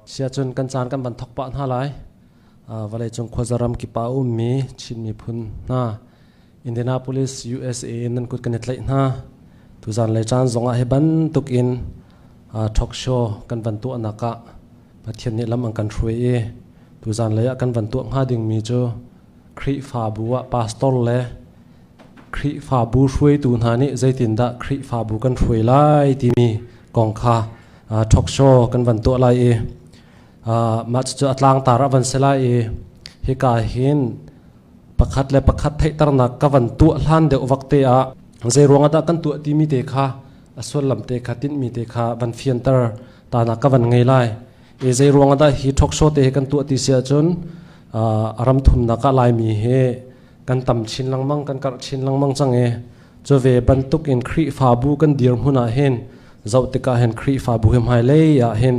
Siacun kan caan kan van thok pah hna lai. Vawleicung khuazaram kip ah a ummi Chin miphun hna Indianapolis, USA in nan kut kan i tlaih hna. Tuzan lei caan zongah hi bantuk in talk show kan van tuahnak ah Pathian nih lam an kan hruai i tuzan lei ah kan van tuah hnga dingmi cu Khrihfabu ah pastor le Khrihfabu hruaitu hna nih zeitindah Khrihfabu kan hruai lai timi kong kha talk show kan van tuah lai i mah cucu a tlangtar a van si lai i hika hin pakhat le pakhat theihternak ka van tuah hlan deuh vak te ah zei ruangah dah kan tuah timi te kha a sullam te kha tinhmi te kha van fianter tanak ka van ngei lai. I zei ruangah dah hi talk show te hi kan tuah ti si ahcun a ram thumnak ah Laimi hi kan tam chin lengmang, kan karh chin lengmang cang i cu ve bantuk in Khrihfabu kan dirhmun ah hin zoh tikah hin Khrihfabu hi hmailei ah hin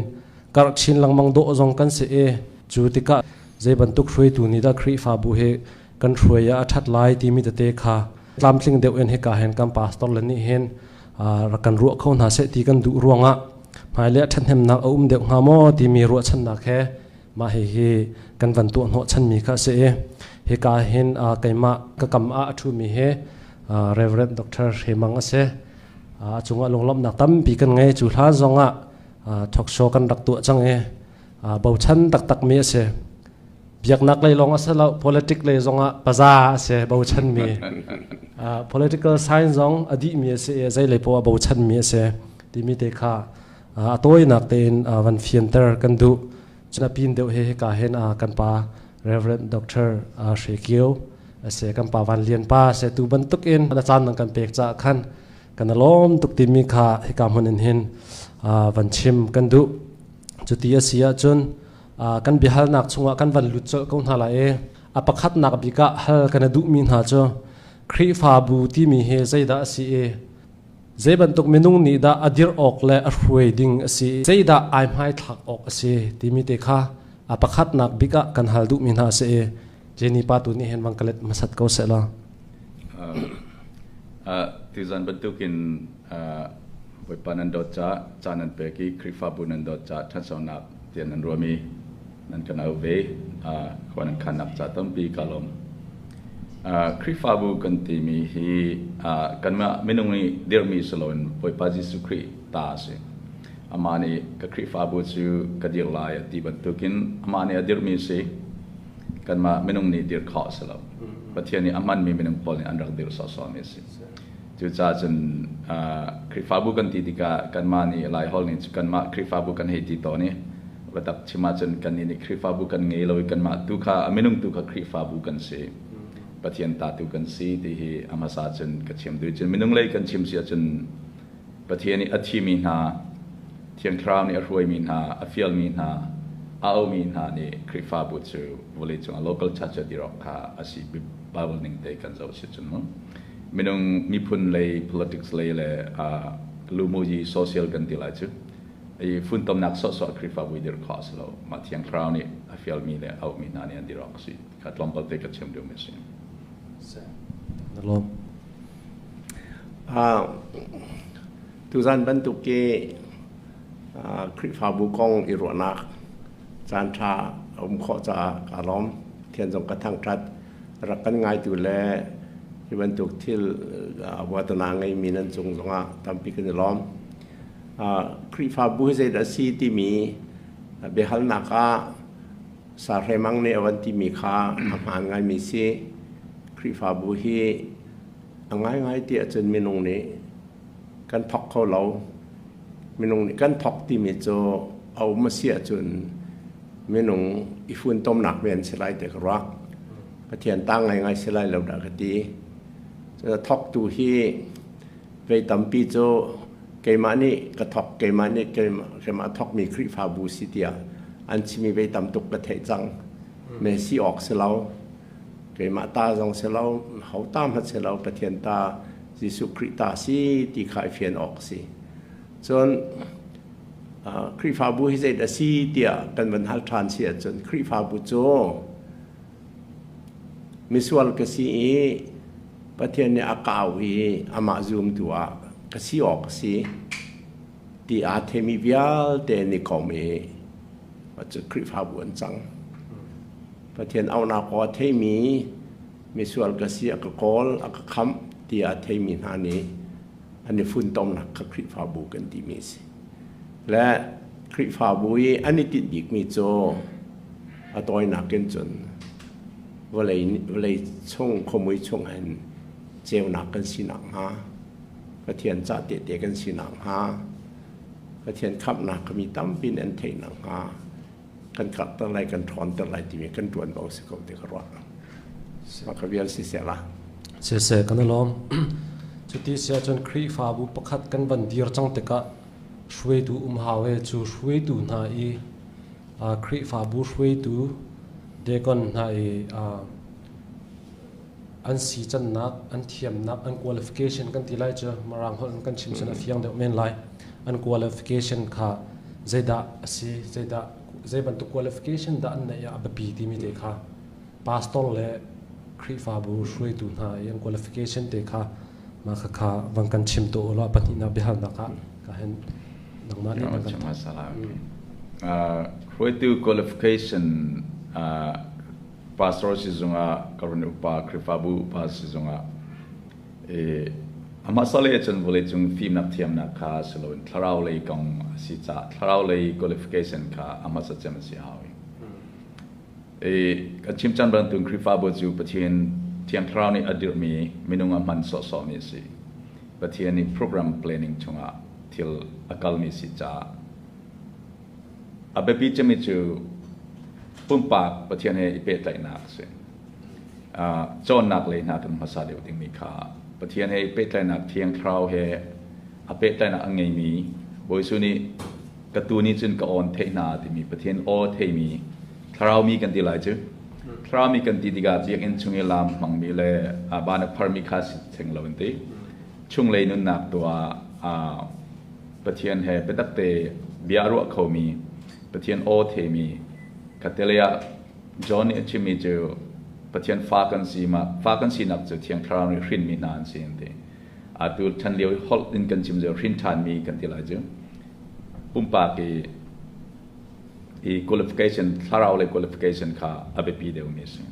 karh chin lengmang dawh zong kan si i cu tikah zei bantuk hruaitu nih dah Khrihfabu hi kan hruai ah a ṭhat lai timi tete kha tlamtling deuh in hika hin kan pastor le nih hin rak kan ruah kho hna seh ti kan duh ruangah hmailei ah ṭhathnemnak a um deuh hnga maw timi ruahchannak he mah hihi kan van tuah hnawh chanmi kha a si i hika hin keimah ka kam ah a ṭhumi hi Reverend Dr. Hre Mang a si. A cungah lunglawmhnak tampi kan ngei. Cu hlan zongah talk show kan rak tuah cang i bochan taktakmi a si. Biaknak lei lawng a si lo, politic lei zongah paza a si, bochanmi. Political science zong a dihmi a si i zei lei poah bochanmi a si timi te kha a tawinak tein van fianter kan duh. Cun a pin deuh he hika hin kan pa Reverend Dr. Hre Kio a si, kan pa Van Lian pa a si. Tu bantuk in na caan nang kan pek caah khan kan lawm tuk timi kha hika hmun in hin van chim kan duh. Cuti a si ahcun kan biahalnak chungah kan van lut colh ko hna lai i a pakhatnak bik ah hal kan i duhmi hna cu Khrihfabu timi hi zeidah a si i zei bantuk minung nih dah a dirh awk le a hruai ding a si, zeidah ai hmaithlak awk a si timi te kha a pakhatnak bik ah kan hal duhmi hna a si i Jenny pa tu nih hin van ka let hmasat ko seh law. Tuzan bantukin Bawipa nan dawt ca caan nan pek i Khrihfabu nan dawt ca ṭhansonak tiah nan ruahmi nan kan au ve. Khua nan khannak ca tampi ka lawm. Khrihfabu kan timi hi kanmah minung nih dirhmi si loin Bawipa Jesuh Khrih ta a si. Amah nih ka Khrihfabu cu ka dir lai a ti bantukin amah nih a dirhmi si. Kanmah minung nih dir khawh a si lo. Pathian nih a hmanmi minung pawl nih an rak dirh sawhsawhmi a si. Cucaah cun Khrihfabu kan ti tikah kanmah nih Laiholh nih kanmah Khrihfabu kan hei ti tawn i biatak chim ahcun kannih nih Khrihfabu kan ngei lo i kanmah tu kha a minung tu kha Khrihfabu kan si. Pathian ta tu kan si ti hi a hmasa cun ka chim duh. Cun minung lei kan chim si ahcun Pathian nih a thimi hna, Thiang Thlarau nih a hruaimi hna, a fialmi hna, a aumi hna nih Khrihfabu cu vawleicung ah local church a dirok kha a si. Bible ning te kan zoh si cun mu. Minung miphun lei politics lei le lumuyi social kan ti lai cu i funtomnak sawhsawh Khrihfabu i dir khawh a si lo. Mah Thiang Thlarau nih a fialmi le auhmi hna nih an dir awk a si. Kha tlawmpal te ka chim duhmi a si. Na lawm. Tuzan bantuk i Khrihfabu kong i ruahnak caanṭha a um khawh caah kaa lawm. Pathian zong ka thangṭhat. Rak kan ngaitu le hi bantuk thil vuatana ngeimi nan cung zongah tampi kan i lawm. Khrihfabu hi zeidah a si timi biahalnak ah Sahremang nih a van timi kha a hmaan ngaimi si. Khrihfabu hi a ngaingai ti ahcun minung nih kan thawk kho lo. Minung nih kan thawk timi cu a um a si ahcun minung i funtomnak men si lai ti ka ruah. Pathian ta ngaingai si lai lo dah ka ti. Cun a thawktu hi vei tampi cu keimah nih ka thawk, keimah nih keimah thawkmi Khrihfabu si tiah an chimi vei tam tuk ka theih cang. Me si awk si lo. Keimah ta zong si lo, ho ta hmanh si lo, Pathian ta Jesuh Khrih ta si ti kha i fian awk si. Cun Khrihfabu hi zeidah a si tiah kan van hal ṭhan si ahcun Khrihfabu cu misual ka si i Pathian nih a ka auh i amah zumtu ah ka si awk a si ti aa themi vialte an i kom i Cu Khrihfabu an cang. Pathian auhnak aw a theimi misual ka si, a ka kawl, a ka khamh tiah a theimi hna nih an i funtomnak kha Khrihfabu kan timi a si. Le Khrihfabu i an i tinh bikmi cu a tawinak in cun vawlei chung khuamui chung hin ceunak kan si nakhnga, Pathian cah tehte kan si nakhnga, Pathian khamhnak kha mi tampi nih an theih nakhnga kan karhter lai, kan ṭhawnter lai timi kan ṭuanvo si ko ti ka ruah. Mah ka vial siseh la. Siseh, kan i lawm. Cuti si ahcun Khrihfabu pakhat kan van dir cang tikah hruaitu um hau e cu hruaitu hna i Khrihfabu hruaitu deacon hna i an si cannak, an thiamnak, an qualification kan ti lai cu Mirang holh in kan chim cun a fiang deuh men lai. An qualification kha zeidah a si, zeidah zei bantuk qualification dah an neih ah a biapi timi te kha pastor le Khrihfabu hruaitu hna i an qualification te kha mah kha kha van kan chim tu ulaw pahnihnak biahalnak ah ka hen nangmah nih kan Hruaitu qualification pastor si zungah ka run upa Khrihfabu upa si zungah amah sale cun vawleicung fimnak thiamnak kha si loin thlarau lei kong a si caah thlarau lei qualification kha a hmasa cem a si hau i kan chim cang bantuk Khrihfabu cu Pathian Thiang Thlarau nih a dirhmi minung a hman sawhsawhmi a si. Pathian nih program planning chungah thil a kalmi si caah A biapi cemmi cu pumpak Pathian he i pehtlaihnak a si. Cawnnak lei hna kan hmasa deuh dingmi kha Pathian he i pehtlaihnak Thiang Thlarau he a pehtlaihnak a ngeimi Bawi Jesuh nih ka tuu nih cun ka aw an theih hna timi Pathian aw theimi Thlarau mi kan ti lai cu. Thlarau mi kan ti tikah biakinn chung i laam hmangmi le van a pharmi kha si theng lo an ti. Chunglei nunnak tu ah Pathian he biatak te bia a ruah khomi, Pathian aw theimi, khatte ah John nih a chimmi cu Pathian fa kan si ma fa kan sinak cu Thiang Thlarau nih hrinmi hna an si an ti. Atu chan lio i holh in kan chim cu hrin ṭhanmi kan ti lai cu. Pumpak i i qualification thlarau lei qualification kha a biapi deuhmi a si.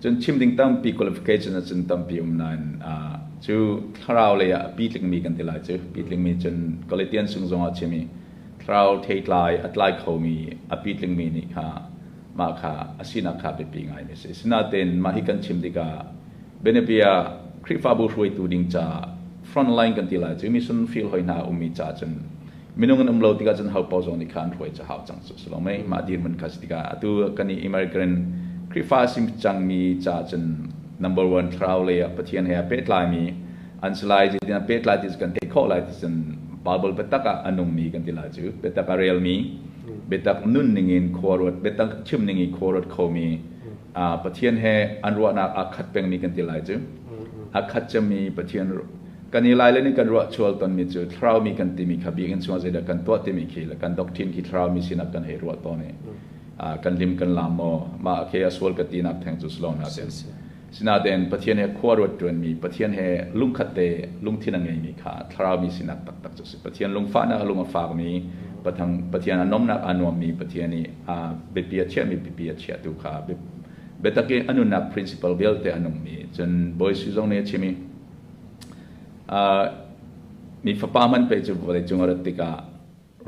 Cun chim ding tampi qualification ahcun tampi um nain cu thlarau lei ah a pitlingmi kan ti lai cu. Pitlingmi cun Galatian sung zong ah chim i thlarau theitlai a tlai khomi a pitlingmi nih kha mah kha a sinak kha biapi ngaimi a si. Sinain mah hi kan chim tikah bianabia Khrihfabu hruaitu ding caah front line kan ti lai cu mission field hoi hna ummi caah cun minung an um lo tikah cun hopaoh zong nih kha an hruai cu hau cang cu si lo mei mah dirhmun kha si tikah atu kan i American Khrihfa a si cangmi caah cun number one thlarau lei ah Pathian he a pehtlaimi an si lai zeitin a pehtlai ti cu kan theih khawh lai ti cun Bible biatak ah a nungmi kan ti lai cu biatak a relmi biatak nun ningin khua ruat biatak chim ning i khua ruat khomi Pathian he an ruahnak aa khat pengmi kan ti lai cu a khat cemmi Pathian kan i lai le nih kan ruah chual tonmi cu thlarau mi kan timi kha biakinn chungah zeidah kan tuah timi khi le kan doctrine khi thlarau mi sinak kan hei ruah tawn i kan lim kan lam maw mah khi a sual ka tinak theng cu si lo na ten sinain Pathian he khua ruat ṭuanmi Pathian he lungkhat te lungthin a ngeimi kha thlarau mi sinak taktak cu si Pathian lungfahnak a lung a fakmi Pathian a nomnak a nuammi Pathian i a biapi a chiahmi biapi a chiahtu kha biatak i a nunnak principle vialte a nungmi cun Bawi Jesuh zong nih a chim i Mi fapa hmanh pei cu vawleicung a rat tikah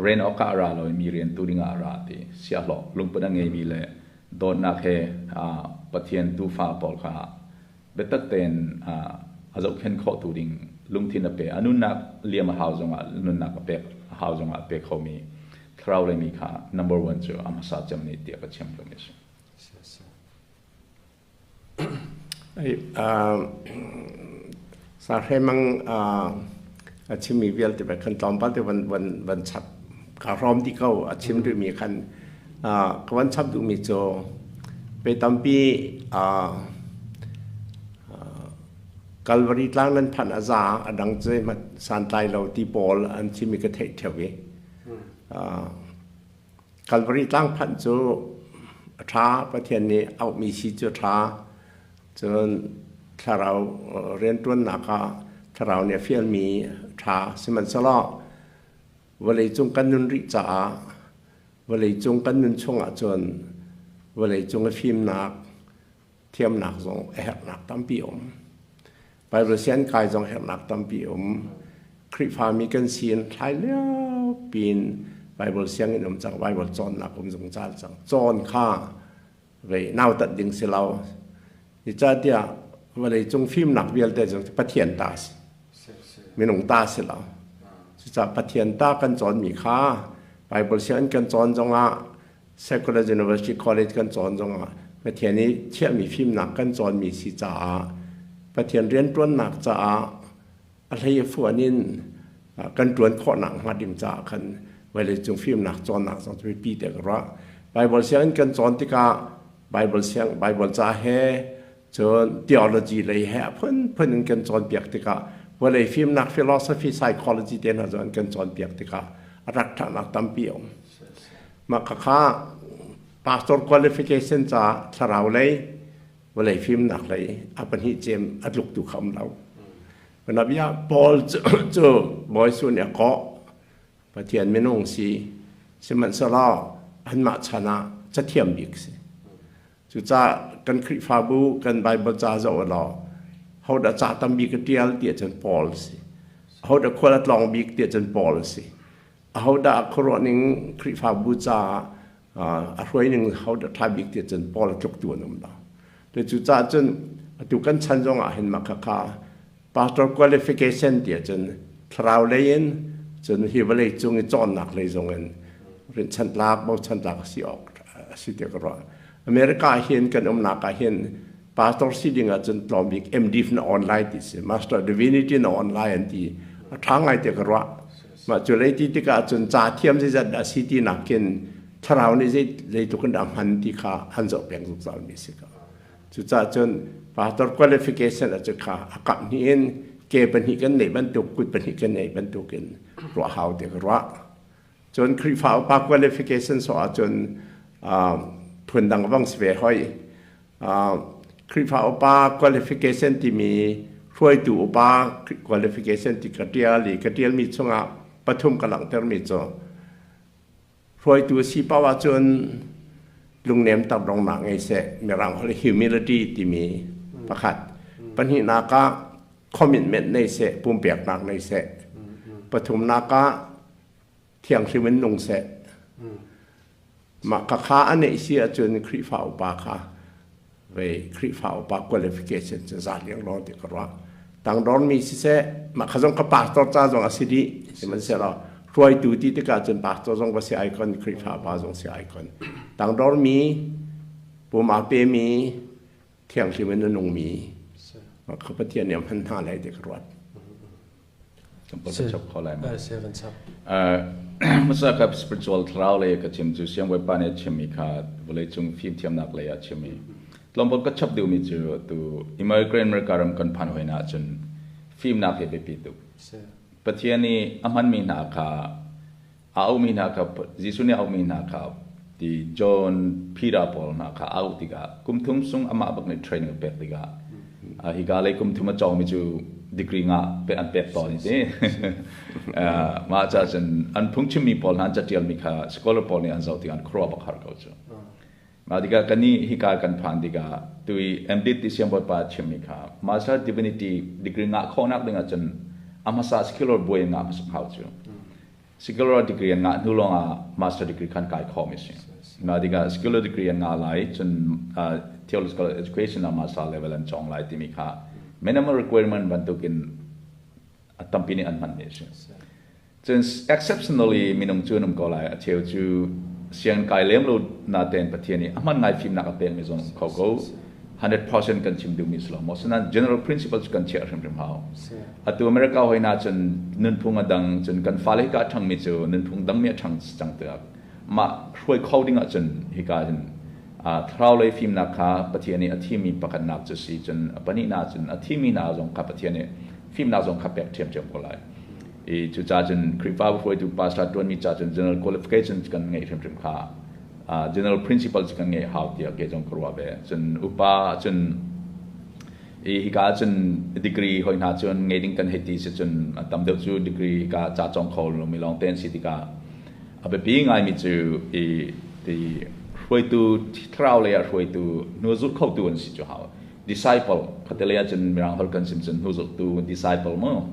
rian awkah a ra lo i mi rian tu dingah a ra ti siahlawh lungput a ngeimi le dawtnak he Pathian tuufa pawl kha biatak tein a zohkhenh khawhtu ding lungthin a pe. A nunnak liam a hau zongah nunnak a pek a hau zongah a pe khomi thlarau lei mi kha number one cu a hmasa cem nih tiah ka chim duhmi a si. Sahremang a chimmi vialte khan tlawmpal te van chap kaa hrawm dih ko. A chim rihmi khan ka van chap duhmi cu pe tampi Calvary tlang nan phanh a za, a dang cu zeihmanh santlai lo ti pawl an chimmi ka theih ṭheo i Calvary tlang phanh cu a ṭha. Pathian nih auhmi si cu a ṭha. Cun thlarau rianṭuannak ah thlarau nih a fialmi a ṭha. Sihmanhsehlaw vawleicung kan nun rih caah Vawleicung kan nun chung ahcun vawleicung i fimnak, thiamnak zong a herhnak tampi um. Bible sian kai zong herhnak tampi um. Khrihfami kan si in thlai lio piin Bible sianginn um cang, Bible cawnnak um zungzal cang. Cawn kha vei nautat ding si lo. Zeicahtiah vawleicung fimnak vialte cu Pathian ta si. Minung ta si lo. Cucaah Pathian ta kan cawnmi kha Bible sianginn kan cawn zongah Secular University College kan cawn zongah Pathian i thiahmi fimnak kan cawnmi si caah Pathian rianṭuannak caah a hlei a fuan in kan ṭuan khawhnak hnga ding caah khan vawleicung fimnak cawnnak zong cu biapi te ka ruah. Bible sianginn kan cawn tikah Bible siang Bible ca he cun theology lei he a phunphun in kan cawnpiak tikah vawlei fimnak philosophy psychology te hna zong kan cawnpiak tikah a rak ṭhatnak tampi a um. Mah khakha pastor qualification ca thlarau lei vawlei fimnak lei a pahnih cem a tluktu kha um lo. Nabia Paul cu Bawi Jesuh nih a kawh Pathian minung si sihmanhsehlaw anmah chan ah cathiam bik si. Cucaah kan Khrihfabu kan Bible ca zoh law hodah ca tam bik a ṭial ti ahcun Paul si. Hodah khual a tlawng bik ti ahcun Paul si. Ahodah khuaruah ning Khrihfabu caah a hruai ning hodah ṭha bik ti ahcun Paul a tluktu an um lo. Cucaah cun atu kan chan zong ah hin mah khakha pastor qualification ti ahcun thlarau lei in cun hi vawlei cung i cawnnak lei zong in rinchanh tlak bochan tlak a si awk a si tiah ka ruah. America ah hin kan umnak ah hin pastor si ding ahcun tlawm bik MD na online ti si Master Divinity na online an ti a ṭha ngai tiah ka ruah. Mah cu lei ti tikah cun ca thiam zeizat dah si ti nakin thlarau nih zeitluk in dah hman ti kha an zoh peng zungzal mi si ko. Cucaah cun pastor qualification a cu kha a kap hnih in ke pahnih kan neih bantuk kut pahnih kan neih bantuk in ruah hau ti ka ruah. Cun Khrihfa upa qualification so ahcun phundang vang si ve hoi. Khrihfa upa qualification timi hruaitu upa qualification ti ka ṭial i ka ṭialmi chungah pathum ka langhtermi cu Hruaitu a si paoh ahcun lungnem takdongnak ngei seh. Mirang holh humility timi pakhat. Pahnihnak ah commitment nei seh, pumpeknak nei seh. Pathumnak ah thianghlim in nung seh. Mah khakha a neih si ahcun Khrihfa upa kha ve Khrihfa upa qualification cu za liangluang ti ka ruah. Tangdormi siseh, mah kha zong ka pastor ca zong a si dih. Sihmanhsehlaw hruaitu ti tikah cun pastor zong va si ai kon, Khrihfa upa zong si ai kon. Tangdormi, pum aa pemi, thianghlim in a nungmi, kha Pathian nih a hman hna lai ti ka ruat. Hmasa ka spiritual thlarau lei ka chim cu siangbawipa nih a chimmi kha vawleicung fimthiamnak lei ah chimmi tlawmpal ka chap duhmi cu tu immigrant America ram kan phan hoi na ahcun fimnak hi biapi tuk. Pathian nih a hmanmi hna kha a auhmi hna kha Jesuh nih a auhmi hna kha ti John Peter pawl hna kha a auh tikah kum thum sung amah bak nih training a pek tikah hika lei kum thum a cawngmi cu degree nga pe an pek tawn ti mah ca cun an phungchimmi pawl hna an catialmi kha scholar pawl nih an zoh tikah an khuaruah bak har ko cu mah tikah kani hika kan phan tikah tui MD ti siangbawipa chimmi kha Master Divinity degree ngah khawhnak ding ahcun a hmasa secular buai ngah hmasa hau cu Secular degree an ngah hnu lawngah master degree khan kai khawh mi si. Mah tikah secular degree an ngah lai cun theological education ah master level an cawng lai timi kha minimum requirement bantukin a tampi nih an hman mi a si. Cun exceptionally minung cu an um ko lai a cheu cu sianginn kai lem lo natein Pathian nih a hman ngai fimnak a pek mi zong um kho ko. 100% kan chim duhmi si lo maw sinain general principle cu kan chiah hrimhrim hau atu America hoi na cun nunphung a dang cun kan fale hika a ṭhangmi cu nunphung dangmi a ṭhang cang tiah mah hruai kho ding ahcun hika hin thlarau lei fimnak kha Pathian nih a thimmi pakhatnak cu si cun a pahnihnak cun a thimmi hna zong kha Pathian nih fimnak zong kha pek ṭhiamṭhiam ko lai i cucaah cun Khrihfabu hruaitu pastor ṭuanmi ca cun general qualifications kan ngeih hrimhrim kha general principle cu kan ngeih hau tiah kei zong ka ruah ve. Cun upa cun i hika cun degree hoi hna cun ngei ding kan hei ti si cun tam deuh cu degree hika ca cawng kho lomi lawng te an si tikah A biapi ngaimi cu i ti hruaitu thlarau lei ah hruaitu hnuzul khotu an si cu hau. Disciple khuate lei ahcun Mirang holh kan sim cun hnuzultu disciple mu.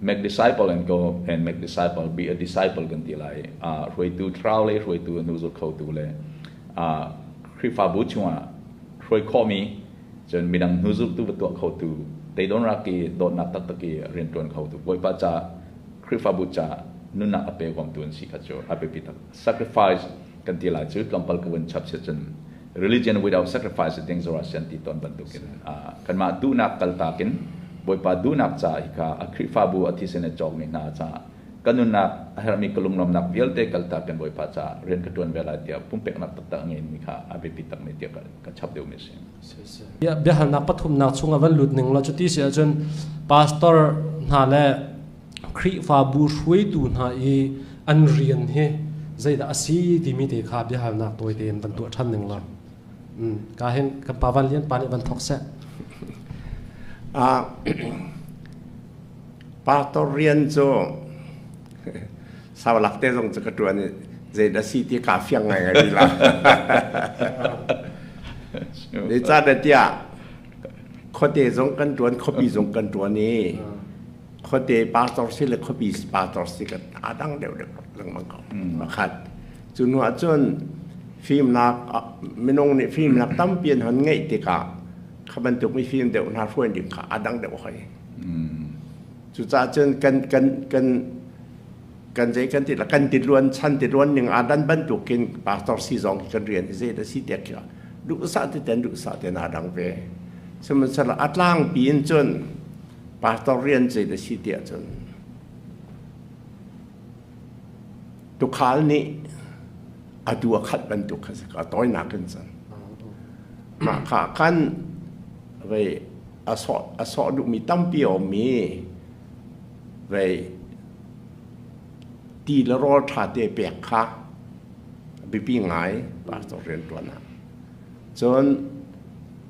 Make disciple and go and make disciple, be a disciple kan ti lai. Hruaitu thlarau lei hruaitu hnuzul khotu le Khrihfabu chungah hruai khawhmi cun midang hnuzultu va tuah khotu teidonrak i dawtnak taktak i rianṭuan khotu Bawipa ca Khrihfabu ca nunnak a pe huamtu an si kha cu a biapi tak. Sacrifice kan ti lai cu tlawmpal ka vun chap si cun religion without sacrifice is dangerous an ti tawn bantukin kanmah duhnak kaltak in Bawipa duhnak ca hi kha a Khrihfabu a thisen a cawkmi hna caah ka nunnak a herhmi ka lunglawmnak vialte kaltak in Bawipa caah rian ka ṭuan ve lai tiah pumpeknak taktak a ngeimi kha a biapi takmi tiah ka chap deuhmi a si. Biahalnak pathumnak chung a van lut ning law cuti si ahcun pastor hna le Khrihfabu hruaitu hna i an rian hi zeidah a si timi te kha biahalnak tawi tein van tuah ṭhan ning law. Ka hin kan pa Van Lian pa nih van thawk seh. Pastor rian cu sau lak te zong cu ka ṭuan i zeidah si ti kaa fiang ngaingai rih lo. Zeicahtiah khuate zong kan ṭuan, khuapi zong kan ṭuan i khuate pastor si le khuapi pastor si kan aa dang deuhdeuh lengmang ko. Pakhat. Cu hnu ahcun fimnak minung nih fimnak tampi an hon ngeih tikah kha bantuk mifim deuh hna hruai ding kha aa dang deuh hoi. Cucaah cun kan kan kan kan zei kan ti la kan ti luan chan ti luan ning aa dan bantukin pastor si zong kan rian hi zei dah si tiah kira duhsah ti ten duhsah ten aa dang ve. Sihmanhsehlaw a tlangpi in cun pastor rian zei dah si tiah cun tukhal nih a tu a khat bantuk kha si ka tawinak in cun mah kha khan vei a sawh duhmi tampi a ummi vei ti le rawl ṭha te pek kha biapi ngai pastor rianṭuan ah. Cun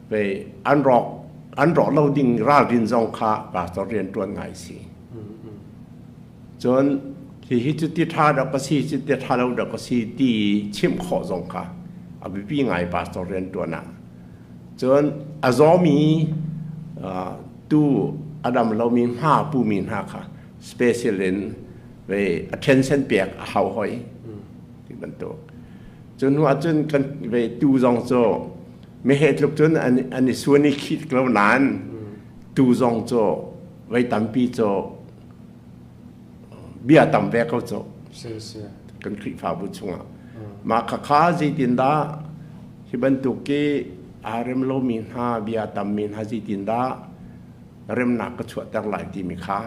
vei an rawk an rawh lo ding ralrin zong kha pastor rianṭuan ngai si. Cun hihi cu ti ṭha dah ka si, cu ti ṭha lo dah ka si ti chimh khawh zong kha a biapi ngai pastor rianṭuan ah. Cun a zawmi tuu a dam lomi hma pumi hna kha special in ve attention pek a hau hoi ti bantuk. Cu hnu ahcun kan ve tuu zong cu meheh tluk cun an i suan i khit lo nain tuu zong cu vei tampi cu bia tam ve ko cu kan Khrihfabu chungah mah khakha zeitindah hi bantuk i aa rem lomi hna bia tammi hna zeitindah remnak ka chuahter lai timi kha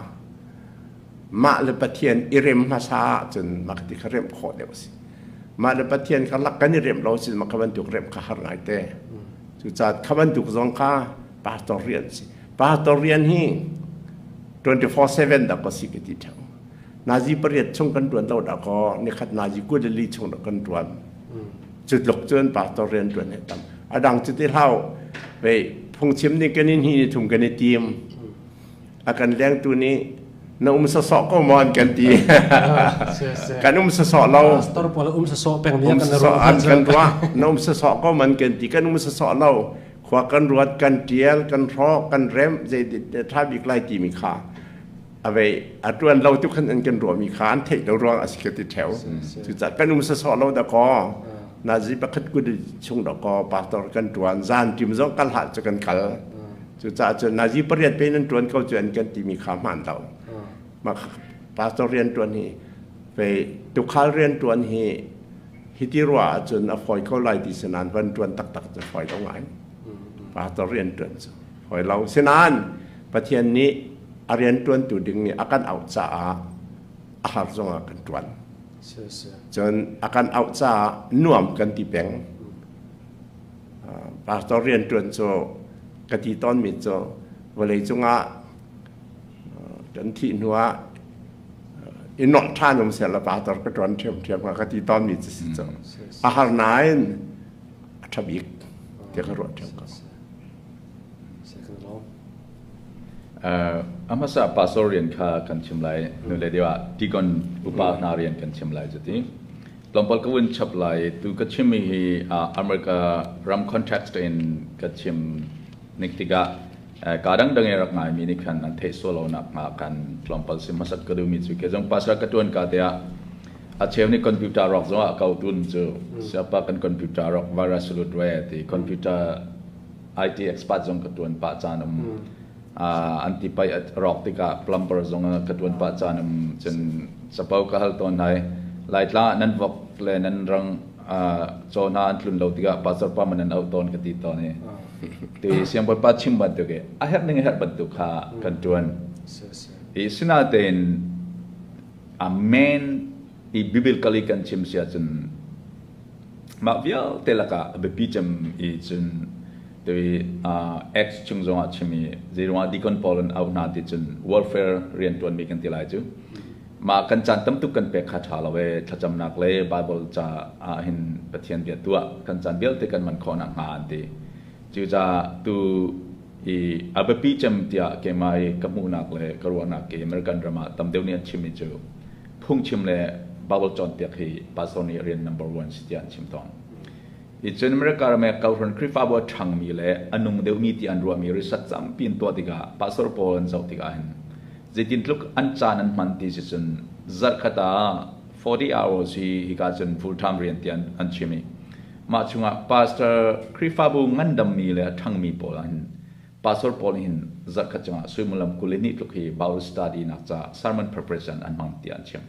mah le Pathian i rem hmasa ahcun mah ti kha remh khawh deuh a si. Mah le Pathian kha lak kan i remh lo sin mah kha bantuk remh kha har ngai te. Cucaah kha bantuk zong kha pastor rian si. Pastor rian hi 24/7 dah ka si ka ti ṭheo. Nazi pariat chung kan ṭuan lo dah kaw nikhat nazi 22 chung dah kan ṭuan. Cu tluk cun pastor rian ṭuan he tam. A dang cu ti hlau vei phungchim ning kan in hi ni thum kan i tim. A kan lengtu nih na um sawsawh ko maw an kan ti. Kan um sawsawh lo. Pastor pawl um sawsawh peng mi kan ruah. Kan ruah. Na um sawsawh ko man kan ti. Kan um sawsawh lo. Khua kan ruat, kan ṭial, kan hrawh, kan remh, zei ṭha bik lai timi kha a vei a ṭuan lo tu khan an kan ruahmi kha an theih lo ruang a si ka ti ṭheo. Cucaah kan um sawsawh lo da kaw nazi pakhat kut chung da kaw pastor kan ṭuan zan ṭim zong kal hlah cu kan kal. Cucaah cun nazi pariat pe nan ṭuan ko cu an kan timi kha hmaan lo. Mah pastor rian ṭuan hi vei tukhal rian ṭuan hi Hiti ruah ahcun a fawi ko lai ti si nain van ṭuan taktak cu fawi lo ngai. Pastor rian ṭuan cu fawi lo. Sinain Pathian nih a rian ṭuantu ding nih a kan auh caah a har zongah kan ṭuan. Cun a kan auh caah nuam kan ti peng. Pastor rian ṭuan cu ka ti tawnmi cu vawlei cungah kan thih hnuah i nolh ṭhan um seh la pastor ka ṭuan ṭhiamṭhiam hnga ka ti tawnmi cu si cu. A har nain a ṭha bik ti ka ruah ṭhiam ko. A hmasa pastor rian kha kan chim lai, nule deuh ah deacon upa hna rian kan chim lai cuti. Tlawmpal ka vun chap lai. Tu ka chimmi hi America ram context in ka chim nik tikah ka dangdang i rak ngaimi nih khan an theih sual lo nak hnga khan tlawmpal sim hmasat ka duhmi cu ke zong pastor ka tuan ka te ah a cheu nih computer rock zong ah kau tun cu siapa kan computer rock virus lut ve ti computer IT expert zong ka tuan pah caan um an ti pai rawk tikah plumber zong ka tuan pah caan um cun capo ka hal tawn hai laitla nan vok le nan rang caw hna an tlun lo tikah pastor pa man an auh tawn ka ti tawn i ti siangbawipa chim bantuk i a herh ning a herh bantuk kha kan tuan i sinatein a main i biblically kan chim si ahcun Mah vialte lakah a biapi cem i cun tui Acts chung zongah chim i zeiruangah deacon pawl an auh hna ti cun warfare rianṭuanmi kan ti lai cu. Mah kan caan tamtuk kan pek kha ṭha lo ee thlacamnak le Bible ca ah hin Pathian bia tuah kan caan vialte kan man khawh nakhnga an ti. Cucaah tu i a biapi cem tiah keimah i ka hmuhnak le ka ruahnak i American ram ah tam deuh nih an chimmi cu phungchim le Bible cawnpiak hi pastor nih rian number one si tiah an chim tawn. I cun America ram i kohhran Khrihfabu a ṭhangmi le a nung deuhmi ti an ruahmi research tampi an tuah tikah pastor pawl an zoh tikah hin zeitin tluk an caan an hman ti si cun zarhkhat ah 40 hours hi hika cun full time rian ti an chim i mah chungah pastor Khrihfabu ngandammi le a ṭhangmi pawl ah hin Pastor pawl nih hin zarhkhat chungah suimilam 22 tluk hi Bible study nak ca sermon preparation an hmang tiah an chim.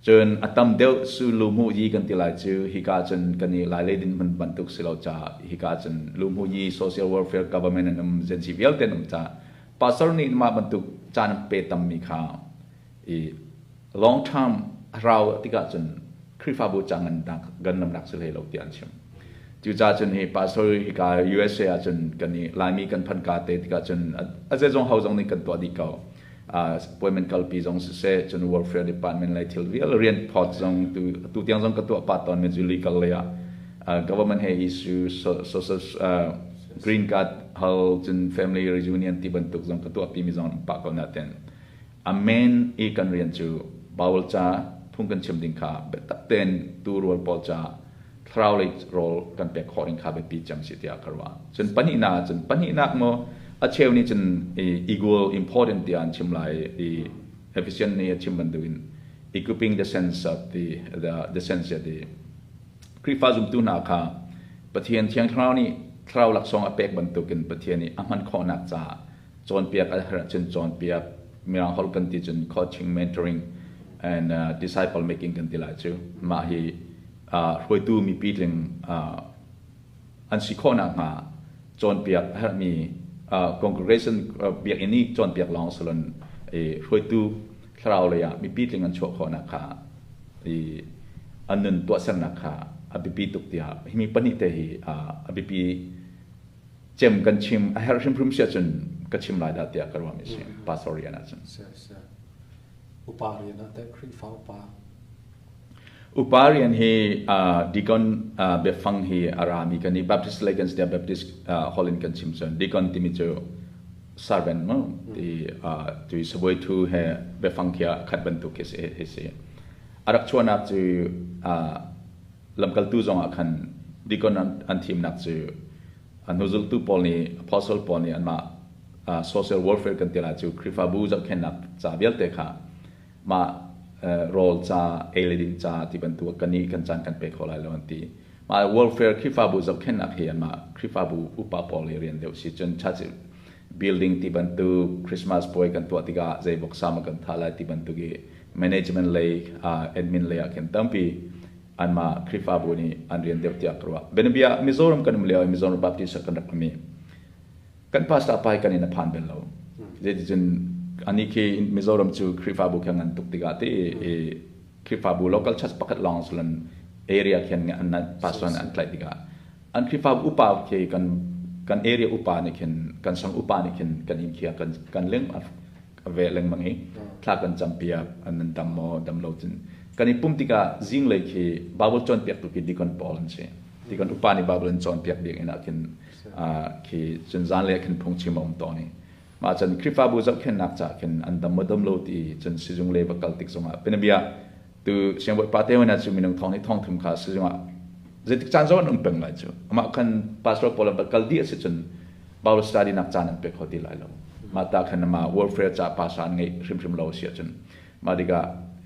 Cun a tam deuh su luhmuh yi kan ti lai cu hika cun kan i Lailei dinhmun bantuk si lo ca hika cun luhmuh yi social welfare government an um agency vialte an um ca pastor nih mah bantuk caan an pe tammi kha i long term rau tikah cun Khrihfabu ca ngan gan lamnak si hlei lo tiah an chim. Cucaah cun hi pastor hika USA ah cun kan i Laimi kan phan ka te tikah cun a zeizong ho zong nih kan tuah dih ko. Appointment kalpi zong siseh cun welfare department lei thil vial rian phawt zong tu tu tiang zong ka tuah pah tawn mi cu legal lei ah government he issue social green card hal cun family reunion ti bantuk zong ka tuah pi mi zong pah ko na ten. A main i kan rian cu Bible ca phung kan chim ding kha biatak tein turual pawl ca thlarau lei rawl kan pek khawh ding kha biapi cem si tiah ka ruah. Cun pahnihnak ah cun pahnihnak maw a cheu nih cun equal important tiah an chim lai i efficient nih a chim bantukin equipping the sense of the sense the Khrihfa zumtu hna kha Pathian Thiang Thlarau nih thlarau laksawng a pek bantukin Pathian nih a hman khawhnak caah cawnpiak a herh ahcun cawnpiak mirang holh kan ti cun coaching mentoring and disciple making kan ti lai cu mah hi hruaitu mipi tling an si khawh nakhnga cawnpiak a herhmi congregation biakinn i cawnpiak lawng salon hruaitu thlarau lei ah mipi tling an chuah khawhnak kha i an nun tuahsernak kha a biapi tuk tiah himi pahnih te hi a biapi cem kan chim a herh hrimhrim si ahcun ka chim lai dah tiah ka ruahmi si pastor rian ahcun. Upa rian ah teh Khrihfa upa. Upa rian hi deacon biafang hi a rami kan i Baptist lei kan si Baptist hall in kan chim cun deacon timi cu servant mu ti tui sabuai thu he biafang khi khat bantuk khi si a rak chuahnak cu Lamkaltu zongah khan deacon an thimnak cu a hnuzultu pawl nih apostle pawl nih anmah social welfare kan ti lai cu Khrihfabu zohkhenhnak ca vialte kha mah rawl ca ei le din ca ti bantuk kan nih kan caan kan pe kho lai lo an ti. Mah welfare Khrihfabu zohkhenhnak hi anmah Khrihfabu upa pawl i rian deuh si cun church building ti bantuk Christmas puai kan tuah tikah zei voksa ma kan tha lai ti bantuk i management lei admin lei ah khin tampi anmah Khrihfabu nih an rian deuh tiah ka ruah. Bianabia Mizoram kan um lio i Mizoram Baptist kan rak um i kan pastor pa hi kan inn a phan bel lo. Zeiticun ani khi Mizoram cu Khrihfabu khi ngan tuk tikah ti i Khrihfabu local church pakhat lawng sulan area khian an pastor an tlaih tikah an Khrihfabu upa khi kan kan area upa nih khin kan sang upa nih khin kan inn khi kan kan leng a ve lengmang i thla kan campiak an nan dam maw dam lo cun kan i pum tikah zinglei khi Bible cawnpiaktu khi deacon pawl an si deacon upa nih Bible an cawnpiak biakinn ah khin khi cun zanlei ah khin phungchim a um tawn i mah cun Khrihfabu zohkhenhnak ca khin an dam maw dam lo ti cun sizung lei va kal tik zongah bianabia. Tu siangbawipa te wana cu minung thong ni thong thum kha sizung ah zeitik caan zong an um peng lai cu. Amah khan pastor pawl an kal dih a si cun Bible study nak caan an pe kho ti lai lo. Mah ta khan ama warfare ca pastor an ngeih hrimhrim lo si ahcun mah tikah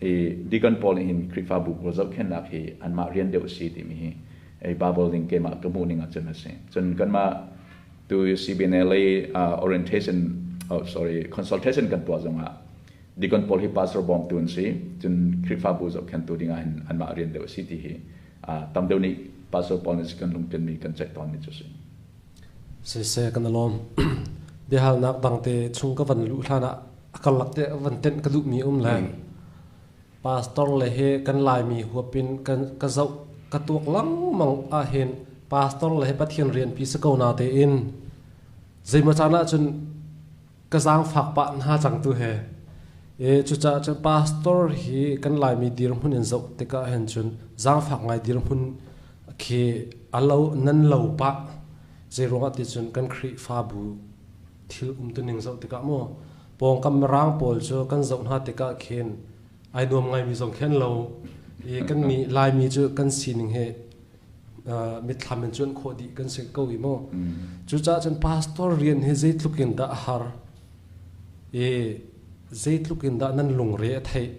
i deacon pawl nih hin Khrihfabu pawl zohkhenhnak hi anmah rian deuh a si timi hi ei Bible ning keimah ka hmuh ning ahcun a si. Cun kanmah tu CBNLA orientation oh sorry consultation kan tuah zongah deacon pawl hi pastor bawmtu an si. Cun Khrihfabu zohkhenhtu dingah hin anmah rian deuh a si ti hi tam deuh nih pastor pawl nih kan lungpinmi kan ceih tawnmi cu a si. Siseh kan i lawm. Biahalnak dangte chung ka van luh hlan ah a karlak te van tenh ka duhmi um le pastor le he kan Laimi huap in kan ka zoh ka tuak lengmang ahhin pastor le he Pathian rianpi si ko na tein zeimaw caan ahcun ka zaangfak pah hna cang tu he e cucaah cun pastor hi kan Laimi dirhmun in zoh tikah hin cun zaangfak ngai dirhmun khi alo nan lo pah zeiruangah ti cun kan Khrihfabu thil umtuning zoh tikah mu pawngkam mirang pawl cu kan zoh hna tikah khin ai nuam ngaimi zong khin lo i kan nih Laimi cu kan sining he mitthlam in cuan khawh dih kan si ko i mu. Cucaah cun pastor rian hi zeitluk in dah a har i zeitluk in dah nan lungre a theih.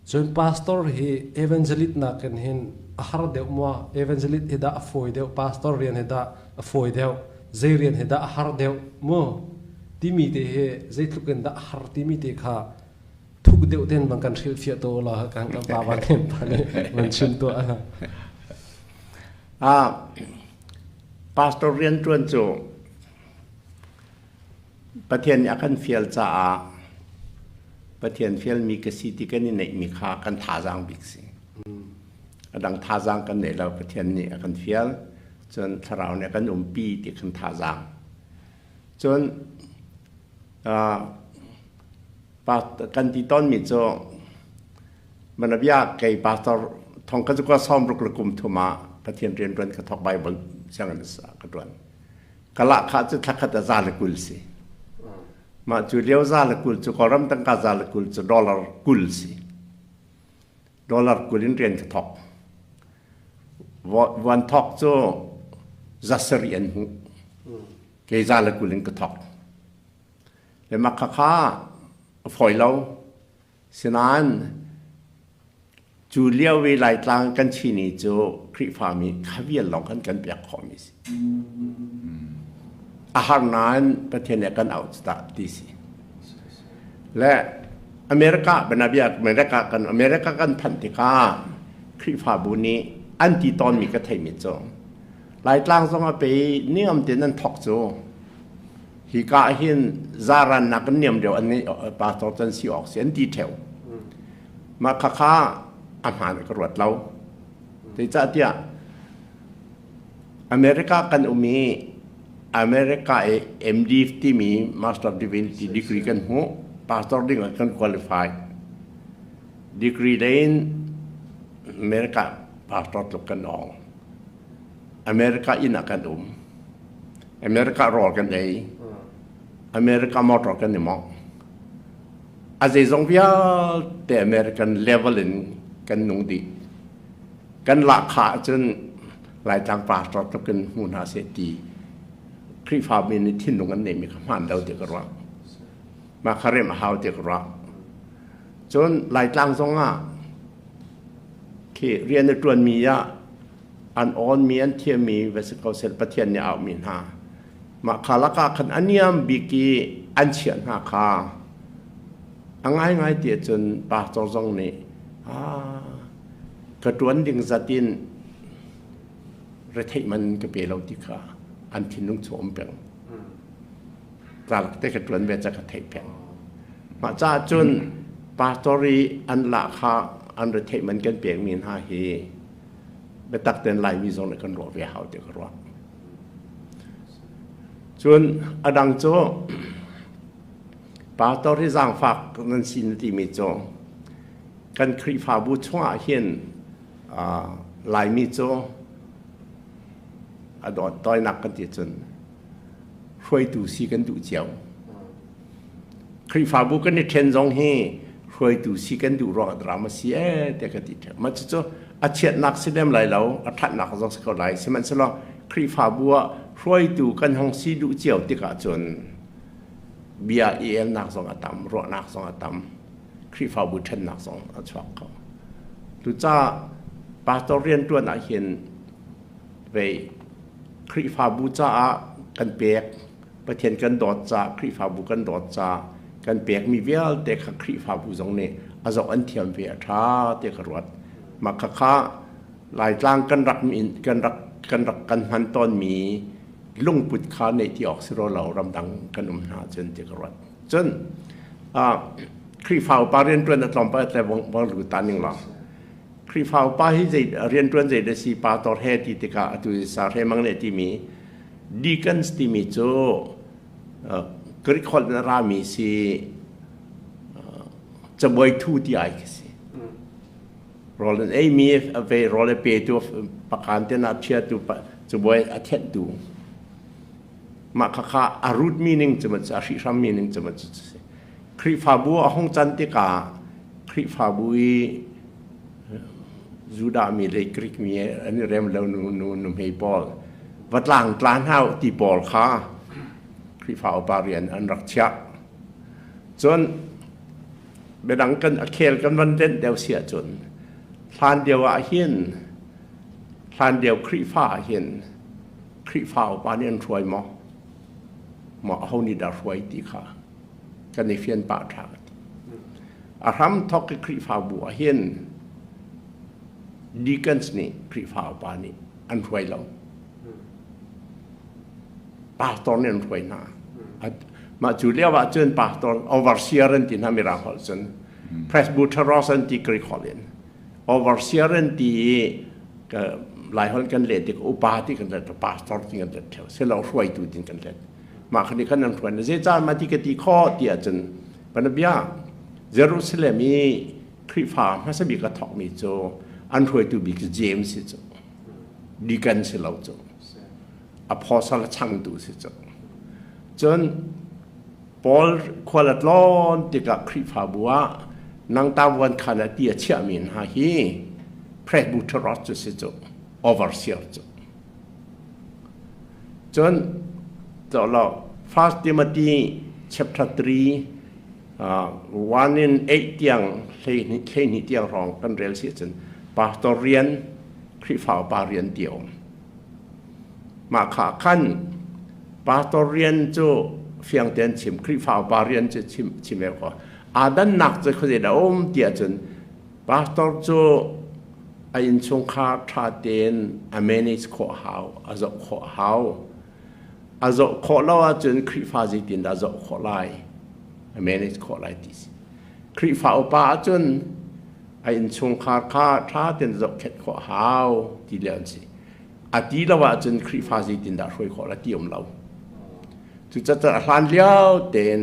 Cun pastor hi evangelist nakin hin a har deuh maw? Evangelist hi dah a fawi deuh, pastor rian hi dah a fawi deuh, zei rian hi dah a har deuh mu? Timi te hi zeitluk in dah a har timi te kha thuk deuh ten bang kan hrilhfiah to la kan kan pa van hem pa nih van chim tuah. Ah, pastor rian ṭuan cu Pathian nih a kan fial caah Pathian fialmi ka si ti kan i neihmi kha kan thazaang bik si. A dang thazaang kan nei lo, Pathian nih a kan fial, cun Thlarau nih a kan umpi ti kan thazaang. Cun kan ti tawnmi cu manabia kei pastor thong ka cu sawm ruk le kum thum ah Pathian rian ṭuan ka thawk Bible sianginn ka ṭuan. Ka lahkhah cu thlakhat ah za le 20 si. Mah cu lio za le 20 cu Kawlram tangka za le 20 cu dollar 20 si. Dollar 20 in rian ka thawk. Vuan thawk cu za sarih an hmuh. Kei za le 20 in ka thawk. Le mah khakha a fawi lo. Sinain cu lio i Laitlang kan Chin i cu Khrihfami kha vial lawng khan kan pek khawhmi si. A har nain Pathian nih a kan auh cu tah ti si. Le America banabia America kan America kan phanh tikah Khrihfabu nih an ti tawnmi ka theimi cu Laitlang zong a pe i niam tein an thawk cu hika ah hin zaran nak kan niam deuh an nih pastor can si awk si an ti theo. Mah khakha a hmaan ka ruat lo. Zeicahtiah America kan um i America i MD timi Master of Divinity degree kan hmuh, pastor ding ah kan qualify. Degree lei in America pastor tluk kan awng. America inn ah kan um. America rawl kan ei. America motor kan i mawngh. A zeizong vialte American level in kan nung dih. Kan lahkhah ahcun Laitlang pastor tluk in hmu hna seh ti Khrihfami nih thinlung an neihmi kha hmaan lo ti ka ruah. Mah kha remh a hau ti ka ruah. Cun Laitlang zong ah khi rian a ṭuanmi ah an awnmi an thiammi va si ko seh Pathian nih a auhmi hna mah kha lakah khan a niam bik i an chiah hna kha a ngaingai ti ahcun pastor zong nih ka ṭuan ding zat in retheih man ka pe lo ti kha an thinlung chung um peng calak te ka ṭuan ve ca ka theih peng mah caah cun pastor i an lah kha an retheih man kan pekmi hna hi biatak ten Laimi zong nih kan ruah ve hau ti ka ruah. Cun a dang cu pastor hi zaangfak nan si na timi cu kan Khrihfabu chungah hin Laimi cu a dawt tawinak kan ti cun hruaitu si kan duh cio. Khrihfabu kan i ṭhen zong hi Hruaitu si kan duh ruangah drama si ee tiah ka ti ṭheo. Mah cucu a chiatnak si lem lai lo, a ṭhatnak zong si ko lai. Sihmanhsehlaw Khrihfabu ah hruaitu kan hung si duh cio tikah cun bia i elnak zong a tam, ruahnak zong a tam, Khrihfabu ṭhennak zong a chuak kho. Cucaah pastor rianṭuan ah hin vei Khrihfabu caah kan pek, Pathian kan dawt caah, Khrihfabu kan dawt caah kan pekmi vialte kha Khrihfabu zong nih a zoh an thiam ve a ṭha ti ka ruat. Mah khakha Laitlang kan rak kan rak kan rak kan hman tawnmi lungput kha neih ti awk si rua lo ramdang kan um hna cun ti ka ruat. Cun Khrihfa upa rianṭuan a tlawmpal tle bang lu ta ning law Khrihfa upa hi zei rianṭuan zei da si pastor he ti tikah atu sa hre mang ne timi deacons timi cu Greek holh in a rami si cabuai thu ti ai khi si. Rawl an eimi a ve rawl a petu pakan te na phiatu cabuai a thenhtu mah khakha a root meaning cu ma a hrihhram meaning cu ma cu si. Khrihfabu a hung can tikah Khrihfabu i Judah mi le Greek mi an i rem lo nu nu nuhmei pawl va tlang tla hna u ti pawl kha Khrihfa upa rian an rak chiah. Cun biadang kan a khel kan van renh deuh si ahcun hlan deuh ah hin hlan deuh Khrihfa ah hin Khrihfa upa nih an hruai maw? Maw aho nih dah hruai ti kha kan i fian pah ṭha. A hram thawk i Khrihfabu ah hin deacons nih Khrihfa upa nih an hruai lo. Pastor nih an hruai hna. Mah cu lio ah cun pastor overseer an ti hna mirang holh cun presbyteros an ti Greek holh in overseer an ti i Lai holh kan leh tik upa ti kan let pastor ti kan let theo silo hruaitu tin kan let mah kha nih khan an hruai zeicah mah ti ka ti khawh ti ahcun panabia Jerusalem i Khrihfa hmasa bik a thawkmi cu an hruaitu bik cu James si cu deacon si lo cu apostle changtu si cu cun Paul khual a tlawn tikah Khrihfabu ah nang tavuan khan a ti a chiahmi hna hi presbyteros cu si cu overseer cu Cun First Timothy chapter 3 1 in 8 tiang 12 tiang hrawng kan rel si ahcun pastor rian Khrihfa upa rian ti a um. Mah kha khan pastor rian cu fiang tein chim Khrihfa upa rian cu chim chim e ko. Aa dannak cu khuazei dah um ti ahcun Pastor cu a innchungkhar ṭha tein a manage khawh hau, a zoh khawh hau. A zoh khawh lo ahcun Khrihfa zeitindah a zoh khawh lai, a manage khawh lai ti si. Khrihfa upa ahcun a innchungkhar kha ṭha tein zohkhenh khawh hau ti le an si. A ti lo ahcun Khrihfa zeitindah hruai khawh lai ti um lo. Cucaah a hlan lio tein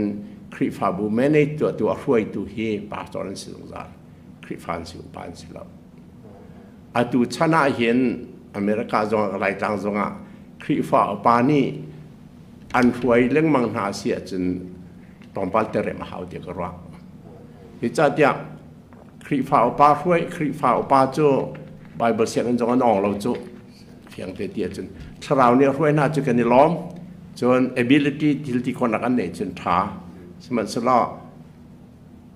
Khrihfabu manage tuahtu a hruaitu hi pastor an si zungzal. Khrihfa an si upa an si lo. Atu chan ah hin America zongah Laitlang zongah Khrihfa upa nih an hruai lengmang hna si ahcun tlawmpal te rem a hau tiah ka ruah. Zeicahtiah Khrihfa upa hruai Khrihfa upa cu Bible sianginn zong an awng lo cu. Fiang te ti ahcun thlarau nih a hruai hna cu kan i lawm. Cun ability thil ti khawhnak an neih cun ṭha. Sihmanhsehlaw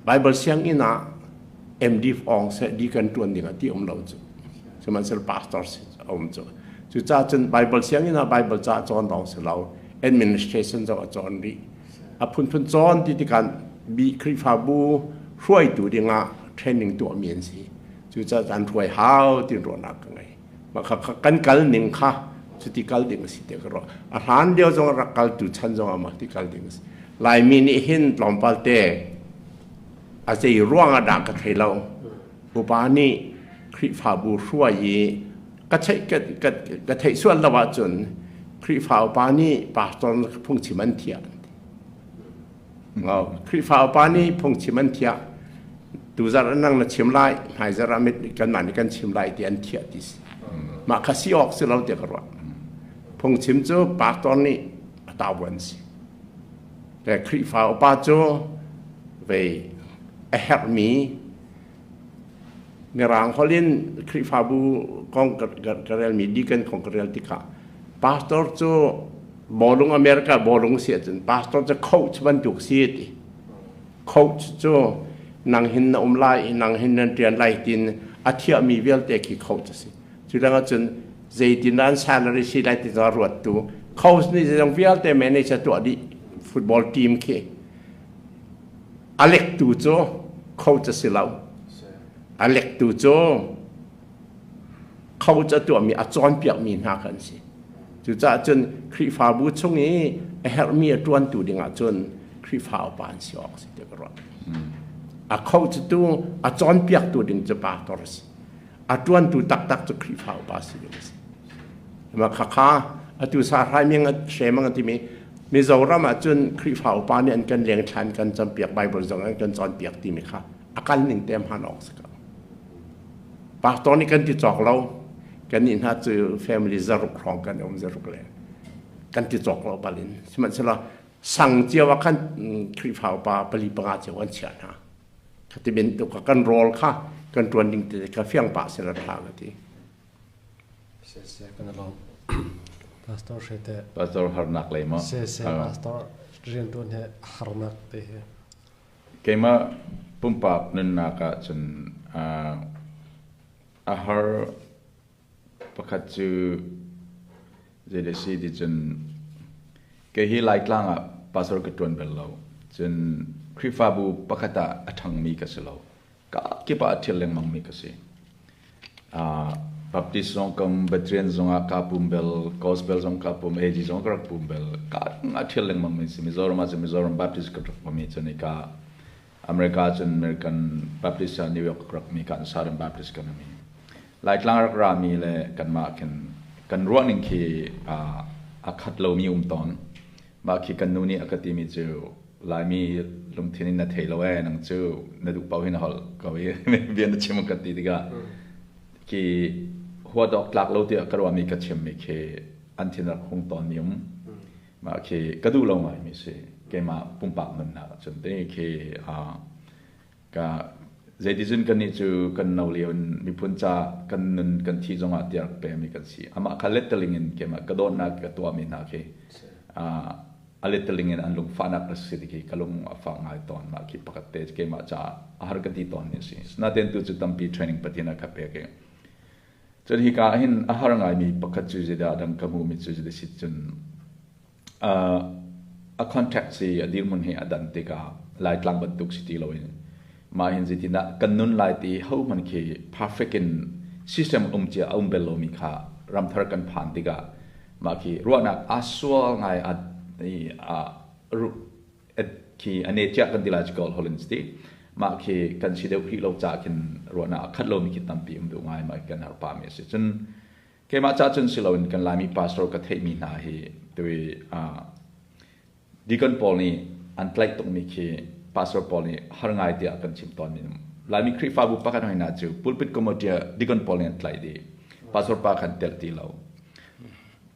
Bible sianginn ah MD ong seh deacon ṭuan ding ah ti um lo cu. Sihmanhsehlaw pastor a um cu. Cucaah cun Bible sianginn ah Bible ca cawn lawng si lo administration zong a cawn rih. A phunphun cawn ti tikah bi Khrihfabu hruaitu dingah training tuahmi an si. Cucaah an hruai hau ti ruahnak ka ngei. Mah kha kan kal ning kha cuti kal ding a si te ka ruah. A hlan lio zong rak kal tu chan zong ah mah ti kal ding a si. Laimi nih hin tlawmpal te a zei ruang ah dah ka thei lo. Upa nih Khrihfabu hruai i ka theih ka theih sual lo ahcun Khrihfa upa nih pastor phungchim an thiah. Khrihfa upa nih phungchim an thiah. Tuzarh ah nang na chim lai, hmaizarh ah kanmah nih kan chim lai ti an thiah ti si. Mah kha si awk si lo tiah ka ruah. Phungchim cu pastor nih a tavuan si. Le Khrihfa upa cu vei A herhmi Mirang holh in Khrihfabu kong ka relmi deacon kong ka rel tikah pastor cu bawlung, America bawlung si ahcun pastor cu coach bantuk si ti. Coach cu nang hin na um lai, nang hin nan ṭian lai tin a thiahmi vialte khi coach a si. Cu leng ahcun zeitin an salary si lai ti zong ruattu coach nih zeizong vialte manage a tuah dih. Football team khi a lektu cu coach a si lo. A lektu cu coach a tuahmi, a cawnpiakmi hna kha an si. Cucaah cun Khrihfabu chung i a herhmi a ṭuantu dingah cun Khrihfa upa an si awk a si ti ka ruah. A coach tu, a cawnpiaktu ding cu pastor a si. A ṭuantu taktak cu Khrihfa upa si ding a si. Mah khakha atu sa hrai ming hremang a timi Mizoram ah cun Khrihfa upa nih an kan leng thlan, kan campiak, Bible zong an kan cawnpiak timi kha a kal ning te hman awk si ko. Pastor nih kan ti cawk lo. Kan nih hna cu family zaruk hrawng kan um, zaruk le kan ti cawk lo balin. Sihmanhsehlaw sang cio ah khan Khrihfa upa pali panga cio an chiah hna. Khati bantuk kan rawl kha kan ṭuan ding te kha fiang pah sila ṭha ka ti. Siseh kan lawm. Pastor Hrete. Pastor harnak lei maw? Siseh, pastor rianṭuan he harnak te he. Keimah pumpak nunnak ah cun a har pakhat cu zei si ti cun kei hi Laitlang ah pastor ka ṭuan bal lo. Cun Khrihfabu pakhat ah a ṭhangmi ka si lo. Ka kip ah a ṭhial lengmangmi ka si. Baptist zong kam Veteran zong ah kaa pum bel, Gospel zong kaa pum, AG zong ka rak pum bel. Ka a ṭhial lengmang mi si. Mizoram ah cun Mizoram Baptist ka rak mi cun ka America cun American Baptist ah New York ka rak mi kan Southern Baptist kan mi. Laitlang rak ra mi le kanmah khin kan ruah ning khi a khat lomi um tawn. Mah khi kan nu nih a ka timi cu Laimi lungthin in na thei lo ee, nang cu na duh paoh hin na holh ko i bia na chim ka ti tikah khi huat awk tlak lo tiah ka ruahmi ka chimmi khi an thin rak hung tawnmi um. Mah khi ka duh lo ngaimi si, keimah pumpak nunnak ahcun te khi ka zeiticun kannih cu kan no lio in miphun ca kan nun kan thih zongah tiah rak pemi kan si. Amah kha lettaling in keimah ka dawtnak ka tuahmi hna khi a lettaling in an lungfahnak a si ti khi ka lung a fak ngai tawn. Mah khi pakhat te keimah caah a har ka ti tawn mi a si. Natein tu cu tampi training Pathian a ka pek i cun hika ah hin a har ngaimi pakhat cu zeidah dang ka hmuhmi cu zeidah si cun a contract si a dirhmun he a dan tikah Laitlang bantuk si ti loin mah hin zeitindah kan nun lai ti hohmanh khi perfect in system um cia a um bel lomi kha ramthar kan phan tikah mah khi ruahnak aa sual ngai a khi a ne cia kan ti lai cu holin ti mah khi kan si deuh hrih lo ca khin ruahnak a khat lomi khi tampi um duh ngai, mah kan har pa mi a si. Cun keimah ca cun si loin kan Laimi pastor ka theihmi hna hi tui deacon pawl nih an tlaih tukmi khi pastor pawl nih har ngai tiah kan chim tawn mi. Laimi Khrihfabu pakhat hoi hna cu pulpit committee deacon pawl nih an tlaih dih, pastor pa khan telh ti lo.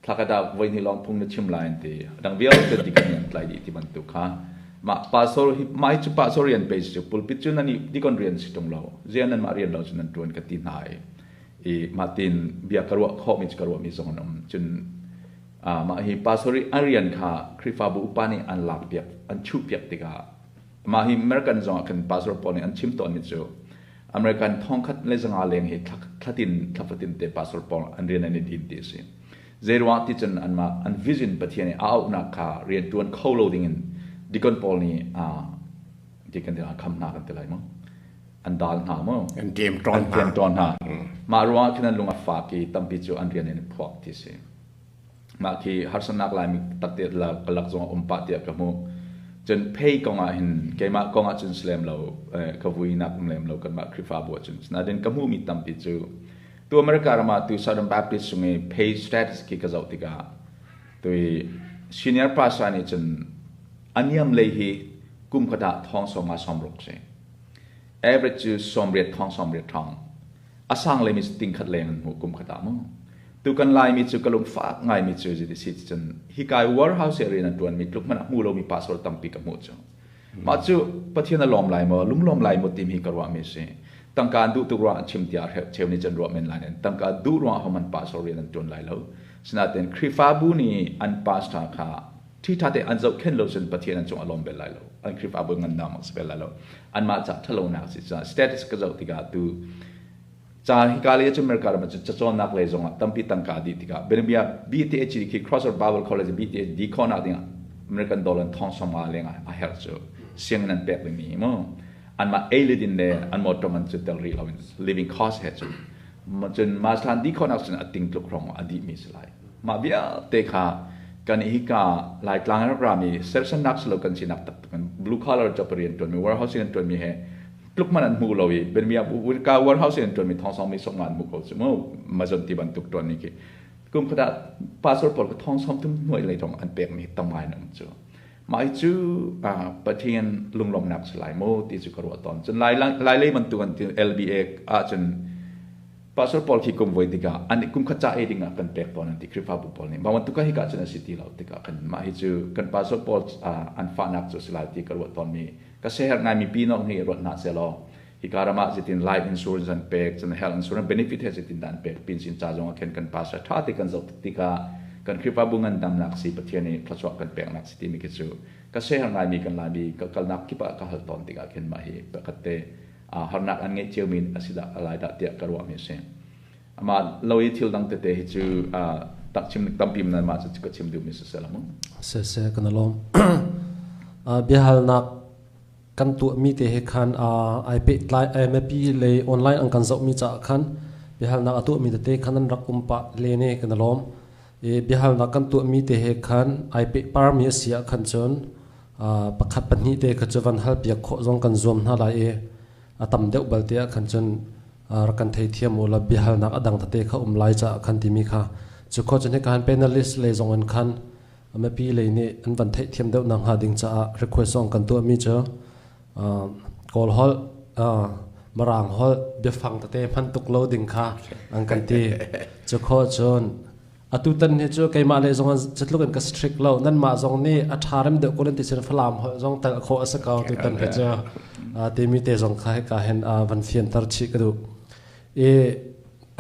Thlakhat ah voi hnih lawng phung na chim lai an ti, dang vialte deacon nih an tlaih dih ti bantuk kha. Mah pastor hi, mah hi cu pastor rian pe si cu, pulpit cu nan i deacon rian si tung lo, ziah nan mah rian lo cu nan tuan ka ti hna i mah tin bia ka ruah khawhmi cu ka ruahmi zong an um. Cun mah hi pastor i a rian kha Khrihfabu upa nih an lakpiak, an chuhpiak tikah mah hi American zong ah khan pastor pawl nih an chim tawnmi cu American 1500 leng hi thlatin thlafatin te pastor pawl an rian an i din ti a si. Zeiruang ti cun anmah an vision, Pathian i a auhnak kha rian ṭuan kho lo dingin deacon pawl nih deacon ti kham hna kan ti lai maw, an dal hna maw, an ṭem ṭawn hna, an ṭawn hna. Mah ruangah khin an lung a fak i tampi cu an rian in phuak ti si. Mah khi harsatnak Laimi takte ka lak zong a um pah tiah ka hmuh. Cun phei kong ah hin keimah kong ah cun si lem lo, ka vuinak um lem lo kanmah Khrihfabu ah cun. Nain ka hmuhmi tampi cu tu America ram ah tu Southern Baptist chung i pay status khi ka zoh tikah tu senior pastor nih cun a niam lei hi kum khat ah thong sawm nga sawm ruk si. Average cu 80 thong 80 thong. A sang leimi cu ting khat leng an hmuh kum khat ah mu. Tu kan Laimi cu ka lungfak ngaimi cu ziti si cun hi kai warehouse i rian an ṭuanmi tluk hmanh a hmu lomi pastor tampi ka hmuh cu. Mah cu Pathian a lawm lai maw, lunglawm lai maw timi ka ruahmi a si. Tangka an duh tuk ruangah an chim tiah cheu nih cun ruah men lai nain tangka duh ruangah hohmanh pastor rian an ṭuan lai lo. Sinain Khrihfabu nih an pastor kha ṭhiṭha tein an zohkhenh lo cun Pathian an cung a lawm bel lai lo. An Khrihfabu ngandam a si bel lai lo. Anmah caah ṭhalonak a si caah status ka zoh tikah tu ca hika lei cun America ram ah cun cacawnnak lei zongah tampi tangka a dih tikah bianabia BTH khi Crossroad Bible College BTH di khawhnak dingah American dollar thong sawmnga leng ah a herh cu sianginn an pek dingmi mu anmah ei le din le an motor man cu tel rih loin living cost he cun cun master an dih khawhnak cun a ting tluk hrawng a dihmi si lai. Mah vialte kha kan hika Laitlang rak rami sersannak silo kan sinak taktak in blue collar job rian ṭuanmi, warehouse rian ṭuanmi he tluk man an hmu lo i benmia ka warehouse rian ṭuanmi thong song mi sok an hmu ko cu mu Amazon ti bantuk ṭuanmi khi kum khat ah pastor pawl ka thong som thum hnuai lei thong an pekmi tam ngai na um cu. Mah hi cu Pathian lunglawmhnak si lai maw ti cu ka ruah tawn. Cun Lai lei bantuk an ti LBA ahcun Pastor pawl khi kum voi tikah an kum khat ca ei ding ah kan pek tawn an ti Khrihfabu pawl nih. Mah bantuk ah hika cun a si ti lo tikah kan mah hi cu kan pastor pawl an fahnak cu si lai ti ka ruah tawnmi ka siaherh ngaimi pi nok hi ruat hna sehlaw hika ram ah zeitin life insurance an pek, cun health insurance benefit he zeitin dah an pek pin sin ca zong ah khin kan pastor ṭha te kan zoh tikah kan Khrihfabu ngandamnak si Pathian nih thluachuah kan peknak si timi khi cu ka siaherh ngaimi kan Laimi ka kalnak kip ah ka hal tawn tikah khin mah hi pakhat te harnak an ngeih ciomi a si dah lai dah tiah ka ruahmi a si. Amah lo i thil dang tete hi cu tak chim tampi nan mah cu ka chim duhmi si seh mu. Se kan lawm. Biahalnak kan tuahmi te he khan ai pehtlai MAP lei online an kan zohmi caah khan biahalnak a tuahmi tete khan an rak um pah le ne kan lawm. I biahalnak kan tuahmi te he khan ai pehparmi a si ah khan cun pakhat pahnih te kha cu van hal piak khawh zong kan zuam hna lai i a tam deuh balte ah khan cun rak kan theithiam u la biahalnak a dang tete kha um lai caah khan timi kha cu kho cun hika han panelist lei zong in khan mipi lei nih an van theihthiam deuh nak hnga ding caah request zong kan tuahmi cu Kawl holh, Mirang holh biafang tete hman tuk lo ding kha an kan ti. Cu khawh cun atutan hi cu keimah le zong catluk in ka strict lo. Nanmah zong nih a ṭha rem deuh ko nan ti cun Falam holh zong tel khawh a si ko tutan hi cu timi te zong kha hika hin van fianter chih ka duh. I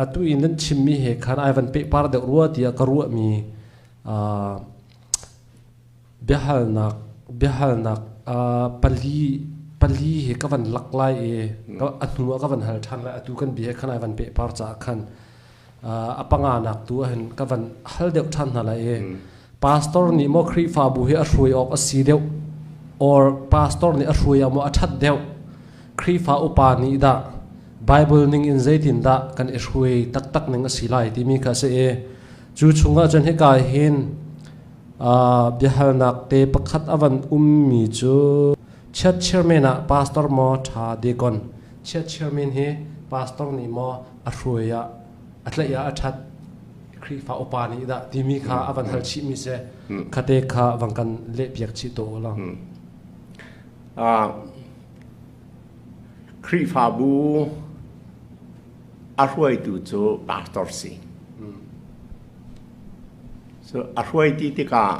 atu i nan chimmi he khan ai van pehpar deuh rua tiah ka ruahmi Biahalnak biahalnak pali pali hi ka van lak lai i a hnu ah ka van hal ṭhan lai. Atu kan bia he khan ai van pehpar caah khan a panganak tu ahhin ka van hal deuh ṭhan hna lai i pastor nih maw Khrihfabu hi a hruai awk a si deuh or pastor nih a hruai ah maw a ṭhat deuh, Khrihfa upa nih dah Bible ning in zeitindah kan i hruai taktak ning a si lai timi kha a si i cu chungah cun hika hin Biahalnak te pakhat a van ummi cu chiat chairman ah pastor maw ṭha deacon, chiat chairman hi pastor nih maw a hruai ah a tlaih ah a ṭhat, Khrihfa upa nih dah timi kha a van hal chihmi si. Khate kha van kan lehpiak chih tuah u law. Khrihfabu a hruaitu cu pastor si. So a hruai ti tikah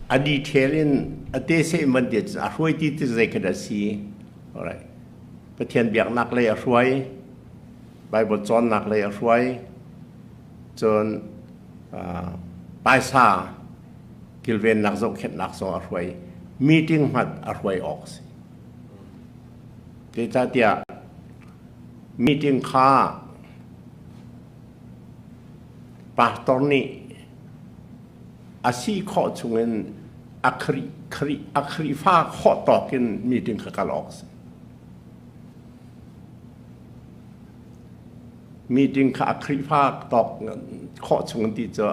a detail in a te seh in van ti a hruai ti ti zei kha dah si? Alright. Pathian biaknak lei a hruai, Bible cawnnak lei a hruai, cun paisa kilvennak zohkhenhnak zong a hruai, meeting hmanh a hruai awk a si. Zeicahtiah meeting kha Pastor nih a si khawh chungin a Khrihfa khawh tawk in meeting kha kal awk a si. Meeting kha a Khrihfa tawk khawh chungin ti cu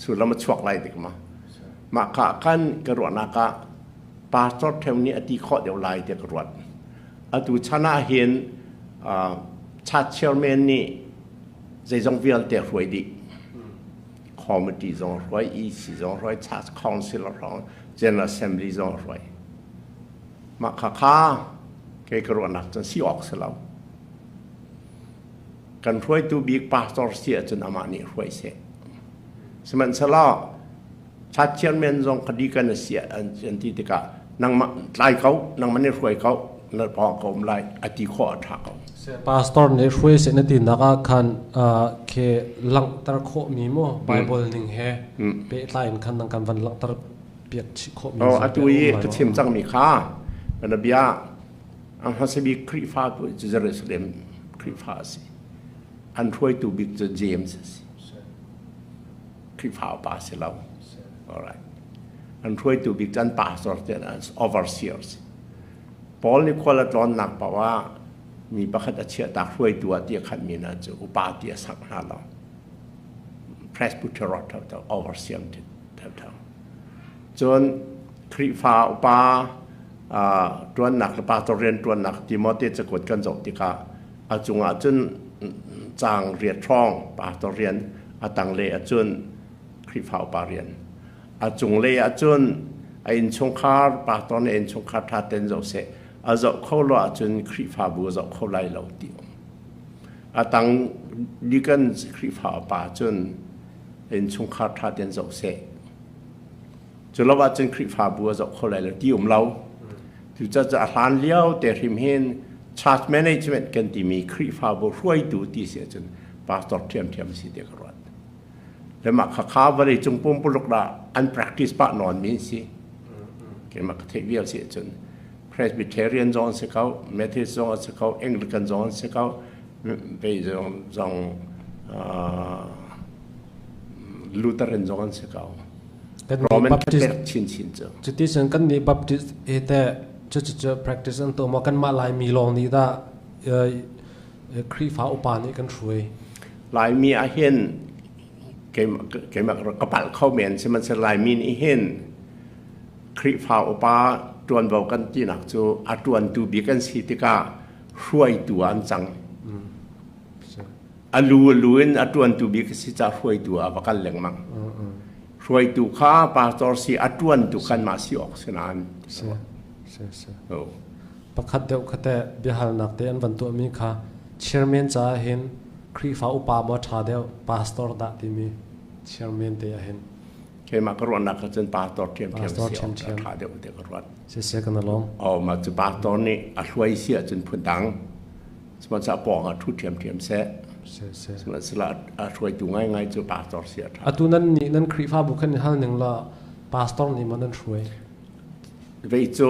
sullam a chuak lai dik ma. Mah kha khan ka ruahnak ah pastor ṭheo nih a ti khawh deuh lai tiah ka ruat. Atu chan ah hin church chairman nih zeizong vialte hruai dih. Committee zong hruai, EC zong hruai, church council hruai, General Assembly zong hruai. Mah kha kha kei ka ruahnak cun si awk si lo. Kan hruaitu bik pastor si ahcun amah nih hruai seh. Sihmanhsehlaw church chairman zong kha deacon a si an ti tikah Nangmah tlai ko, nangmah nih hruai ko, na pawng ka um lai a ti khawh a ṭha ko. Pastor nih hruai seh na tinak ah khan khi langhter khawhmi maw Bible ning he pehtlai in khan nang kan van langhter piak chih khawhmi? Oh, atu i ka chim cangmi kha kana bia ang hmasa bik Khrihfa cu Jerusalem Khrihfa a si. An hruaitu bik cu James a si. Khrihfa upa si lo. Alright. An hruaitu bik cu an pastor te an overseers. Paul nih khual a tlawnnak paoh ah mi pakhat a chiahtak hruaitu ah ti a khatmi hna cu upa ti a sak hna lo. Presbyterot thotho, overseer thotho. Cun Khrihfa upa ṭuannak le pastor rian ṭuannak Timote cakuat kan zoh tikah a cungah cun caang riat hrawng pastor rian, a tanglei ahcun Khrihfa upa rian. A cunglei ahcun a innchungkhar pastor nih a innchungkhar ṭha tein zoh seh, a zoh kho lo ahcun Khrihfabu a zoh kho lai lo ti um. A tang deacon Khrihfa upa cun a innchungkhar ṭha tein zoh seh. Cu lo ahcun Khrihfabu a zoh kho lai lo ti um lo. Cucaah a hlan lio te hrim hin church management kan timi Khrihfabu hruaitu ti si ahcun pastor ṭhiamṭhiam si ti ka ruat. Le mah khakha vawleicung pumpuluk dah an practice pah nawn mi si. Keimah ka theih vial si ahcun Presbyterian zong an si ko, Methodist zong an si ko, Anglican zong an si ko, vei zong zong Lutheran zong an si ko. Roman Catholic chinchin cu. Cuti cun kan nih Baptist he teh cucu practice an tuah maw kanmah Laimi lawng nih dah Khrihfa upa nih kan hruai? Laimi ah hin keimah ka palh kho men sihmanhsehlaw Laimi nih hin Khrihfa upa ṭuanvo kan tinak cu a ṭuantu bik an si tikah hruaitu ah an cang. A lu a lu in a ṭuantu bik a si caah hruaitu ah a va kal lengmang. Hruaitu kha pastor si a ṭuantu kanmah si awk si nain. Si, si, si. Pakhat deuh kha teh biahalnak te an van tuahmi kha chairman caah hin Khrihfa upa maw ṭha deuh pastor dah timi chairman te ah hin. Keimah ka ruahnak ah cun pastor ṭhiamṭhiam si awk a ṭha deuh ti ka ruat. Siseh kan alawm. Oh, mah cu pastor nih a hruai si ahcun phundang. Sihmanhsehlaw pawng ah ṭhu ṭhiamṭhiam seh. Sihmanhsehlaw a hruaitu ngaingai cu pastor si a ṭha. Atu nan nih nan Khrihfabu khan i hal ning law pastor nih maw nan hruai? Vei cu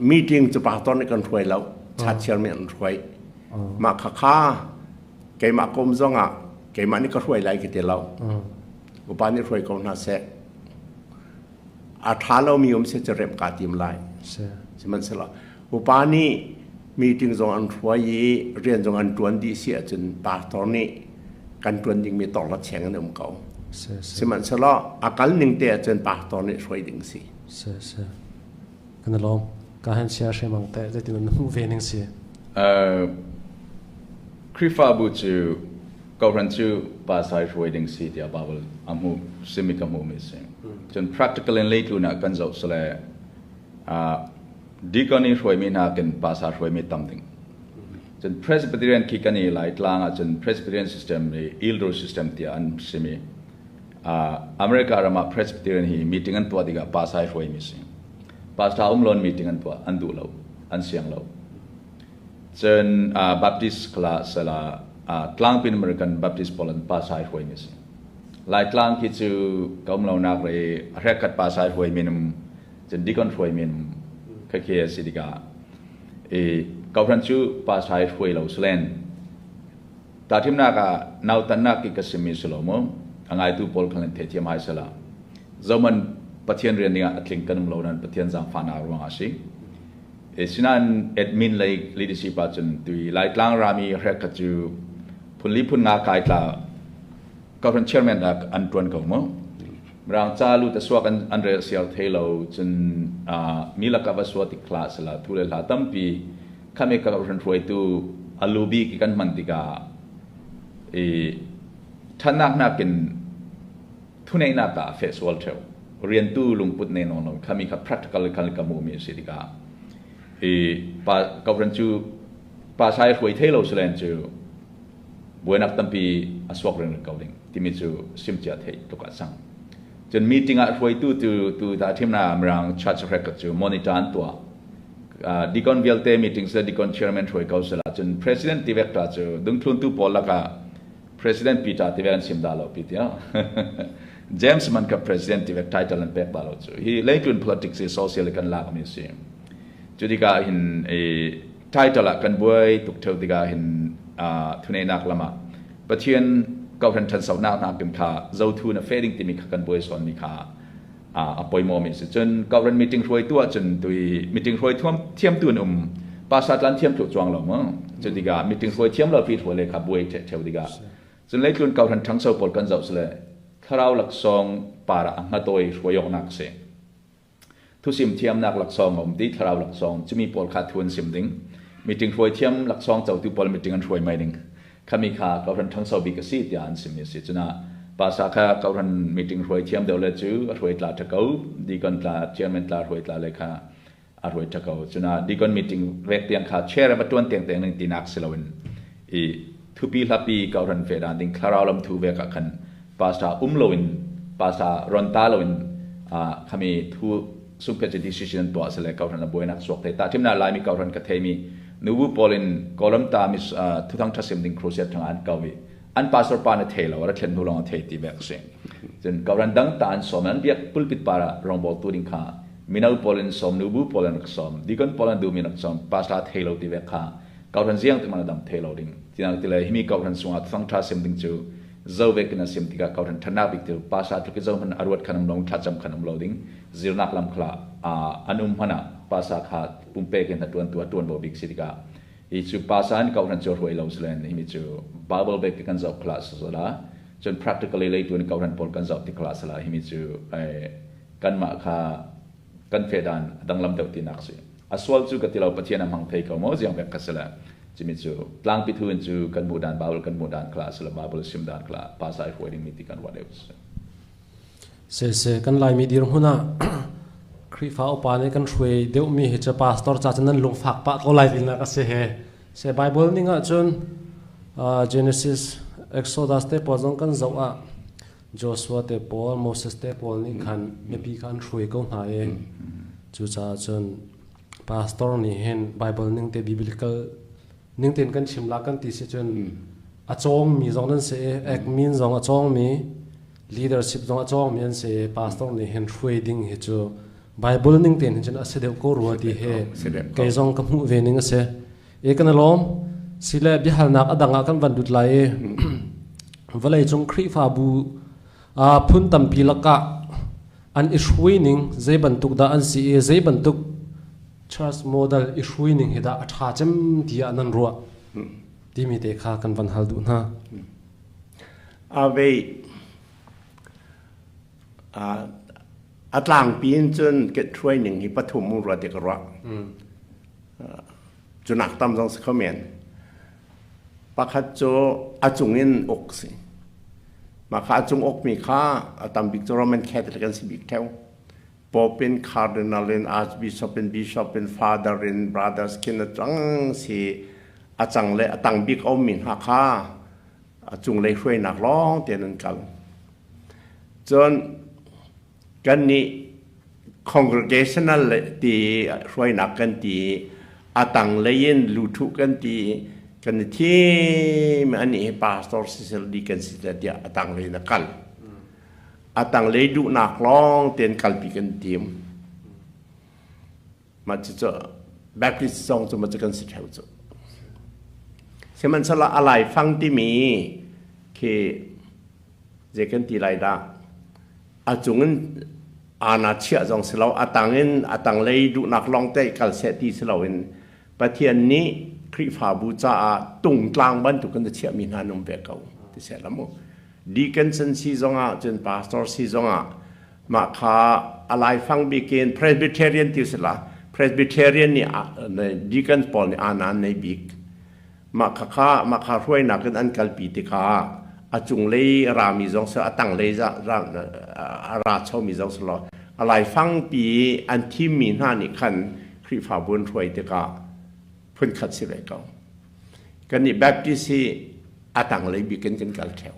meeting cu pastor nih kan hruai lo. Chat nih an hruai. Mah khakha keimah kom zong ah keimah nih ka hruai lai ka ti lo. Upa nih hruai ko hna seh. A ṭha lomi um seh cu remh kaa tim lai. Sihmanhsehlaw upa nih meeting zong an hruai i rian zong an ṭuan dih si ahcun pastor nih kan ṭuan dingmi torla cheng an um ko. Sihmanhsehlaw a kal ning te ahcun pastor nih hruai ding si. Si si. Kan i lawm. Ka han chia hrimang te zeitin na hmuh ve ning si? Khrihfabu cu kohhran cu pasai hruai ding si tiah Bible a hmuh simi ka hmuhmi si. Cun practical in leitlun ah kan zoh sale deacon i hruaimi hna kin pasa hruaimi tam ding. Cun Presbyterian khi kan i lai tlang ah cun Presbyterian system i elder system tiah an simi. America ram ah Presbyterian hi meeting an tuah tikah pasa i hruaimi si. Pastor um lon meeting an tuah an duh lo, an siang lo. Cun Baptist kala sala tlangpin American Baptist pawl an pasa i hruaimi si. Laitlang khi cu ka um lonak re hrekkhat pasa i hruaimi num cun deacon hruaimi num khakhe a si tikah i kohhran cu pasa i hruai lo silen tahthimnak ah nautannak ki ka simi si lo mu a ngaitu pawl khan theithiam hai sala zoman Pathian rian dingah a tling kan um lo nan Pathian zaangfahnak ruangah a si. Sinain admin lei leadership ahcun tui Laitlang rami hrek cu phunli phun nga kai tla government chairman dah an tuan ko mu. Mirang ca lu ta suak an rel siar thei lo cun mi laka va sua tik hla sala thu le hla tampi khame ka ran hruaitu alubi ki kan hman tikah i thanak nakin thuneihnak ah a feh sual theo. Riantu lungput ne nawn lo khami kha practical khan ka hmuh mi a si tikah i pa government cu pa sai hruai thei lo silen cu buainak tampi a suak ring ko ding timi cu sim cia thei tuk ah sang. Cun meeting ah hruaitu tu tu ta thimna Mirang church record cu monitor an tuah. Deacon vialte meeting se deacon chairman hruai ko sela cun president tivek ta cu dungthluntu pawl lakah President Peter tivek an sim da lo pi tia. James man ka president tivek title an pek ba lo cu. Hi leitlun politics hi social kan lak mi si. Cu tikah hin title ah kan buai tuk theu tikah hin thuneinak lamah Pathian kohhran ṭhansonak nakin kha zothu na fe ding timi kha kan buai sawn mi kha a poimaw mi si. Cun kohhran meeting hruaitu ahcun tui meeting hruai thiam tu an um pastor tlan thiam thlu chuang lo mu. Cu tikah meeting hruai thiam lo fi hruai le kha buai theu tikah cun leitlun kohhran ṭhangso pawl kan zoh sile thlarau laksawng para a hngatoi hruai awknak si. Thusim thiamnak laksawng a um ti thlarau laksawng cumi pawl kha thu an sim ding. Meeting hruai thiam laksawng cotu pawl meeting an hruai mai ding. Khami kha kohhran ṭhangso bik a si tiah an simmi a si. Cunah pasa kha kohhran meeting hruai thiam deuh le cu a hruai tla ṭha ko. Deacon tla, chairman tla hruai tla le kha a hruai ṭha ko. Cunah deacon meeting rek tiang kha chair a va ṭuan tiang tiang ning tinak si loin i thupi hlapi kohhran fe dan ding thlarau lam thu vek ah khan pastor um loin pastor ron ta loin khami thu sungphet cu decision tuah sile kohhran a buainak suak te ta thimna laimi kohhran ka theimi nubu pawl in kawlam ta mis thuthang thasim ding crusade thang an kawi an pastor pa na thei lo ra thlen hnu long a thei ti bek si cun kohhran dang ta an som an biak pulpit para rongbol tu ding kha mino pawl in som nubu pawl an rak som deacon pawl an duhmi rak som pastor thei lo ti vek kha Kohhran ziang ti man a dam thei lo ding. Tinak ti le himi kohhran sungah thang tha sim ding cu zo vek in a sim tikah kohhran thanak bik tu pasa tluk i zo hman a ruat khan um lo thlacam khan um lo ding zirnak lam khala an um hman ah pasa kha pumpek in a tuan tu a tuan bo bik si tikah hi cu pasa in kohhran cu hruai lo silen himi cu Bible bek kan zoh khala sala cun practically lei tu in kohhran pawl kan zoh ti khala sala himi cu kanmah kha kan fedan danglam deuh tinak si. A sual cu ka ti lo, Pathian a hmang thei ko maw ziang vek ka si le cimi cu tlangpi thu in cu kan hmuh dan Bible kan hmuh dan khala si le Bible sim dan khala pa sai hruai ding mi ti kan ruah deuh si. Se se kan Laimi dirhmun ah Khrihfa upa nih kan hruai deuhmi hi cu pastor ca cun nan lungfak pah ko lai tinak a si he. Se Bible ning ah cun Genesis, Exodus te pawl zong kan zoh ah Joshua te pawl, Moses te pawl nih khan mipi kha an hruai ko hna i cucaah cun pastor nih hin Bible ning te biblical ning tein kan chim la kan ti si cun a cawngmi zong nan si i admin zong a cawngmi leadership zong a cawngmi an si i pastor nih hin hruai ding hi cu Bible ning tein hin cun a si deuh ko rua ti hi kei zong ka hmuh ve ning a si. E kan i lawm. Sile biahalnak a dang ah kan van lut lai i vawleicung Khrihfabu phun tampi lakah an i hruai ning zei bantuk dah an si i zei bantuk church model i hruai ning hi dah a ṭha cem tiah nan ruah timi te kha kan van hal duh hna. Ave a tlangpi in cun ke hruai ning hi pathum ruah ti ka ruah. Cunak tam zong si kho men. Pakhat cu a cung in uk si. Mah kha a cung ukmi kha a tam bik cu Roman Catholic an si bik theo. Pope in Cardinal in Archbishop in Bishop in Father in Brothers khin a cang si a cang le a tang bik a ummi hna kha a cunglei hruainak lawng tein an kal. Cun Kannih congregational ti hruainak kan ti a tanglei in luthuh kan ti kan i thim anih hi pastor sisel di kan si tiah a tanglei in a kal. A tanglei duhnak lawng tein kalpi kan tim. Mah cucu Baptist zong cu mah cu kan si theo cu. Sihmanhsehlaw a laifang timi khi zei kan ti lai dah a cung in ana chiah zong si lo a tang in a tanglei duhnak lawng te kal seh ti si loin Pathian nih Khrihfabu caah tungtlang bantuk in a chiahmi hna an um ve ko ti seh la mu deacon si zongah cun pastor si zongah mah kha a laifang bik in Presbyterian ti si la Presbyterian nih deacon pawl nih ana an nei bik mah kha kha mah kha hruainak in an kalpi tikah a cunglei rami zong si a tanglei a ra chomi zong si law a laifangpi an thimmi hna nih khan Khrihfabu an hruai tikah phunkhat si ve ko. Kannih Baptist hi a tanglei bik in kan kal theo.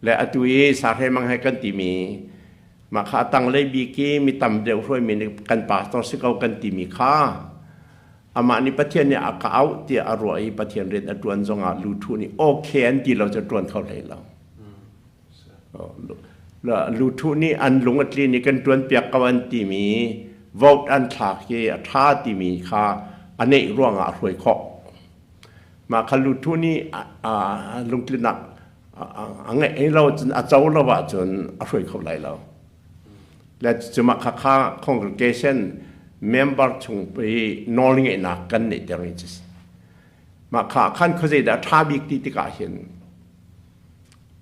Le atu i Sahre Mang he kan timi mah kha a tanglei bik i mi tam deuh hruaimi nih kan pastor si ko kan timi kha amah nih Pathian nih a ka auh tiah a ruah i Pathian rian a ṭuan zongah luthu nih okay an ti lo cu ṭuan kho hlei lo. Luthu nih an lung a tlin i kan ṭuan piak ko an timi vote an thlak i a ṭha timi kha a neih ruangah a hruai khawh. Mah kha luthu nih lungtlinnak a ngeih lo cun a co lo ahcun a hruai kho lai lo. Le cu mah kha kha congregation member chung i nawlngeihnak kan neihter mi cu si. Mah kha khan khuazei dah a ṭha bik ti tikah hin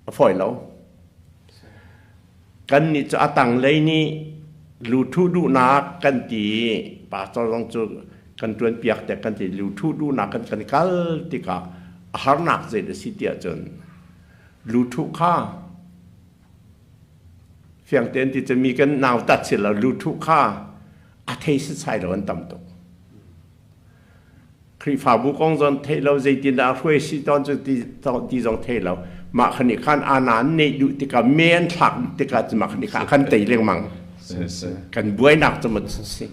a fawi lo. Kan nih cu a tanglei nih luthu duhnak kan ti i pastor zong cu kan ṭuan piak tiah kan ti luthu duhnak kan kan kal tikah a harnak zei dah si tiah cun luthu kha fiang tein ti cu mi kan nautat si lo luthu kha a thei setsai lo an tam tuk. Khrihfabu kong zong theih lo zeitindah a hruai si tawn cu ti, ti zong thei lo mah khan nih khan ana an neih duh tikah me an thlak tikah cu mah khan nih khan kan tei lengmang kan buainak cu man si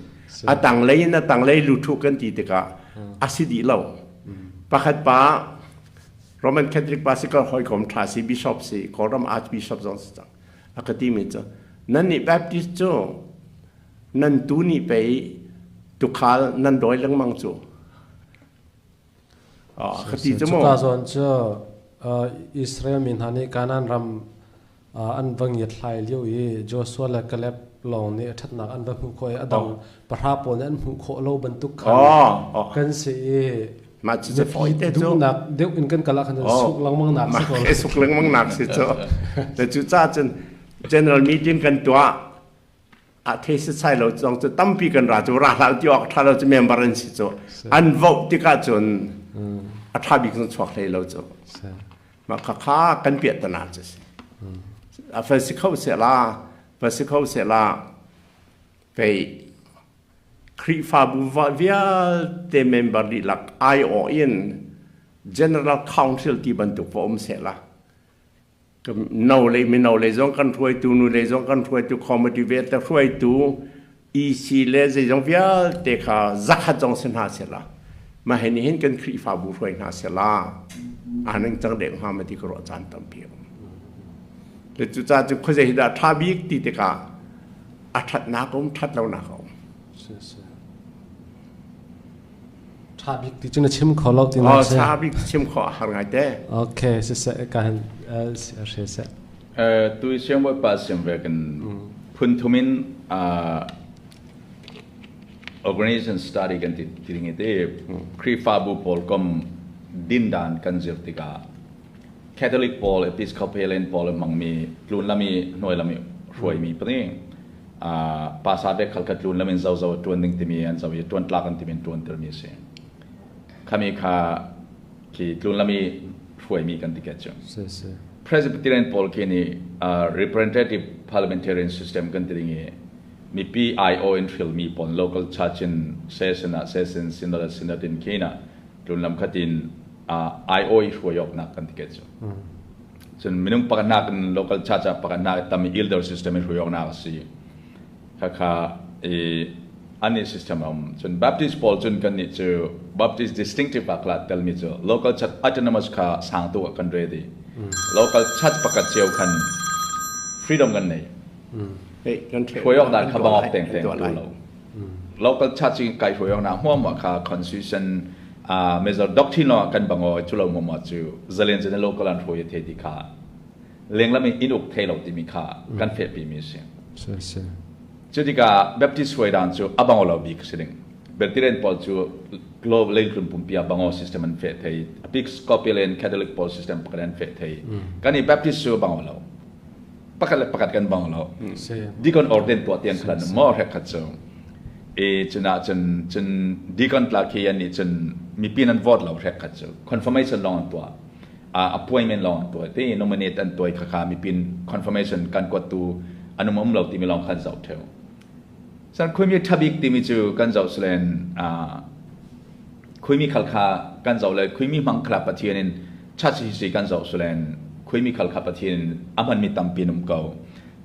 a tanglei in a tanglei luthu kan ti tikah a si dih lo pakhat pa Roman Catholic pa si ka hawikom tha si bishop si Kawlram archbishop zong si cang a ka ti mi cu nan nih Baptist cu Nan tu nih pei tukhal nan dawi lengmang cu. Ka ti cu mu. Cuka zawn cu Israel mi hna nih Kanaan ram an va ngiathlai lio i Joshua le Caleb lawng nih a ṭhatnak an va hmuh khawh i a dang pahra pawl nih an hmuh khawh lo bantuk khan kan si i mah cu cu fawi te cu duhnak deuh in kan kal ah khan suk lengmang nak si ko suk lengmang nak si cu cu ca cun general meeting kan tuah a thei setsai lo zong cu tampi kan ra cu ra hlah ti awk ṭha lo cu member an si cu an vote tikah cun a ṭha bik zong chuak hlei lo cu mah kha kha kan piah tana cu si a fa si kho se la fa si kho se la kei Khrihfabu vialte member dihlak aiawh in General Council ti bantuk va um seh la No le mino le zong kan hruaitu nu le zong kan hruaitu committee vialte hruaitu EC le zeizong vialte kha zakhat zong si hna sela mah hi nih hin kan Khrihfabu hruai hna sela aa ning cang deuh hnga ma ti ka ruah caan tampi a um. Le cucaah cu khuazei hi dah ṭha bik ti tikah a ṭhatnak a um ṭhat lonak a um. Ṭha bik ti cu na chim kho lo ti na si. Ṭha bik chim khawh a har ngai te. Okay, siseh ka han hre seh. Tu siang bawipa siam ve kan phun thum in organization study kan ti ti ding te Khrihfabu pawl kom dindan kan zir tikah Catholic pawl Episcopalian pawl hmangmi tlun lami hnuai lami hruaimi pani pasa bek khal kha tlun lamin zozo ṭuan ding timi an zo i ṭuan tlak an timi in ṭuan termi a si. Khami kha khi tlun lami hruaimi kan ti ke cu. Presbyterian pawl khi nih representative parliamentarian system kan ti ding i mipi IO in hrilmi pawl local church in session ah session synod ah synod in khi na tlun lam khatin IO i hruai awknak kan ti ke cu. Cun minung pakhatnak in local church ah pakhatnak tam i elder system in hruai awknak a si. Khakha i an i system a um. Cun Baptist pawl cun kan nih cu Baptist distinctive ah kala telmi cu local church autonomous kha sang tu ah kan ready. Local church pakhat cio khan freedom kan nei. Hruai awknak kha bangok teng teng tu lo. Local church in kai hruai awknak hmuam kha constitution major doctrine lawng kan bang o cu lo mo cu zalen cun local an hruai the ti kha lenglam in in uk thei lo timi kha kan fehpi mi si cu tikah Baptist hruai dan cu a bang lo bik si ding Presbyterian pawl cu global leitlun pumpi a bango system an feh thei Episcopalian Catholic pawl system pakhat an feh thei kan i Baptist cu bang lo pakhat le pakhat kan bang lo deacon ordain tuah tiang khan mo hrek khat cu e cuna cun cun deacon tla khi an nih cun mipi nan vote lo hrek khat cu confirmation long an tuah appointment long an tuah te nominate an tuai kha kha mipin confirmation kan kuat tu anum um lo timi long khan zoh theu san khuimi thabik timi cu kan zoh slen khuimi khal kha kan zoh le khuimi hmang khala pathian in church hi si kan zoh slen Khuimi khal kha Pathian a hmanmi tampi an um ko.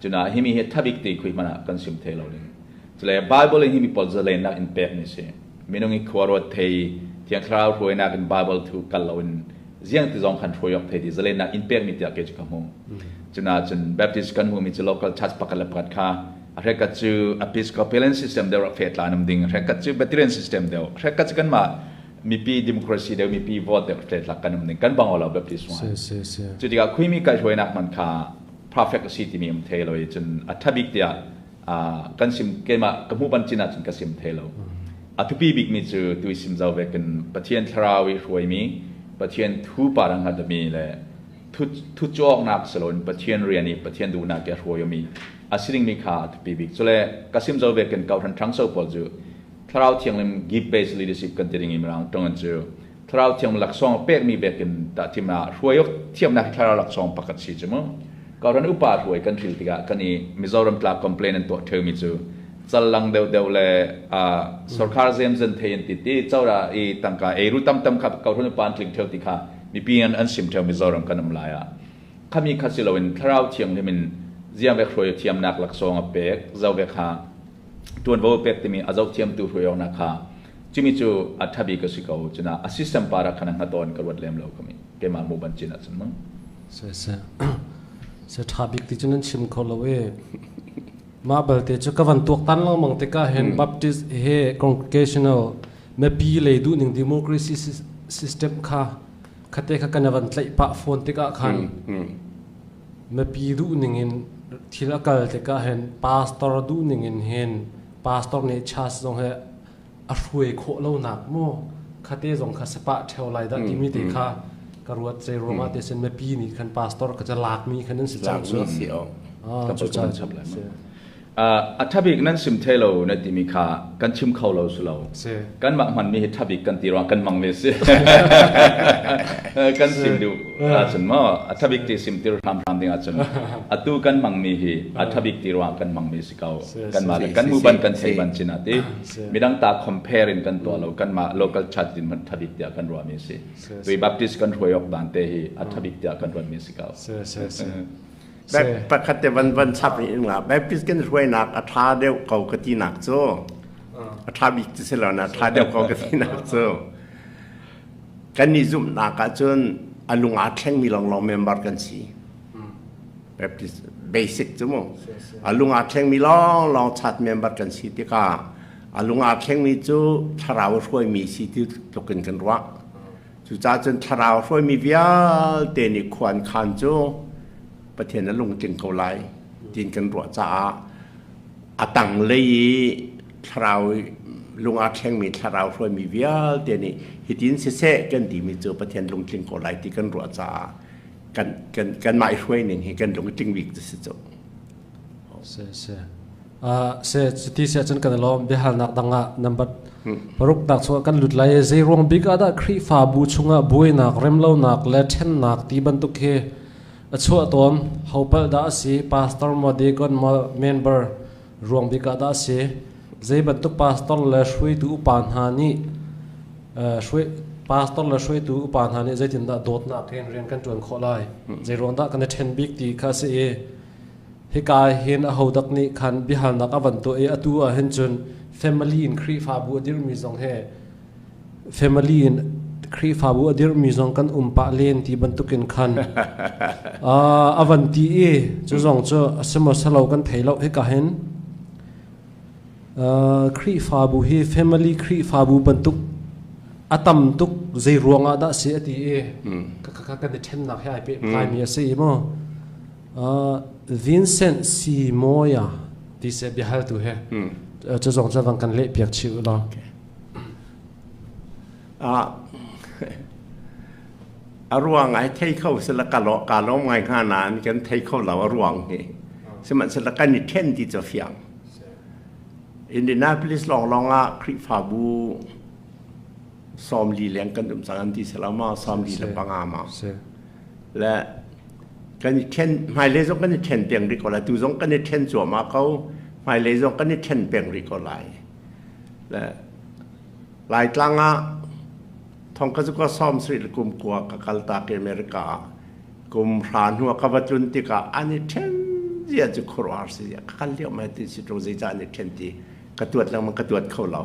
Cuna himi hi thabik ti khui hmanh ah kan sim thei lo ding. Cule Bible in himi pawl zalennak in pek mi si. Minung i khua ruat thei, Thiang Thlarau hruainak in Bible thu kal lo in ziang ti zong khan hruai awk thei ti zalennak in pek mi tiah kei cu ka hmu. Cuna cun Baptist kan hmu mi cu local church pakhat le pakhat kha a hrekat cu Episcopalian system deuh rak fetla an um ding, a hrekat cu Presbyterian system deuh, a hrekat cu kanmah mipi democracy deuh mipi vote deuh hretlak kan um ding kan bang lo Baptist wa. Cu tikah khuimi kaihruainak man kha perfect a si timi um thei lo i cun a thabik tiah kan sim keimah ka hmuh ban cin ahcun ka sim thei lo. A thupi bik mi cu tui sim zau ve kan Pathian thlarau i hruaimi Pathian thu parang hatami le thu cawknak saloin Pathian rian i Pathian duhnak ke hruaimi a si dingmi kha a thupi bik. Cule ka sim zau ve kan kauhran ṭhangso pawl cu Thlarau Thianghlim gift based leadership kan ti ding i Mirang ṭong in cu Thlarau Thiang laksawng pekmi vekin tahthim ah hruai awk thiamnak hi thlarau laksawng pakhat si cu mu. Kauhran upa hruai kan hril tikah kan i Mizoram tla complain an tuah ṭheumi cu callang deuhdeuh le sorkhar zemzen thei an ti ti cora i tangka eiru tamtam kha kauhran upa an tling ṭheu ti kha mipi an an sim ṭheu Mizoram kan um lai ah khami kha si loin Thlarau Thianghlim in ziang vek hruai thiamnak laksawng a pek zo vek ha ṭuanvo a pek timi a zohthiamtu hruaiawknak kha cumi cu a ṭha bik a si ko. Cuna a system par ah khan a hngaton ka ruat lem lo kami keimah mu ban cin ahcun mu. Se se se ṭha bik ti cu nan chim kho lo e. Mah balte cu ka van tuak tan lengmang tikah hin Baptist he congregational mipi lei duhning democracy system kha khate kha kan van tlaih pah fawn tikah khan mipi duhning in thil a kal tikah hin pastor duhning in hin pastor nih church zong he a hruai khawh lonak mu khate zong kha sepah ṭheo lai dah timi te kha ka ruat zei ruangah te sin mipi nih khan pastor ka ca lakmi khan an si cang cu cu ca A ṭhabik nan sim thai lo na timi kha kan chim kho lo si lo. Kanmah hmanmi hi ṭhabik kan ti ruang kan mang ve si. Kan sim duh ahcun maw a ṭhabik ti sim tir hramhram ding ahcun atu kan mangmi hi a ṭhabik ti ruang kan mangmi si ko. Kanmah le kan muban kan thei ban cin ah ti midang ta compare in kan tuah lo kanmah local church din hmanh ṭhabik tiah kan ruahmi si. Tui Baptist kan hruai awk dan te hi a ṭhabik tiah kan ruatmi si ko. Pakhat te van van chap in nga Baptist kan hruainak a ṭha deuh ko ka tinak cu a ṭha bik ti si lo na ṭha deuh ko ka tinak cu kan i zumhnak ahcun a lung aa thlengmi lawnglawng member kan si. Baptist basic cu mu a lung aa thlengmi lawnglawng chat member kan si tikah a lung aa thlengmi cu thlarau hruaimi si ti tluk in kan ruah. Cucaah cun thlarau hruaimi vialte nih khua an khaan cu Pathian a lungtling ko lai tiin kan ruah caah a tanglei i thlarau lung aa thlengmi thlarau hruaimi vialte nih hitin siseh kan timi cu Pathian lungtling ko lai ti kan ruah caah kan kan kanmah i hruai ning hi kan lungtling bik cu si cu. Si si. Se cuti si ahcun kan i lawm. Biahalnak dang ah number paruk nak chungah kan lut lai. Zei ruang bik ah dah Khrihfabu chungah buainak, remlonak le ṭhennak ti bantuk hi a chuah tawn? Ho palh dah a si? Pastor maw, deacon maw, member ruang bik ah dah a si? Zei bantuk pastor le hruaitu upa hna nih hruai pastor le hruaitu upa hna nih zeitindah dawtnak in rian kan ṭuan khawh lai? Zei ruang dah kan i ṭhen bik ti kha a si i Hika hin ahodak nih khan biahalnak a van tuah i atu ah hin cun family in Khrihfabu a dirhmi zong he family in Khrihfabu a dirhmi zong kan um pah len ti bantukin khan a van ti i cu zong cu a si maw salo kan thei lo. Hika hin Khrihfabu hi family Khrihfabu bantuk a tam tuk zei ruangah dah si a ti i kan i ṭhennak he ai pehtlai mi a si i maw Vincent C. Moya ti seh biahaltu he cu zong cu van kan leh piak chih u law. A ruang ai thei kho sila ka lo ka lawm ngai hnga nain kan thei kho lo a ruang hi. Sihmanhsehlaw kan i ṭhen ti cu fiang. Indianapolis lawnglawng ah Khrihfabu 40 leng kan um cang an ti sila ma 45 ma. Le kan i ṭhen hmailei zong kan i ṭhen peng rih ko lai. Tu zong kan i ṭhen cuahmah ko. Hmailei zong kan i ṭhen peng rih ko lai. Le Laitlang ah thong ka cu ka 79 ka kal tak i America ah. Kum hra hnu ah ka va tlun tikah an i ṭhen zia cu khuaruahhar si zia ka kal lio mai ti si ṭung zeicah an i ṭhen ti ka tuat lengmang, ka tuat kho lo.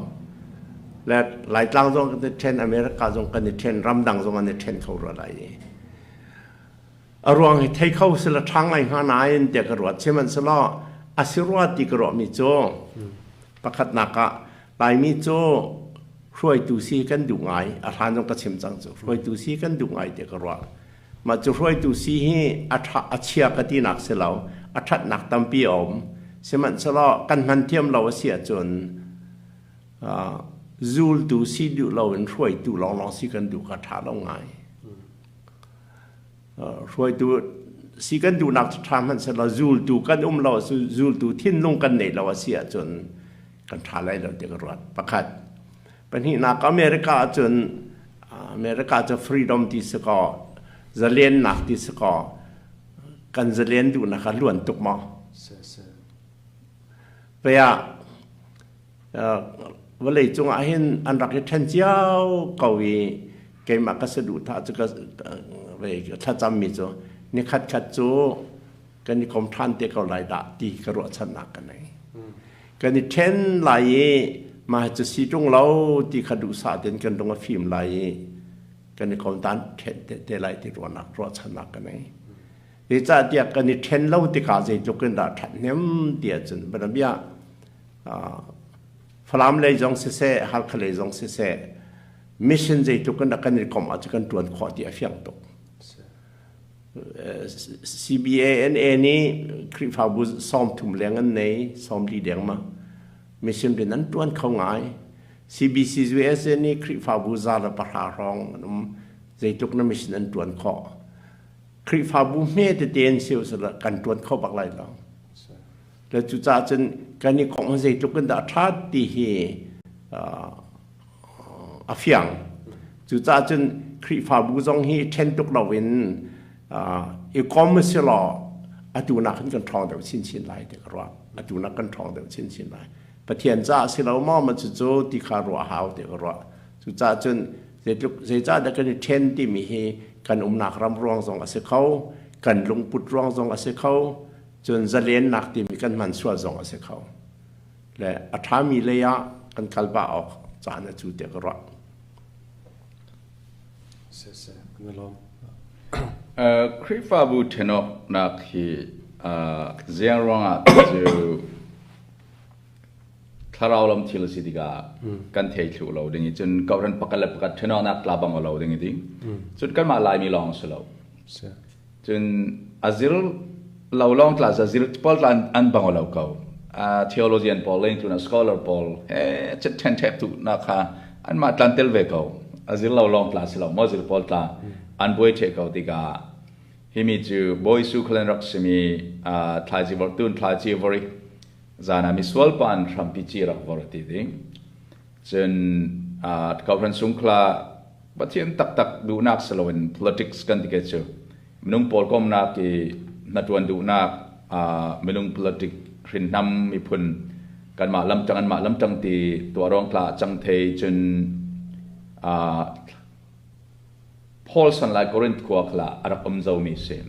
Le Laitlang zong kan i ṭhen, America zong kan i ṭhen, ramdang zong an i ṭhen kho rua lai i. A ruang hi thei kho si la ṭha ngai hnga nain tiah ka ruat. Sihmanhsehlaw a si rua ti ka ruahmi cu pakhatnak ah Laimi cu hruaitu si kan duh ngai. A hlan zong ka chim cang cu. Hruaitu si kan duh ngai tiah ka ruah. Mah cu hruaitu si hi a ṭha a chia ka tinak si lo. A ṭhatnak tampi a um. Sihmanhsehlaw kan hman thiam lo a si ahcun zultu si duh loin hruaitu lawnglawng si kan duh kha ṭha lo ngai. Hruaitu si kan duhnak cu ṭha hmanh sehlaw zultu kan um lo, zultu thinlung kan neih lo a si ahcun kan ṭha lai lo ti ka ruat. Pakhat. Pahnihnak, America ahcun America cu freedom ti si kaw, zalennak ti si kaw, kan zalen duhnak a luan tuk maw? Pei ah vawlei cung ah hin an rak i ṭhen cio ko i keimah ka saduhthah cu ka thlacammi cu nikhat khat cu kan i kom ṭhan te ko lai dah ti ka ruahchannak ka nei. Kan i ṭhen lai i mah cu si ṭung lo ti kha duhsah tein kan lung a fim lai i kan i kom tan ṭhen te lai ti ruahnak ruahchannak ka nei. Zeicahtiah kan i ṭhen lo tikah zeitluk in dah ṭhathnem ti ahcun bianabia Falam lei zong siseh, Halkha lei zong siseh, mission zeitluk in dah kan i komh ahcun kan ṭuan khawh ti a fiang tuk. CBANA nih Khrihfabu 30 leng an nei, 40 deng ma. Mission rian an ṭuan kho ngai. CBC USA nih Khrihfabu 110 hrawng an um. Zeitluk na mission an ṭuan khawh. Khrihfabu hme tete an si usila kan ṭuan kho bak lai lo. Le cucaah cun kan i kongh zeitluk in dah ṭha ti hi a fiang. Cucaah cun Khrihfabu zong hi ṭhen tuk loin i kom si law atu nak hin kan ṭhawng deuh chinchin lai ti ka ruah. Atu nak kan ṭhawng deuh chinchin lai. Pathian caah si lo maw ma cucu ti kha ruah hau ti ka ruah. Cucaah cun zeitluk zeicahdah kan i ṭhen timi hi kan umnak ram ruang zong a si kho, kan lungput ruang zong a si kho, cun zalennak timi kan hman sual zong a si kho. Le a ṭhami lei ah kan kal pah awk caan a cu tiah ka ruah. Khrihfabu ṭhenawknak hi ziang ruangah ti cu thlarau lam thil a si tikah kan thei thlu lo ding i cun kohhran pakhat le pakhat ṭhenawknak tla bang lo ding i ti. Cun kanmah Laimi lawng si lo. Cun a zir lo lawng tla za zir pawl tla an bang lo ko. Theologian pawl leng tlun scholar pawl he chet ṭhen ṭhek tu na kha anmah tlan tel ve ko. A zir lo lawng tla si lo maw zir pawl tla an buai ṭhe ko tikah himi cu Bawi Su khalen rak simi thlaici vor tun thlaici vori zan ah misual pa an hrampi ci rak vor ti ding. Cun kohhran sungkhla Pathian taktak duhnak si loin politics kan ti ke cu minung pawl komnak i hnatuan duhnak, minung politic hrinnam miphun kanmah lamtang anmah lamtang ti tuah ruang tla cang thei. Cun Paul san lai Corinth khua khala a rak um zomi si.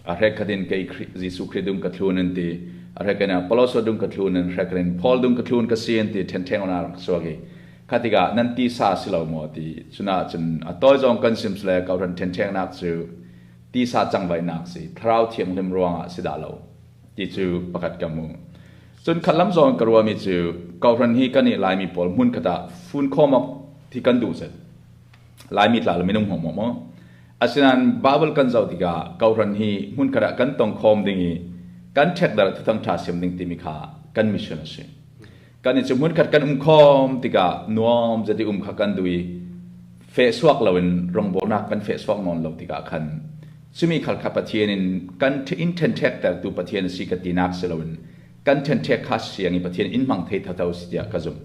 A hrek khatin kei Jesuh Khrih dung ka thlun an ti, a hrek in Apollos dung ka thlun an hrek in Paul dung ka thlun ka si an ti, then theng na rak suak i kha tikah nan ti sa si lo maw ti. Cuna cun a tawi zong kan sim sile kohhran then thengnak cu tisa cangvaihnak si, thlarau thianghlim ruangah si dah lo ti cu pakhat ka mu. Cun khat lam zong ka ruami cu kohhran hi kan i Laimi pawl hmun khat ah fun khawm awk thi kan duh zet Laimi tla le minung hmawm maw. Asinain Bible kan zoh tikah kohhran hi hmunkhat ah kan tong khawm ding i kan ṭhekdar thuthang ṭha siam ding timi kha kan mission a si. Kan i cu hmunkhat kan um khawm tikah nuam zeti um kha kan duh i fehsuak loin rawngbawlnak kan fehsuak nawn lo tikah khan cumi khal kha Pathian in kan in ṭhenṭhektertu Pathian a si ka tinak si loin kan ṭhenṭhek kha siang i Pathian in hmang thei thatho si tiah ka zumh.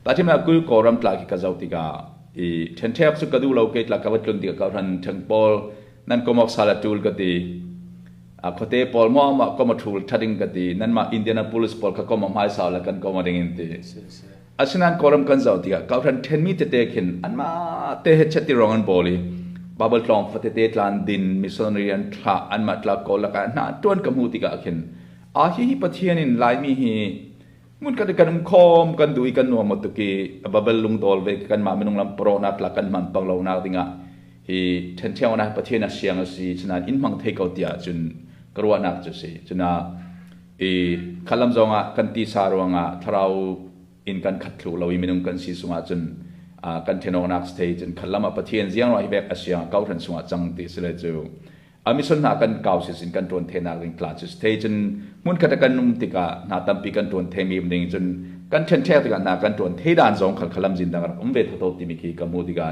Tahṭhimnak kul Kawlram tla khi ka zoh tikah i ṭhenṭhek cu ka duh lo. Kei tla ka va tlun tikah ka hran ṭheng pawl nan komok sal a ṭul ka ti, a khuate pawl maw mah kom a ṭhul ṭha ding ka ti, nanmah Indianapolis pawl kha kom a hmaisau le kan kom a ding in ti. Asinain Kawlram kan zoh tikah kohhran ṭhenmi tete khin anmah te he chet ti rong an bawl i Bible tlawng fatete tlan din missionary an thlah anmah tla ko lakah hna tuan ka hmuh tikah khin a hi hi Pathian in Laimi hi mun kan kan um khom kan duh i kan nuam tuk i Bible lungdawl ve kanmah minung lam pawrawnak la kan hman pang lo nak dingah hi ṭhenṭheo na Pathian a siang a si cunain in hmang thei ko tiah cun ka ruahnak cu si cuna i khalam zongah kan tisa ruangah thlarau in kan khat thlu lo i minung kan si sungah cun kan ṭhenawknak thei cun khalam ah Pathian ziang ruah hi bek a siang ko hran sungah cang ti si le cu a mission hna kan kau si sin kan ṭuan thenak ding tla cu thei cun hmun khat kan um tikah hna tampi kan ṭuan themi ding cun kan ṭhenṭhek tikah hna kan ṭuan thei dan zong khal khalam zin dang rak um ve tho timi khi ka hmu tikah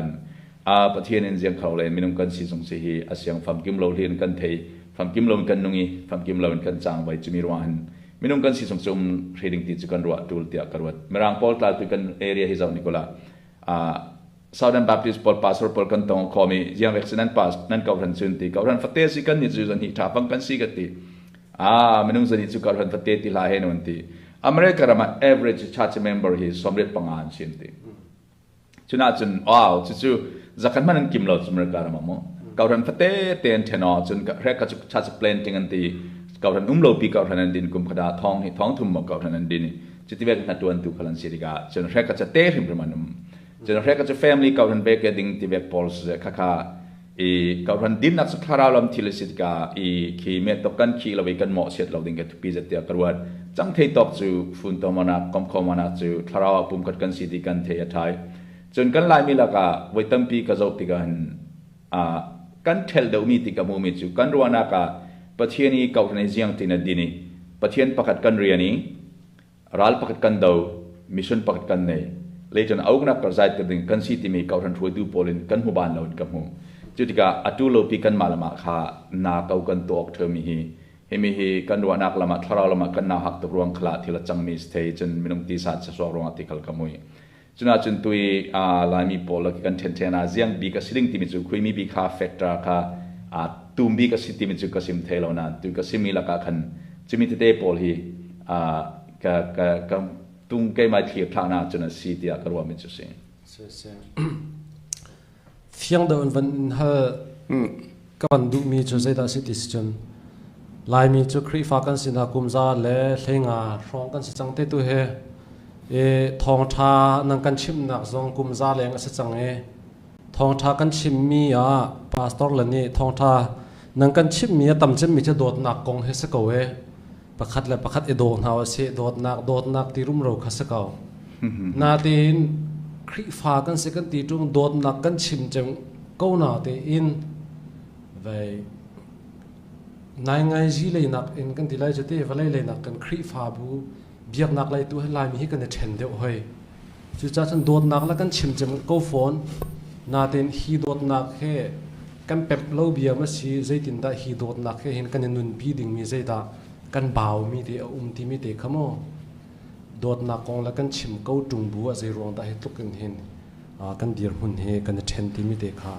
a Pathian in ziang kho le minung kan si zong si hi a siang famkim lo hlin kan thei famkim lo in kan nung i famkim lo in kan cang vai chumi ruang hin minung kan si zong cu um hreding ti cu kan ruah tul tiah ka ruat mirang pawl tla tu kan area hi zau nikola a Southern Baptist pawl pastor pawl kan tong khomi ziang vek nan pas nan ko ran chun ti ko ran fate si kan ni chu zan hi tha pang kan si ka ti a minung zan hi chu ko ran fate ti la he non ti America rama average church member hi 35 an sin ti Cunah cun wow cucu zakhat hmanh an kim lo cu America ram ah mu. Kohhran fate te an ṭhen aw cun hrek ka cu church planting an ti kohhran um lo pi kohhran an din kum khat ah thong hi thong thum maw kohhran an din i cuti ve hna ṭuan tu khal an si tikah cun hrek ka cu te hrimhrim an um. Cun hrek ka cu family kohhran ve ke ding ti vek pawl si kha kha i kohhran dinnak cu thlarau lam thil a si tikah i khi me tok kan khi lo i kan mawhchiat lo ding ke thupi zet tiah ka ruat. Cang thei tawk cu funtomanak komkhomanak cu thlarau ah pumkhat kan si ti kan thei a ṭhai. Cun kan Laimi lakah voi tampi ka zoh tikah hin kan ṭhel deuhmi ti ka hmuhmi cu kan ruahnak ah Pathian i kohhran i ziang tiin a din i Pathian pakhat kan rian i ral pakhat kan do, mission pakhat kan nei. Leitan auknak kar zai ter ding kan si timi kohhran hruaitu pawl in kan hmu ban lo in ka hmu. Cu tikah atu lopi kanmah lamah kha na ko kan tuak ṭheumi hi Himi hi kan ruahnak lam ah thlarau lam ah kan nau hak tuk ruang khala thil a cangmi si thei cun minung tisa chasuak ruangah ti khal ka mui. Cuna cun tui Laimi pawl kan ṭhen ah ziang bik a si ding timi cu khuimi bik kha factor kha tum bik a si timi cu ka sim thei lo nain tu ka simi lakah khan cumi tete pawl hi ka ka ka tung keimah thlir thlahnak cun a si tiah ka ruahmi cu si. Fiang deuh in van in hal ka van duhmi cu zeidah a si ti si cun Laimi cu Khrihfa kan sinak kum za le hleinga hrawng kan si cang te tu hi i thawngṭha nan kan chimhnak zong kum za leng a si cang i thawngṭha kan chimmi ah pastor le nih thawngṭha nan kan chimhmi a tam cemmi cu dawtnak kong hi si ko e pakhat le pakhat i daw hna usih dawtnak dawtnak ti rumro kha si ko natein Khrihfa kan si kan ti ṭung dawtnak kan chim cem ko na tein vei nai ngai zi leinak in kan ti lai cu te vawlei leinak kan Khrihfabu biaknak lei tu Laimi hi kan i ṭhen deuh hoi cucaah cun dawtnak la kan chim cem ko fawn natein hi dawtnak he kan pep lo bia ma si zeitindah hi dawtnak he hin kan i nunpi dingmi zeidah kan baumi te a um timi te kha maw dawtnak kong le kan chim ko ṭung bu ah zei ruang dah hi tluk in hin kan dirhmun hi kan i ṭhen timi te kha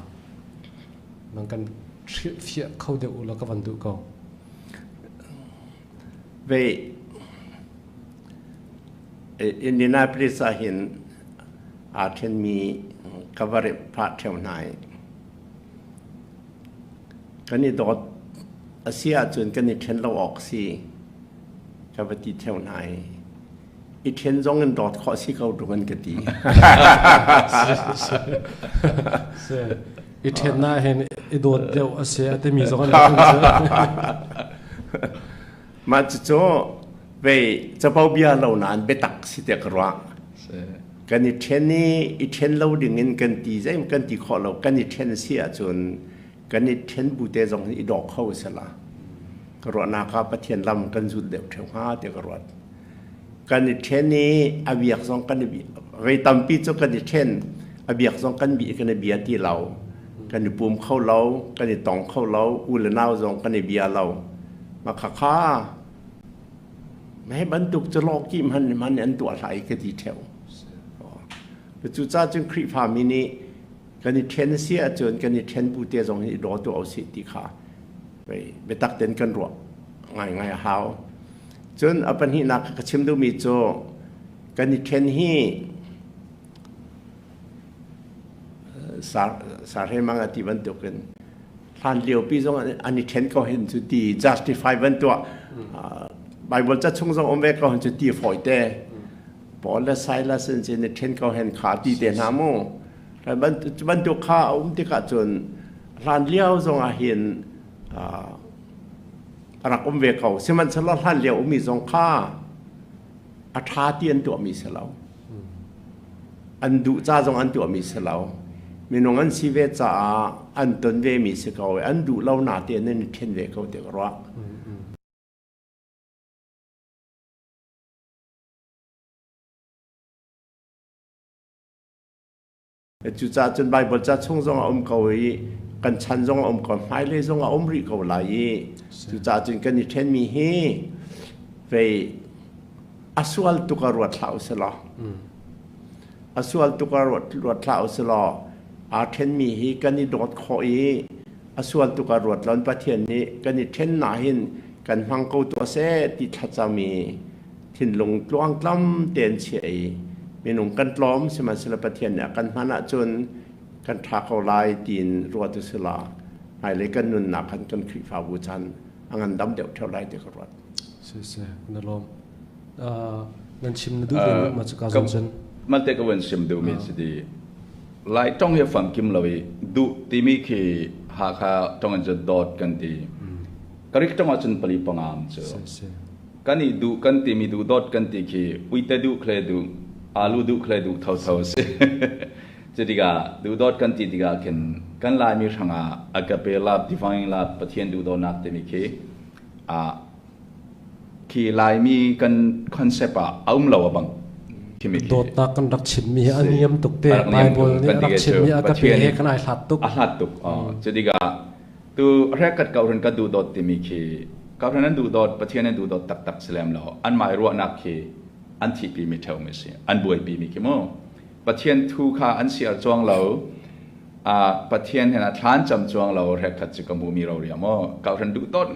nan kan hrilhfiah kho deuh u law ka van duh ko. Ve Indianapolis ah hin aa ṭhenmi ka va remh phah ṭheo hna i kan i dawt a si ahcun kan i ṭhen lo awk si ka va ti ṭheo hna i i ṭhen zong in dawt khawh si ko ṭung an ka ti. I ṭhen na hin i dawt deuh a si a timi zong an Mah cucu vei capo bia lo nain biatak si tiah ka ruah. Kan i ṭhen i i ṭhen lo ding in kan ti zei kan ti khawh lo kan i ṭhen si ahcun kan i ṭhen bu te zong hi i daw kho sela ka ruahnak ah Pathian lam kan zul deuh ṭheu hnga tiah ka ruat. Kan i ṭhen i a biak zong kan i vei tampi cu kan i ṭhen a biak zong kan bi kan i bia ti lo kan i pum kho lo kan i tong kho lo u le nau zong kan i bia lo mah khakha mei bantuk cu lawki hman hman an tuah hlai ka ti ṭheu. Cucaah cun Khrihfa mi nih kan i ṭhen si ahcun kan i ṭhen bu te zong hi i daw tuah usih ti kha biatak tein kan ruah ngaingai a hau. Cun a pahnihnak ka chim duhmi cu kan i ṭhen hi Sarhe mang a ti bantukin hlan liopi zong an i ṭhen ko hin cu ti justify van tuah Bible ca chung zong um ve ko hin cu ti fawi te Paul le Silas in cun i ṭhen ko hen kha ti te hna mu bantuk kha a um tikah cun hlan lio zong ah hin a rak um ve ko sihmanhsehlaw hlan lio ummi zong kha a ṭha ti an tuahmi si lo an duh ca zong an tuahmi si lo minung an si ve caah an ton ve mi si ko an duh lo na te nan i ṭhen ve ko te ka ruah. Cucaah cun Baibal ca chung zong a um ko i kan chan zong a um ko, hmailei zong a um rih ko lai i cucaah cun kan i ṭhenmi hi vei a sual tuk a ruat hlah usih law a sual tuk a ruat hlah usih law aa ṭhenmi hi kan i dawt khawh i a sual tuk a ruat lon Pathian nih kan i ṭhen na hin kan hmang ko tuah seh ti thlacam i thinlung tluangtlam tein chiah i minung kan tlawm sihmanhsehlaw Pathian nih a kan hman ahcun kan ṭha ko lai tiin ruat usih law hmailei kan nunnak khan kan Khrihfabu chan a ngandam deuh ṭheo lai ti ka ruat. Siseh, na lawm. Nan chim na duh ve ma cu ka zong cun. Malte ka van sim duhmi si di Lai tong hi famkim lo i duh timi khi Hakha tong in cu dawt kan ti. Karik tong ahcun pali pangam cu. Kan i duh kan timi duh dawt kan ti khi uite duh khle duh alu duh khle duh thotho a si. Cu tikah duhdawt kan ti tikah khin kan Laimi hrangah agape love, divine love, Pathian duhdawtnak timi khi khi Laimi kan concept ah a um lo a bang. Dawtnak kan rak chimmi hi a niam tuk te. Bible nih a rak chimmi agape he kan ai hlat tuk. A hlat tuk. Cu tikah Tu rekat kohhran ka duhdawt timi khi kohhran an duhdawt, Pathian an duhdawt taktak si lem lo. Anmah i ruahnak khi an thihpimi ṭheumi si. An buaipimi khi mu. Pathian thu kha an siar cuang lo. Pathian hen a thlan cam cuang lo rekhat cu ka hmumi ro ria maw. Kohhran duhdawt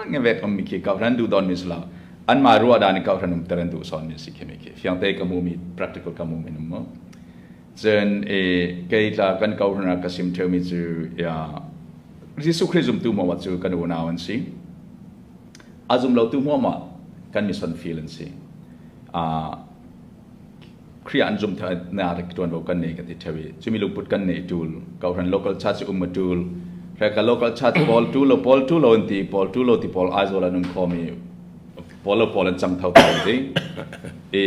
ngai vek ummi khi kohhran duhdawt mi si lo. Anmah ruah dan in kohhran umter an duh sawn mi si khi mi khi. Fiangte ka hmumi practical ka hmumi num mu. Cun kei tla kan kohhran ah ka sim ṭheumi cu Jesuh Khrih zumtu hmuahmah cu kan unau an si. A zum lotu hmuahmah kan mission field an si. Khrih an zum na rak ṭuanvo kan nei ka ti ṭheu i cumi lungput kan nei ṭul kohhran local church um a ṭul reka local church pawl tu lo pawl tu lo an ti pawl tu lo ti pawl Aizawl an um khomi pawl lo pawl an cang tho tho ti i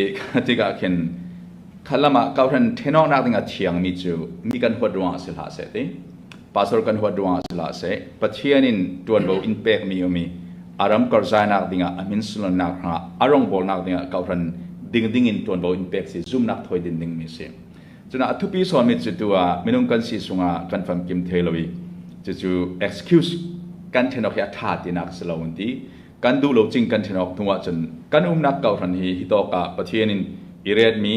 tikah khin Khalam ah kohhran ṭhenawknak ding a thiangmi cu mi kan huat ruangah si hlah seh ti, pastor kan huat ruangah si hlah seh, Pathian in ṭuanvo in pekmi um i a ram karzainak dingah a min sunlawnnak hrangah a rawngbawlnak dingah kohhran dingding in ṭuanvo in pek si zumnak thawi din dingmi si. Cunah a thupi sawmi cu tu ah minung kan si sungah kan famkim thei lo i cucu excuse kan ṭhen awk hi a ṭha tinak si lo an ti. Kan duh lo cing kan ṭhen awk hnu ahcun kan umnak kohhran hi hi tawk ah Pathian in i retmi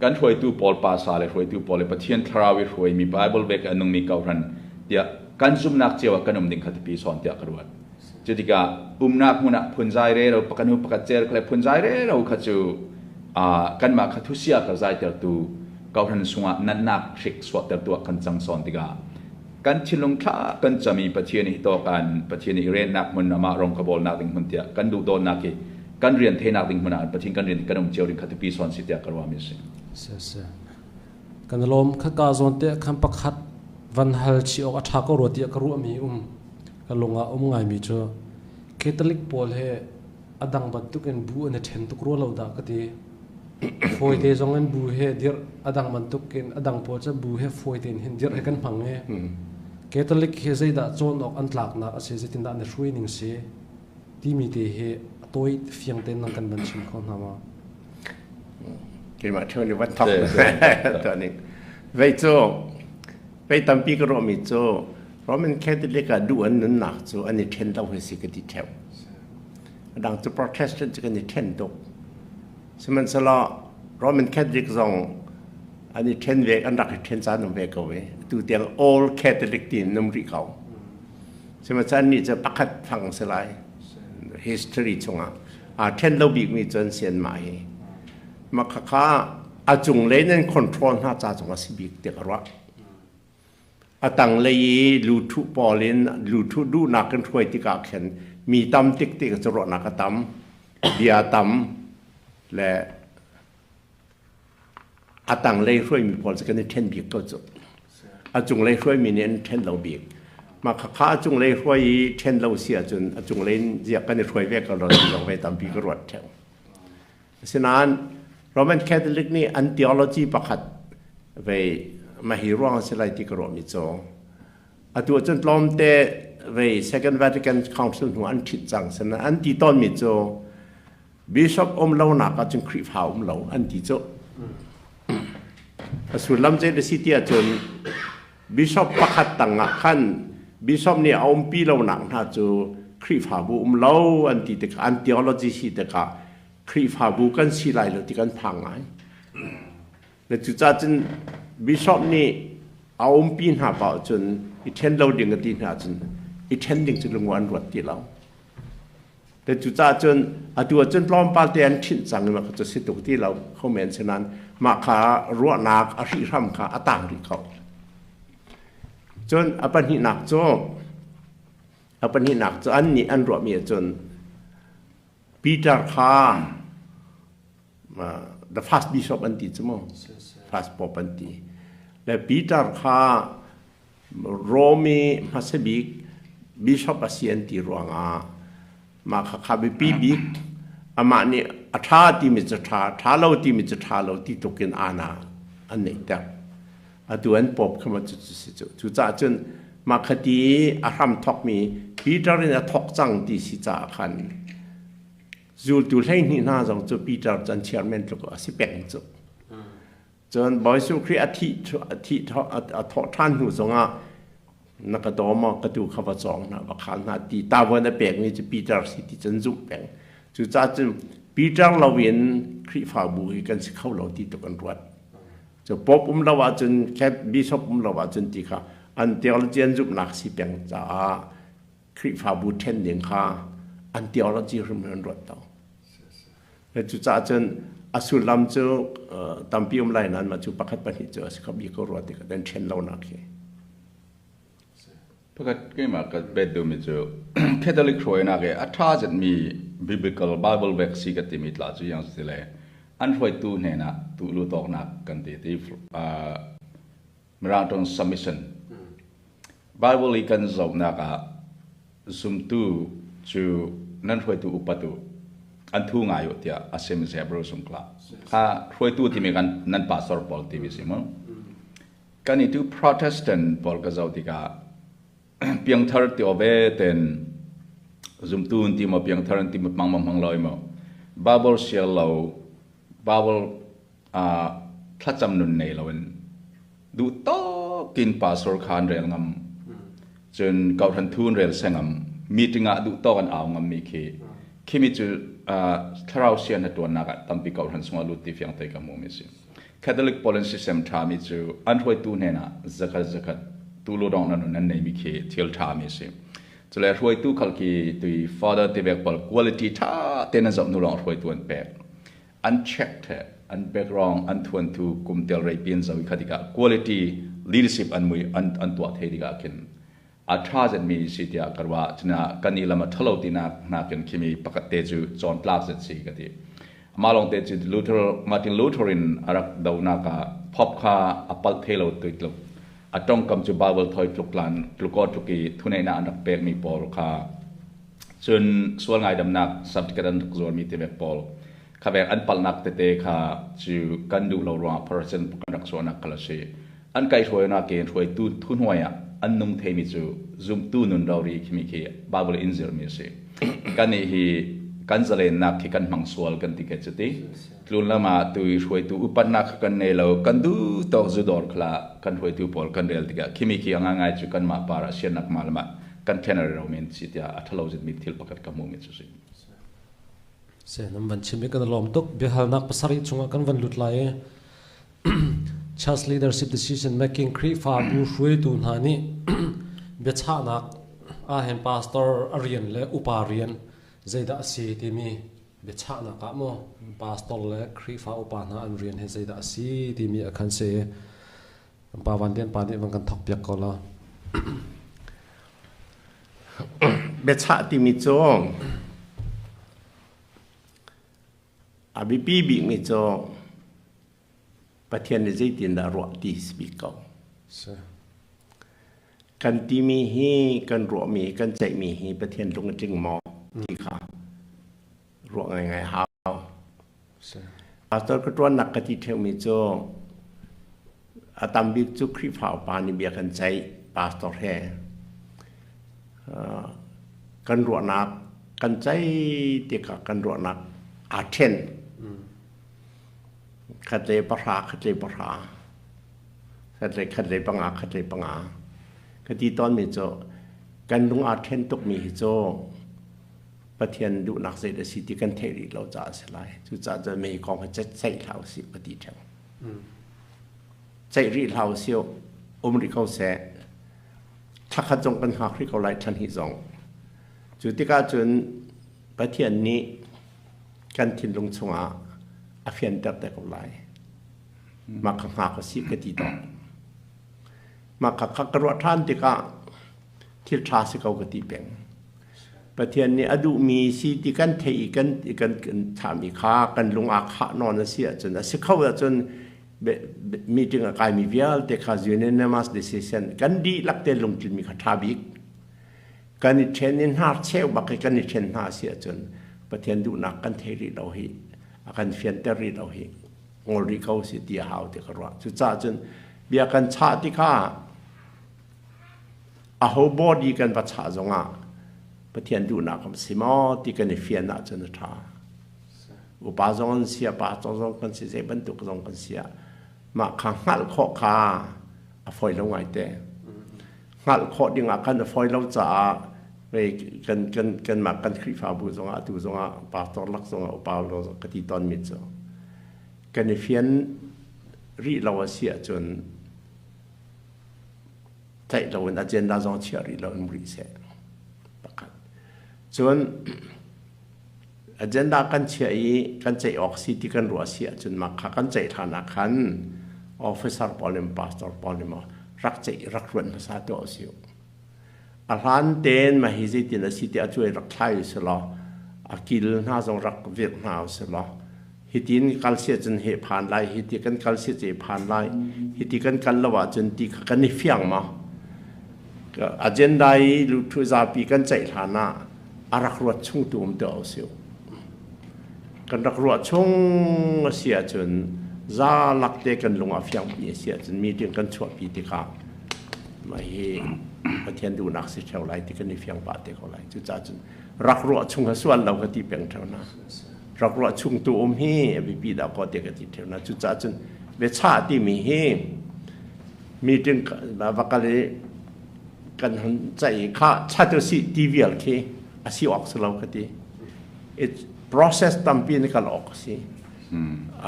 kan hruaitu pawl pasa le hruaitu pawl le Pathian thlarau i hruaimi Bible vek a nungmi kohhran tiah kan zumhnak cio ah kan um ding kha tipi sawn tiah ka ruat. Cu tikah umnak hmun ah phunzai re ro pakhat hnu pakhat cer kha le phunzai re ro kha cu kanmah kha thusia ka zaitertu kohhran sungah natnak hrik suahtertu ah kan cang sawn tikah kan thinlung thla kan cam i Pathian hi tawkan Pathian i rennak hmun amah rong ka bawlnak ding hmun tiah kan duh dawtnak hi kan rian theinak ding hmun ah Pathian kan rian kan um cio ding kha tupi sawn si tiah ka ruahmi a si. Si si. Kan lawm kha ka zawn te khan pakhat van hal chi awk a tha ko rua tiah ka ruahmi um ka lung ah um ngaimi cu Catholic pawl he a dang bantuk in bu an i ṭhen tuk rua lo dah ka ti. Fawite zong in bu he dirh a dang bantuk in a dang pawl cu bu he fawite in hin dirh he kan hmang i Catholic hi zeidah cawn awk an tlaknak a si zeitindah an i hruai ning si timi te hi a tawi fiang tein nang kan van chim kho hna ma? Keimah ṭheo nih van thok tuah ning. Vei cu vei tampi ka ruahmi cu Roman Catholic ah duh an nunnak cu an i ṭhen lo hi si ka ti ṭheo. A dang cu Protestant cu kan i ṭhen tuk. Sihmanhsehlaw Roman Catholic zong an i ṭhen ve, an rak i ṭhen caan um ve ko i atu tiang Old Catholic tiin um rih ko. Sihmanhsehlaw annih cu pakhat fang si lai history chungah aa ṭhen lo bikmi cu an si anmah hi. Mah khakha a cunglei nan control hna ca zong a si bik tiah ka ruah. A tanglei i luthuh pawl in luthuh duhnak kan hruai tikah khin mi tam tik tik cu ruahnak a tam, bia tam le a tanglei hruaimi pawl cu kan i ṭhen bik ko cu. A cunglei hruaimi nih an ṭhen lo bik. Mah khakha a cunglei hruai i ṭhen lo si ahcun a cunglei in ziah kan i hruai ve ko lo ti zong ve tampi ka ruat ṭheo. Asinain Roman Catholic nih an theology pakhat vei mahi ruang a si lai ti ka ruahmi cu atu ahcun tlawmte vei Second Vatican Council hnu an ṭhit cang. Sinain an ti tawnmi cu bishop um lonak ahcun Khrihfa um lo an ti cu. A sullam zei a si ti ahcun bishop pakhat tangah khan bishop nih a umpi lonak hna cu Khrihfabu um lo an ti tikah, an theology si tikah, Khrihfabu kan si lai lo ti kan phang ngai. Le cucaah cun bishop nih a umpi hna paoh cun i ṭhen lo ding a ti hna cun i ṭhen ding cu lungu an ruat ti lo. Le cucaah cun atu ahcun tlawmpal te an ṭhinh cang i mah cu si tuk ti lo kho men si nain mah kha ruahnak a hrihhram kha a tang rih ko. Cun a pahnihnak cu an nih an ruahmi ahcun Peter kha the first bishop an ti cu mu, first pope an ti le Peter kha Rome i hmasa bik bishop a si an ti ruangah mah kha kha biapi bik, amah nih a ṭha timi cu ṭha, ṭha lo timi cu ṭha lo ti tukin ana an neihter. Atu an pope kha ma cu si cu. Cucaah cun mah khati a hram thawkmi Peter in a thawk cang ti si caah khan zultu 12 hna zong cu Peter cu an chairman tluk a si peng cu. Cun Bawi Jesuh Khrih a thih a thawh ṭhan hnu zongah na ka daw maw, ka tu kha va cawng hna, va khal hna ti tavuan a pekmi cu Peter si ti cun zumh peng. Cucaah cun Peter loin Khrihfabu hi kan si kho lo ti tuk an ruat. Cu Pope um lo ahcun, bishop um lo ahcun ti kha an theology, an zumhnak si peng caah Khrihfabu ṭhen ding kha an theology hrim an ruat lo. Cucaah cun a sullam cu tampi um lai nain mah cu pakhat pahnih cu a si kho bik ko rua ti ka dan ṭhen lonak hi. Pakhat keimah ka bet duhmi cu Catholic hruainak i a ṭha zetmi biblical Bible vek si ka timi tla cu yang si le an hruaitu hnenah tu lu tawknak kan ti ti Mirang tong submission. Bible i kan zohnak ah zumtu cu nan hruaitu upatu an thu ngai u tiah a sim Hebrew sung kla kha hruaitu timi kan nan pastor pawl timi si mu. Kan i tu Protestant pawl ka zoh tikah piangthar ti ove ten zumtu ti mo, piangthar ti mo, mang mang mang loi mo, Bible sial lo, Bible thlacam nun nei loin duh tawkin pastor kha an rel ngam, cun kohhran thu an rel sengam, meeting ah duh tawk an au ngam mi khi khimi cu thlarau sian na tuannak ah tampi kohhran chungah lut ti fiang te ka hmu mi si. Catholic policy system tha mi cu an hruaitu hnen ah zakhat zakhat tulu dong nan nan nei mi khi thil tha mi si. Cule hruaitu khal khi tui father te bek pal quality tha te na zoh nu long hruaitu an pek, an check the an background, an thuan thu kum tel rei pin zo kha tikah quality leadership an mui an an tuah thei tikah khin a tha zet mi si tiah karwa china kan i lam a thalo ti nak nakin khimi pakhat te cu chon tlak zet si ka ti. Mah lawng te cu Luther, Martin Luther in a rak donak ah pop kha a palh thei lo tu tluk a tongkam cu Bible thoi tluk lan tluko tluk i thuneihnak an rak pek mi pawl kha, cun sual ngaidamnak certificate an rak zuarmi te vek pawl kha vek an palhnak tete kha cu kan duh lo ruangah Protestant kan rak chuahnak khal a si. An kai hruainak in hruaitu thu hnuai ah an nung theimi cu zumtu nun rori khimi khi Bible in zirmi a si. Kan nih hi kan zalennak khi kan hmang sual kan ti ke cuti tlun lama tu i hruaitu upatnak kha kan nei lo, kan duh tawk zudawr khala kan hruaitu pawl kan rel tikah khimi khi anga ngai cu kanmah par ah siannak ma lama kan thenar ro men si tiah a thalo zit mi thil pakhat ka hmu mi cu si. Se nam van chim i kan lawm tuk. Biahalnak 7 chungah kan van lut lai i church leadership decision making, Khrihfabu hruaitu hna nih biachahnak ahhin pastor a rian le upa rian zeidah a si timi biachahnak ah maw pastor le Khrihfa upa hna an rian hi zeidah a si timi a khan si. Kan pa Van Lian pa nih van kan thok piak ko law. Biachah timi cu a biapi bikmi cu Pathian nih zeitindah ruah ti si bik ko. Kan timi hi kan ruahmi kan ceihmi hi Pathian lung a tling maw ti kha ruah ngaingai hau. Pastor ka ṭuannak ka ti ṭheumi cu a tam bik cu Khrihfa upa nih bia kan ceih pastor he kan ruahnak kan ceih tikah kan ruahnak aa ṭhen. Khat le pahra, khat le pahra, khat le khat le panga, khat le panga. Ka ti tawnmi cu kan lung aa ṭhen tukmi hi cu Pathian duhnak zei a si ti kan theih rih lo caah a si lai. Cucaah cun mei kong hi ceih hlah usih ka ti ṭheo. Ceih rih hlah usih, um rih ko seh. Thla khat zong kan hngak rih ko lai, thla hnih zong. Cu tikah cun Pathian nih kan thinlung chungah a fianter te ko lai. Mah kha hngak usih ka ti tawn. Mah kha ka ruah ṭhan tikah thil ṭha si ko ka ti peng. Pathian nih a duhmi si ti kan theih i kan kan thami kha kan lung aa khah nawn a si ahcun a si kho ahcun meeting a kaimi vialte kha unanimous decision kan dihlak te lungtlinmi kha ṭha bik. Kan i ṭhen i hnar cheu bak i kan i ṭhen hna a si ahcun Pathian duhnak kan thei rih lo hi a kan fianter rih lo hi ngol rih ko si ti a hau ti ka ruah. Cucaah cun bia kan chah tikah Aho body kan va chah zongah Pathian duhnak kan si maw ti kan i fian ahcun a ṭha. Upa zong an si, pa zong kan si, zei bantuk zong kan si ah mah kha hngalh khawh kha a fawi lo ngaite. Hngalh khawh ding ah khan a fawi lo caah vei kan kan kanmah kan Khrihfabu zongah atu zongah pastor lak zongah upa zong ka ti tawnmi cu kan i fian rih lo a si ahcun tlaih loin agenda zong chiah rih lo in rih seh pakhat. Cun agenda kan chiah i kan ceih awk si ti kan ruah si ahcun mah kha kan ceih hlan ah khan officer pawl nih pastor pawl nih maw rak ceih rak ruat hmasa tuah usih. A hlan tein mah hi zeitin a si ti a cuai rak thlai usih law a kil hna zong rak virh hna usih law hitin kal si ahcun he phan lai, hiti kan kal si ahcun phan lai, hiti kan kal lo ahcun ti kha kan i fiang ma? Agenda i luthu zapi kan ceih hlan ah a rak ruat chung tu um te usih. Kan rak ruah chung a si ahcun za lak te kan lung a fiang pi a si ahcun meeting kan chuahpi tikah mah hi Pathian duhnak si theo lai ti kan i fiang pah te ko lai. Cucaah cun rak ruah chung ha sual lo ka ti peng theo na. Rak ruah chung tu um hi a biapi dah ko te ka ti theo na. Cucaah cun biachah timi hi meeting va kal i kan hun ceih kha chat u sih ti vial khi a si awk si lo ka ti. It process tampi in kal awk a si.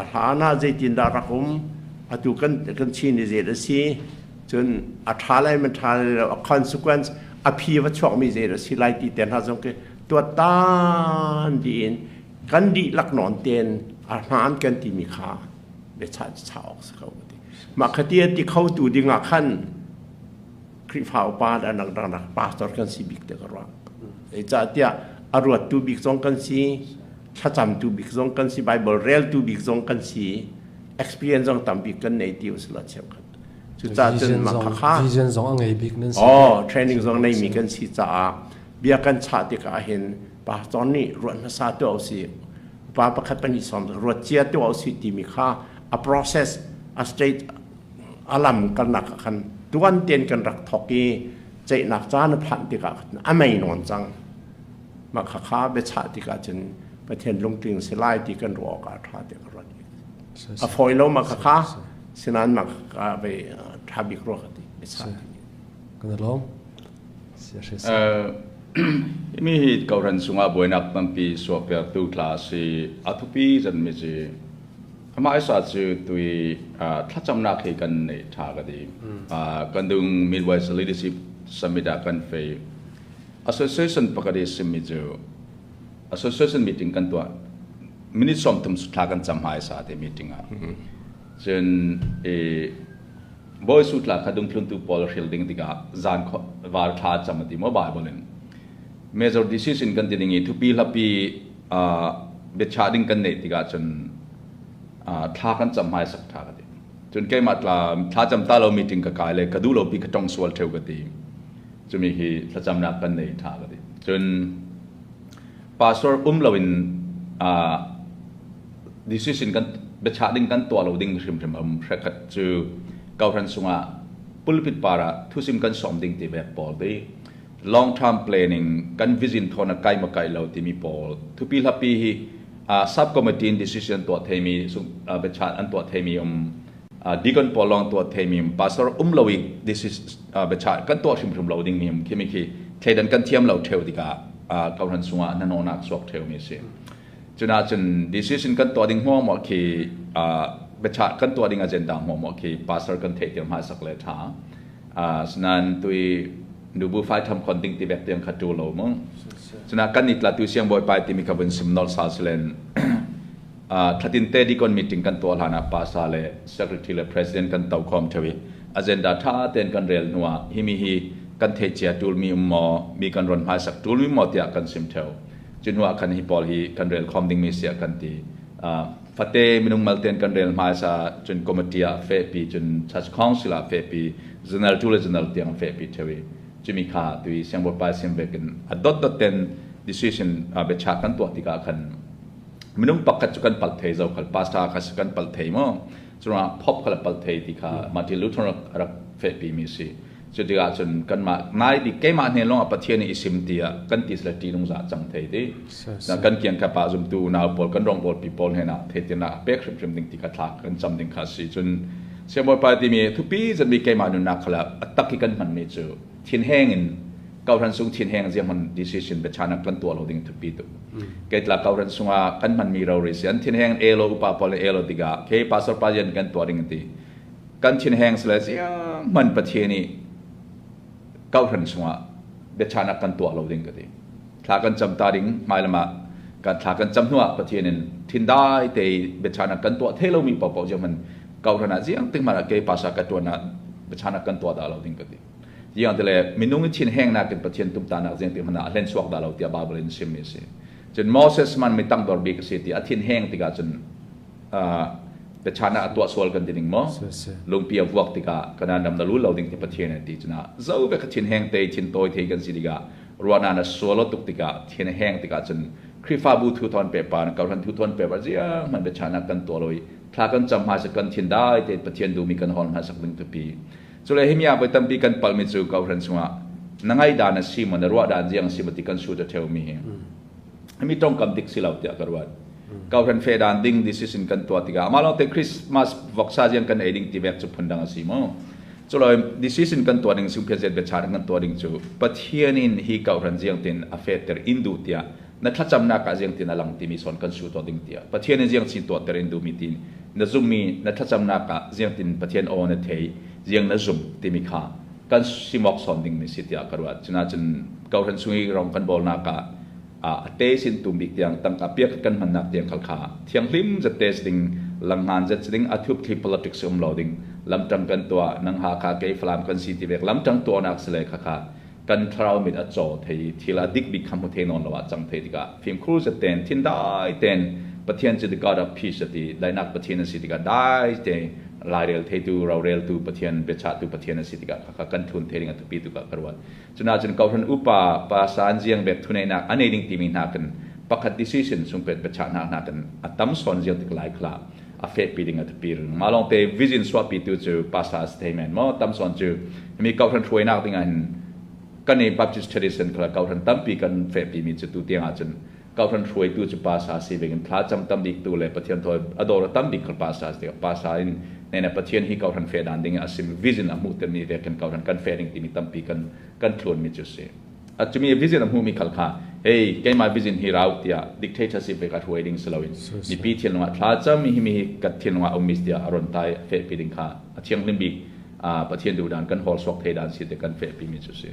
A hlan ah zeitindah rak um, atu kan kan chin i zei a si, cun a ṭha lai man ṭha lai lo, a consequence a phi va chuakmi zei a si lai ti te hna zong khi tuattan dih in kan dihlak nawn tein a hmaan kan timi kha biachah chah awk si ko ka ti. Mah kha ti a ti kho tu ding ah khan Khrihfa upa le dangdang pastor kan si bik te ka ruah. Zeicahtiah a ruattu bik zong kan si, thlacamtu bik zong kan si, Bible reltu bik zong kan si, experience zong tam bik kan nei ti usila cheukhat. Cucaah cun mah kha vision zong a ngei bik nan si. Oh, training zong neimi kan si caah bia kan chah tikah hin pastor nih ruat hmasa tuah usih. Upa pakhat pahnih sawm ruat cia tuah usih timi kha a process, a state a lam kalnak ah khan tuan tein kan rak thawk i ceihnak caan a phanh tikah khan a mei nawn cang. Mah khakha biachah tikah cun Pathian lungtling si lai ti kan ruah awk ah a ṭha tiah ka ruat. A fawi lo mah khakha sinain mah khakha ve ṭha bik rua ka ti biachah timi. Kan i lawm. Mi hi koran chungah buainak tampi suahpiaktu tla a si. A thupi zanmi cu Amah isa cu tui thlacamnak hi kan neih ṭha ka ti. Kan dung Midwest Leadership Summit ah kan fei. Association pakhat i simi cu association meeting kan tuah. Minute 30 thla kan cam hmaisa te meeting ah. Cun i Bawi Sutla kha dungthluntu pawl hril ding tikah zan var thla cam a ti maw Bible in. Major decision kan ti ding i thupi hlapi biachah ding kan neih tikah cun thla kan cam hmaisak tha ka ti. Cun keimah tla thlacam ta lo meeting ka kai le ka duh lo pi ka tong sual theu ka ti. Cumi hi thlacamnak kan nei tha ka ti. Cun pastor um loin decision kan biachah ding kan tuah lo ding hrimhrim um hrekhat cu kauhran sungah pulpit para thusim kan som ding ti vek pawl ti long term planning kan vision thona kai ma kai lo timi pawl thupi hlapi hi sub committee in decision tuah theimi biachah an tuah theimi um deacon pawl lawng tuah theimi um pastor um lo i this is biachah kan tuah hrimhrim lo ding mi um khimi khi thleidan kan thiam lo theu tikah kauhran sungah hnahnawhnak suak theu mi si. Cuna cun decision kan tuah ding hmuahmuah khi biachah kan tuah ding agenda hmuahmuah khi pastor kan theih tir hmaisak le tha. Sinan tui nubu fai tham khon ding ti bek tiang kha tu lo mu. Cuna kan ni tla tu siang bawi pai timi kha vun sim nol sal silen thlatin te deacon meeting kan tuah hlan ah pastor le secretary le president kan to khom thewi agenda tha ten kan rel hnuah himi hi kan thei chia tul mi um maw mi kan ron hmaisak tul mi maw tiah kan sim theo. Cu hnu ah khan hi pawl hi kan rel khom dingmi si ah kan ti. Fate minung malten kan rel hmaisa cun committee ah fehpi cun church council ah fehpi general tu le general tiang fehpi thewi cumi kha tui siangbawipa sim vekin a dot dot ten decision biachah kan tuah tikah khan minung pakhat cu kan pal thei zo khal pastor kha kan pal thei mo cungah pop kha pal thei ti kha Martin Luther rak fehpi mi si. Cu tikah cun kanmah nai bik keimah hnen lawngah Pathian nih i sim tiah kan ti sila ṭihnung za cang thei ti. Kan kiang kha pa zumtu unau pawl kan rawngbawl pi pawl hen ah theitirnak a pek hrimhrim ding ti kha thla kan cam ding kha si. Cun Siangbawipa timi thupi zatmi keimah nunnak khala a tak i kan hmanmi cu thinheng in kauhran sung thinheng ziang hman decision biachanak kan tuah lo ding thupi tu. Keitla kauhran sungah kan hmanmi rori si an thinheng elo upa pawl elo tikah ke pastor pa yan kan tuah ding ti. Kan thinheng sile ziang hman Pathian i kauhran chungah biachanak kan tuah lo ding ka ti. Thla kan cam ta ding hmailam ah kan thla kan cam hnuah Pathian in thindai te biachanak kan tuah thei lomi paohpaoh ziang man kauhran ah ziang ting hmanh ah kei pasa ka tuan ah biachanak kan tuah dah lo ding ka ti. Ziang te le minung i thinheng nakin Pathian tumtanak ziang ting hmanh ah a hlen chuak dah lo tiah Bible in chimmi a si. Cun Moses man mi tangdor bik a si ti a thinheng tikah cun biachan ah a tuah sual kan ti ning maw lungpi a vuak tikah kanan ram na lu lo ding ti Pathian an ti cuna zo ve kha thin heng te thin tawi thei kan si tikah ruahna na sual tuk tikah thin heng tikah cun Khrihfabu thu thon pe pa na kauhran thu thon pe pa ziang man biachan ah kan tuah loi thla kan cam hma kan thin dai te Pathian du mi kan hol hma sak ding tupi cule himia voi tampi kan pal mi cu kauhran chungah na ngai dan a si mo na ruah dan ziang si mo ti kan su ta theu mi hi mi tongkam dik si lo tiah ka ruat. Kauhran fe dan ding decision kan tuah tikah amah lawng te Christmas voksa ziang kan ei ding ti vek cu phundang a si mu. Culoi decision kan tuah ding sungphiat zet biachar kan tuah ding cu Pathian in hi kauhran ziang tin a feter in duh tiah na thlacamnak ah ziang tin a lang timi son kan su tuah ding tiah Pathian in ziang chin tuah ter in duh mi tin na zum mi na thlacamnak ah ziang tin Pathian aw na thei ziang na zum timi kha kan simok son ding mi si tiah ka ruat. Cuna cun kauhran sung i rong kan bawlnak ah a te sin tum bik tiang tangka piak kan hmannak tiang khal kha thianghlim zat te ding langhngan zat ding a thup thli politics um lo ding lamtang kan tua nang ha kha kei falam kan si ti vek lamtang tua nak sile kha kha kan thlarau mit a chaw thei thil a dik bik kham hu the non lo a chang thei tikah fimkhur zat ten thin dai ten Pathian cu the God of peace ati dainak Pathian a si tikah dai te lairel theitu roreltu Pathian biachahtu Pathian a si tikah kha kan thun the ding a thupi tu ka ruat. Cuna cun kohhran upa pa san ziang bek thuneinak a nei ding timi hna kan pakhat decision sungpet biachah hna hna kan a tam sawn ziang tik lai khla a fehpi ding a thupi ring ma long te vision suahpi tu cu pastor statement mo tam sawn cu mi kohhran hruainak ding ah hin kan i Baptist tradition khala kohhran tampi kan fehpi mi cu tu tiang ah cun kohhran hruaitu cu pasa si bing in thla cam tam bik tu le Pathian thawi a dawr tam bik khal pasa si pasa in nene Pathian hi kohhran fe dan ding a sim vision a hmuh mi ve kan kohhran kan fe ding timi tampi kan kan thlun mi cu si a chumi vision a hmu mi khal kha hey keimah vision hi rau tiah dictatorship ve ka hruai ding siloin mipi thian lungah thla cam mi hi mi ka thian lungah um mi tiah a ron tai fe pi ding kha a thianghlim bik Pathian duh dan kan hol sok thei dan si te kan fe pi mi cu si.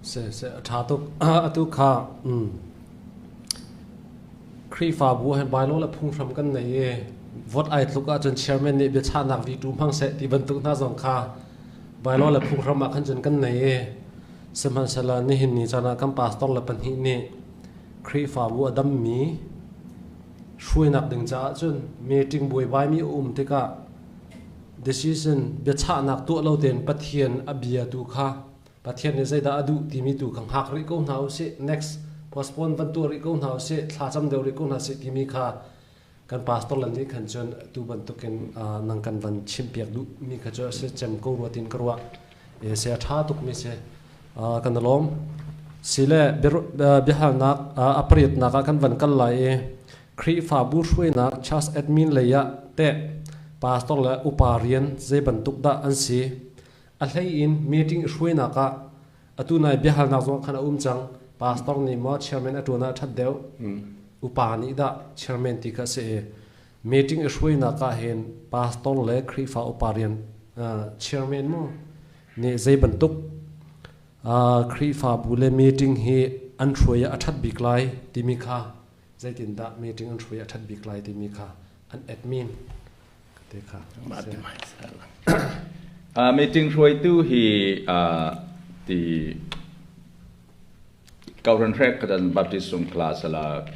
Se se a ṭha tuk. Atu kha Khrihfabu ah hin bylaw le phunghram kan nei i vote ai tluk ahcun chairman nih biachahnak veto hmang seh ti bantuk hna zong kha bylaw le phunghram ah khan cun kan nei i sihmanhsehlaw nihin ni caan ah kan pastor le pahnih nih Khrihfabu a dammi hruainak ding caah cun meeting buaibaimi a um tikah decision biachahnak tuah lo tein Pathian a bia tu kha Pathian nih zeidah a duh timi tu kha hngak rih ko hna usih, next postpone van tuah rih ko hna usih, thlacam deuh rih ko hna sih timi kha kan pastor lan nih khan cun tu bantukin nang kan van chimpiak duh mi kha cu a si cem ko rua tin ka ruah. E se a ṭha tuk mi si. Kan lawm. Sile biahalnak a pariatnak ah kan van kal lai i Khrihfabu hruainak church admin lei ah teh pastor le upa rian zei bantuk dah an si? A hlei in meeting i hruainak ah atu nai biahalnak zong khan a um cang. Pastor nih maw chairman a ṭuan ah a ṭhat deuh? Upa nih dah chairman ti kha a si i meeting i hruainak ah hin pastor le Khrihfa upa rian chairman mu nih zei bantuk Khrihfabu le meeting hi an hruai ah a ṭhat bik lai timi kha zeitindah meeting an hruai a ṭhat bik lai timi kha an admin te kha. Meeting hruaitu hi ti Kauran hrek katan Baptist sung class ala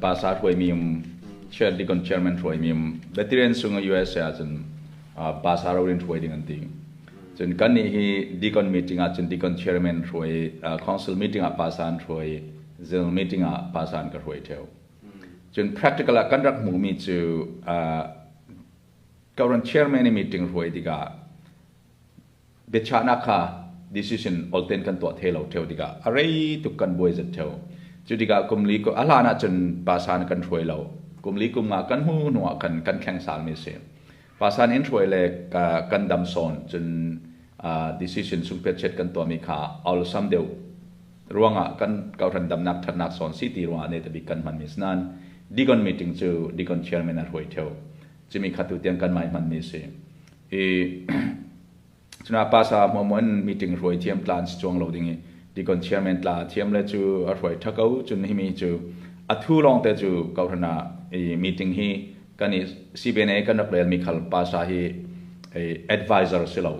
pasa hruai mi um chair deacon chairman hruai mi um veteran sung USA ahcun pasa rorin hruai ding an ti. Cun kan nih hi deacon meeting ah cun deacon chairman hruai, council meeting ah pasa an hruai, general meeting ah pasa an ka hruai theo. Cun practical ah kan rak hmuhmi cu Kauran chairman i meeting hruai tikah biachahnak kha decision olten kan tuah the lo theo tikah a rei tuk kan buai zet theo. Cu tikah kum li a hlan ah cun pasan kan hruai lo. Kum li kum nga kan hmu hnu ah khan kan thleng sal mi si. Pasan in hruai le kan dam sawn cun decision sungpet chet kan tuahmi kha awlsam deuh ruangah kan kohhran damnak ṭhatnak sawn si ti ruangah ne tabik kan hmanmi si nain deacon meeting cu deacon chairman a hruai theo. Cimi kha tu tiang kan mai hmanmi si. I cuna pasa hmuahmuah in meeting hruai thiam tla an si chuang lo ding i deacon chairman tla thiam le cu a hruai ṭha ko. Cun himi cu a thu lawng te cu kohhran ah i meeting hi kan i CBNA kan rak relmi khal pasa hi advisor si lo.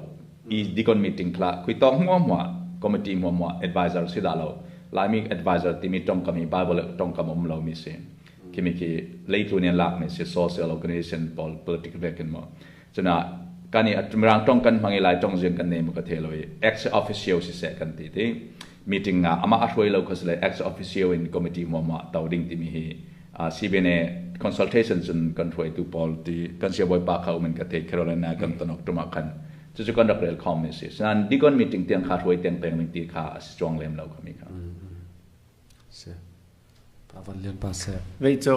I deacon meeting khla khui tawk hmuahmuah committee hmuahmuah advisor si dah lo. Laimi advisor timi tongkam hi Bible tongkam um lomi si. Khimi khi leitlun in lakmi si, social organization pawl political vekin mo cuna kan i mirang tong kan hmang i lai tong zin kan nei mu ka the lo i ex officio si seh kan ti ti meeting nga ama a hruai lo kha sile ex officio in committee hmuahmuah to ding timi hi CBNA consultation cun kan hruaitu pawl ti kan siabawi pa kha um in ka thei Carolina kan tonok tum ah khan cucu kan rak rel khom mi si. Sinan deacon meeting tiang kha hruai teng peng ding ti kha a si chuang lem lo kha mi kha. Si pa van lian pa seh. Vei cu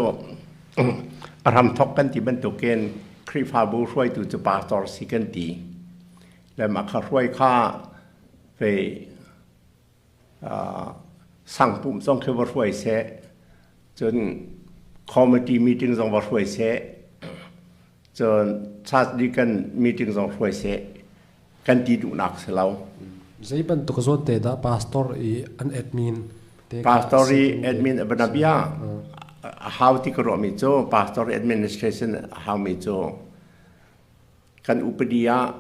a ram thok kan ti bantukin Khrihfabu hruaitu cu pastor si kan ti. Le mah kha hruai kha vei sangpum zong khi va hruai seh, cun committee meeting zong va hruai seh, cun church deacon meeting zong hruai seh kan ti duhnak si lo. Zei bantuk zawn te dah pastor i an admin te? Pastor i admin banabia how ti ka ruahmi cu pastor administration how mi cu kan upadi ah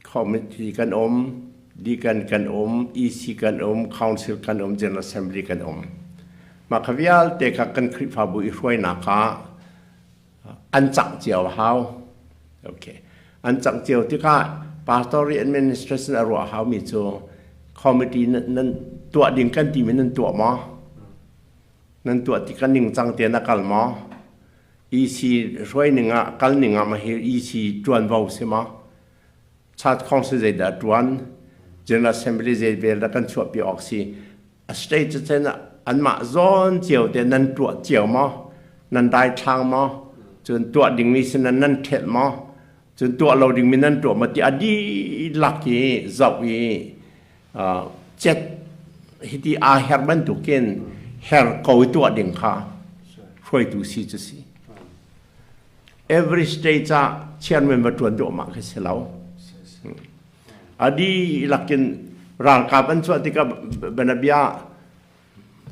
committee kan um, deacon kan um, EC kan um, council kan um, general assembly kan um. Mah kha vialte kha kan Khrihfabu i hruainak ah an cangh cio a hau. Okay. An cangh cio tikah pastor i administration a ruah haumi cu committee nan tuah ding kan timi nan tuah maw? Nan tuah tikah ningcang tein a kal maw? EC hruai ning ah kal ning ah ma hi EC ṭuanvo si maw? Church Council zeidah ṭuan? General Assembly zei vel dah kan chuahpi awk si? A state cu cun anmah zawn cio te nan tuah cio maw? Nan daithlang maw? Cun tuah dingmi si nan nan ṭhelh maw? Cun tuah lo dingmi nan tuah maw ti a dihlak i zoh i cet hiti aa her bantukin her ko i tuah ding kha hruaitu si cu si. Every state ah chairman va ṭuan duahmah khi si lo. A dihlak in ralkap an chuah tikah banabia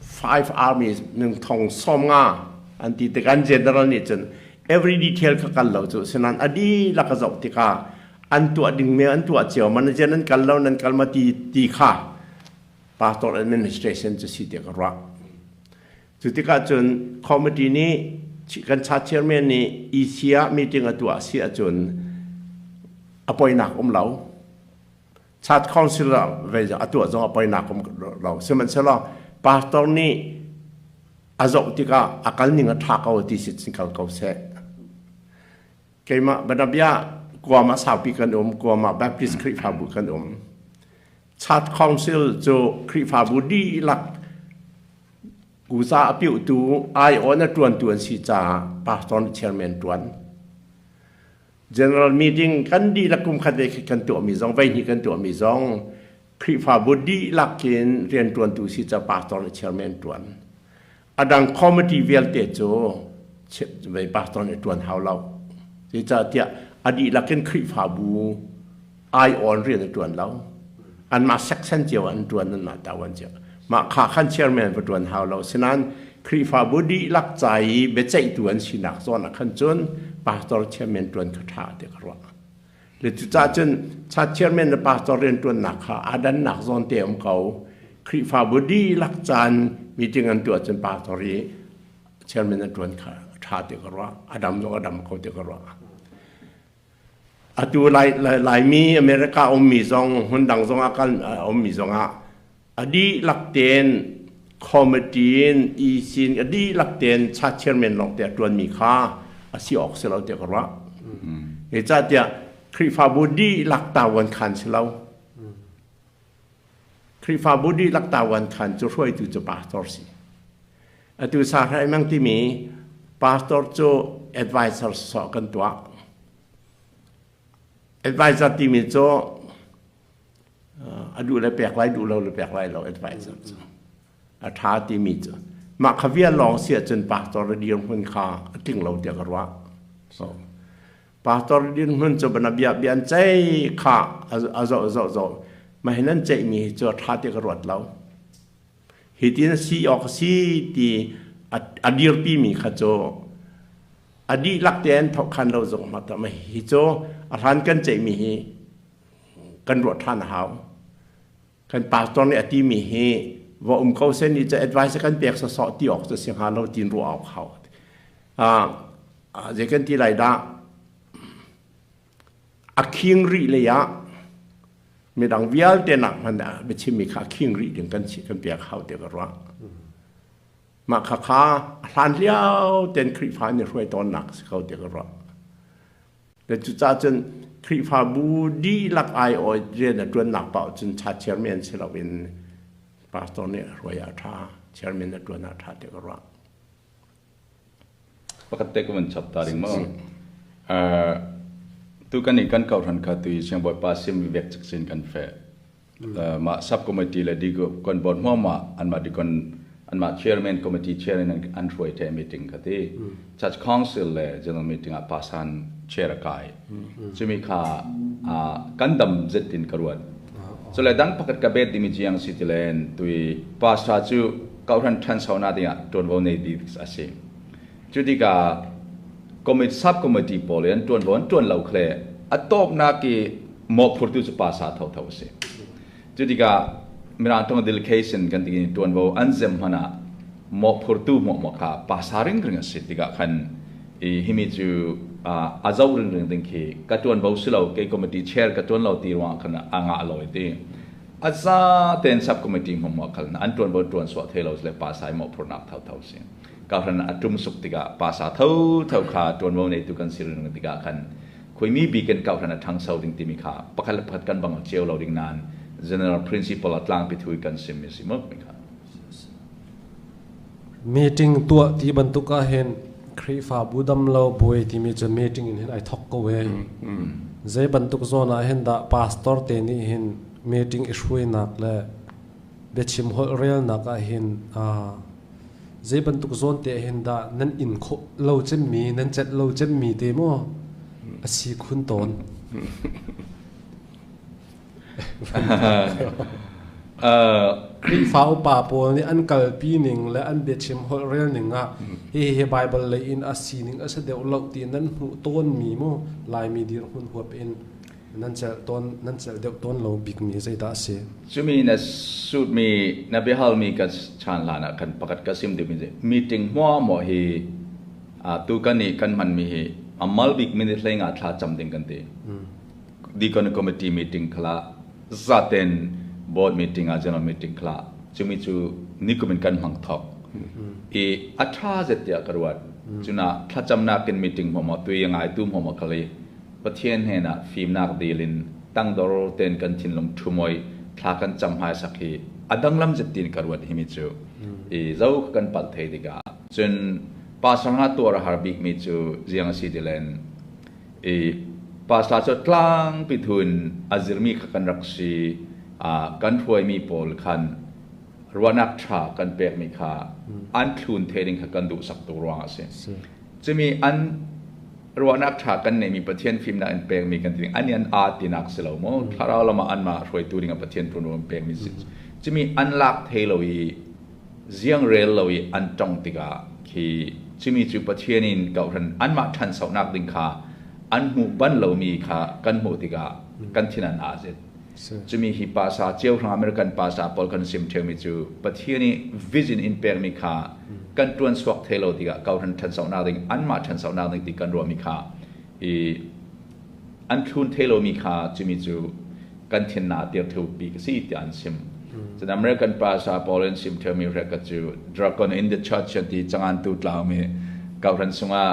five armies ning thong 50. An ti tik an general nih cun every detail kha kal lo cu sinan a dihlak a zoh tikah an tuah ding me an tuah cio manager nan kal lo nan kal ma ti ti kha pastor administration cu si tiah ka ruah. Cu tikah cun committee nih kan cha chairman nih EC ah meeting a tuah si ahcun a poinak um lo. Church council ve a tuah zong a poinak um lo. Sihmanhsehlaw pastor nih a zoh tikah a kal ning a ṭha ko ti si cun kal ko seh. Keimah banabia Guam ah saupi kan um, Guam ah Baptist Khrihfabu kan um. Church Council cu Khrihfabu dihlak kuza a piuhtu aiawh na ṭuantu an si caah pastor nih chairman ṭuan. General meeting kan dihlak kum khat ve kan tuahmi zong voi hnih kan tuahmi zong Khrihfabu dihlak in rianṭuantu si ca pastor nih chairman ṭuan. A dang committee vialte cu vei pastor nih ṭuan hau lo. Zeicahtiah a dihlak in Khrihfabu aiawn rian a ṭuan lo. Anmah section cio an ṭuan anmah tawan cio. Mah kha khan chairman va ṭuan hau lo. Sinain Khrihfabu dihlak ca i biaceihtu an sinak zawn ah khan cun pastor chairman ṭuan kha ṭha ti ka ruah. Le cucaah cun church chairman le pastor rianṭuannak kha aa dannak zawn te um ko. Khrihfabu dihlak caan meeting an tuah cun pastor i chairman an ṭuan kha ṭha ti ka ruah. A dam zong a dam ko ti ka ruah. Atu Lai, Laimi America ummi zong hmun dang zong ah kal ummi zong ah a dihlak tein committee in EC in a dihlak tein church chairman lawng te a ṭuanmi kha a si awk si lo tiah ka ruah. Zeicahtiah Khrihfabu dihlak tawan khan si lo. Khrihfabu dihlak tawan khan cu hruaitu cu pastor si. Atu Sahrai Mang timi pastor cu advisor sawh kan tuah. Advisor timi cu a duh le pek lai duh lo le pek lai lo advisor cu a ṭha timi cu mah kha vial lawng si ahcun pastor a dirhmun kha a tling lo tiah ka ruah. So pastor dirhmun cu bana bia bia an ceih kha a zoh zoh zoh mah hin an ceihmi hi cu a ṭha tiah ka ruat lo. Hi tin a si awk a si ti a dirpimi kha cu a dihlak tein thawkkhan lo zong ma ta hi cu a hlan kan ceihmi hi kan ruah ṭhan a hau. Kan pastor nih a timi hi va um ko seh nih cu advice kan pek sawsawh ti awk cu si hnga lo tin ruah awk hau. Zei kan ti lai dah? A khing rih lei ah midang vialte nak hmanh ah biachimmi kha a khing rih ding kan kan pek hau ti ka ruah. Mah kha kha a hlan lio ten Khrihfa nih hruai tawnnak si ko ti ka ruah. Le cucaah cun Khrihfabu dihlak aiawh rian a ṭuannak paoh cun cha chairman si loin pastor nih hruai ah a ṭha, chairman a ṭuan ah a ṭha ti ka ruah. Pakhat te ka van chap ta ding maw? Tu kan i kan kohhran kha tu i Siangbawipa sim vek cik kan feh. Mah sub committee le di kon board hmuahmah anmah dikon anmah chairman committee chair in an hruai the meeting kha ti. Church council le general meeting ah pasan chair a kai. Cumi kha kan dam zet in ka ruat. Cule dang pakhat ka bet dimi chiang si tilen tui pastor cu kohhran ṭhansonak dingah ṭuanvo nei ding a si. Cu tikah committee sub committee pawl i an ṭuanvo an ṭuan lo khle a tawpnak i mawhphurtu cu pasa thotho a si. Cu tikah Mirang ṭong delegation kan ti i ṭuanvo an zem hmanh ah mawhphurtu hmuahhmuah kha pasa ringring a si tikah khan i himi cu a zoh ringring ding khi ka ṭuanvo si lo kei committee chair ka ṭuan lo ti ruangah khan a ngah lo i ti. A za tein sub committee hmuahhmuah khal an ṭuanvo ṭuan suah thei lo le pasa i mawhphurhnak thotho si. Kahran a ṭum suk tikah pasa thotho kha ṭuanvo neitu kan si ring tikah khan khuimi bik in kahran a ṭhangso ding timi kha pakhat le pakhat kan bang cio lo ding nain general principle a tlangpi thui kan sim mi si mu mi kha. Meeting tuah ti bantuk ah hin Khrihfabu dam lo buai timi cu meeting in hin ai thok ko e. Zei bantuk zawn ah hin dah pastor te nih hin meeting i hruainak le biachim holh relnak ah hin zei bantuk zawn te hin dah nan in khawh lo cemmi nan celh lo cemmi te maw a si khun tawn. Khrihfa upa pawl nih an kalpi ning le an biachim holh rel ning ah hihi Bible lei in a sining a si deuh lo ti nan hmuh tawnmi mu Laimi dirhmun huap in nan celh tawn nan celh deuh tawn lo bikmi zeidah a si? Cumi na sutmi na biahalmi ka chan hlan ah khan pakhat ka sim duhmi cu meeting hmuahhmuah hi tu kan i kan hmanmi hi a mal bik minute 15 thla cam ding kan ti. Deacon committee meeting khala zaten board meeting ah general meeting khala cumi cu nikum in kan hmang thok i a tha zet tiah ka ruat. Cuna thlacamnak in meeting hmuahhmuah tui ngai tu hmuahhmuah khali Pathian hnenah fimnak dil in tangdor tein kan thinlung ṭhumoi thla kan cam hmaisak hi a danglam zet tiin ka ruat himi cu i zo kan palh thei tikah cun pastor nga tuar a har bikmi cu ziang a si ti len i pastor cu tlangpi thun a zirmi kha kan rak si. Kan hruaimi pawl khan ruahnak ṭha kan pekmi kha an thlun the ding kha kan duhsak tuk ruangah a si. Cumi an ruahnak ṭha kan neihmi, Pathian fimnak in pekmi kan ti ding an i an aa tinak si lo maw, thlarau lam ah anmah hruaitu ding ah Pathian ṭuanvo in pekmi si. Cumi an lak thei lo i ziang rel lo i an tong tikah khi cumi cu Pathian in kohhran anmah ṭhansonak ding kha an hmuh ban lomi kha kan hmuh tikah kan thin an aa zet. Cumi hi pasa cio hrang American pasa pawl kan sim ṭheumi cu Pathian i vision in pekmi kha kan ṭuan suak thei lo tikah kohhran ṭhansonak ding, anmah ṭhansonak ding ti kan ruahmi kha i an thlun thei lomi kha cumi cu kan thin na tir theu pi ka si tiah an sim. Cun American pasa pawl in sim ṭheumi hrek cu dragon in the church ti cangan tu tlaumi kohhran sungah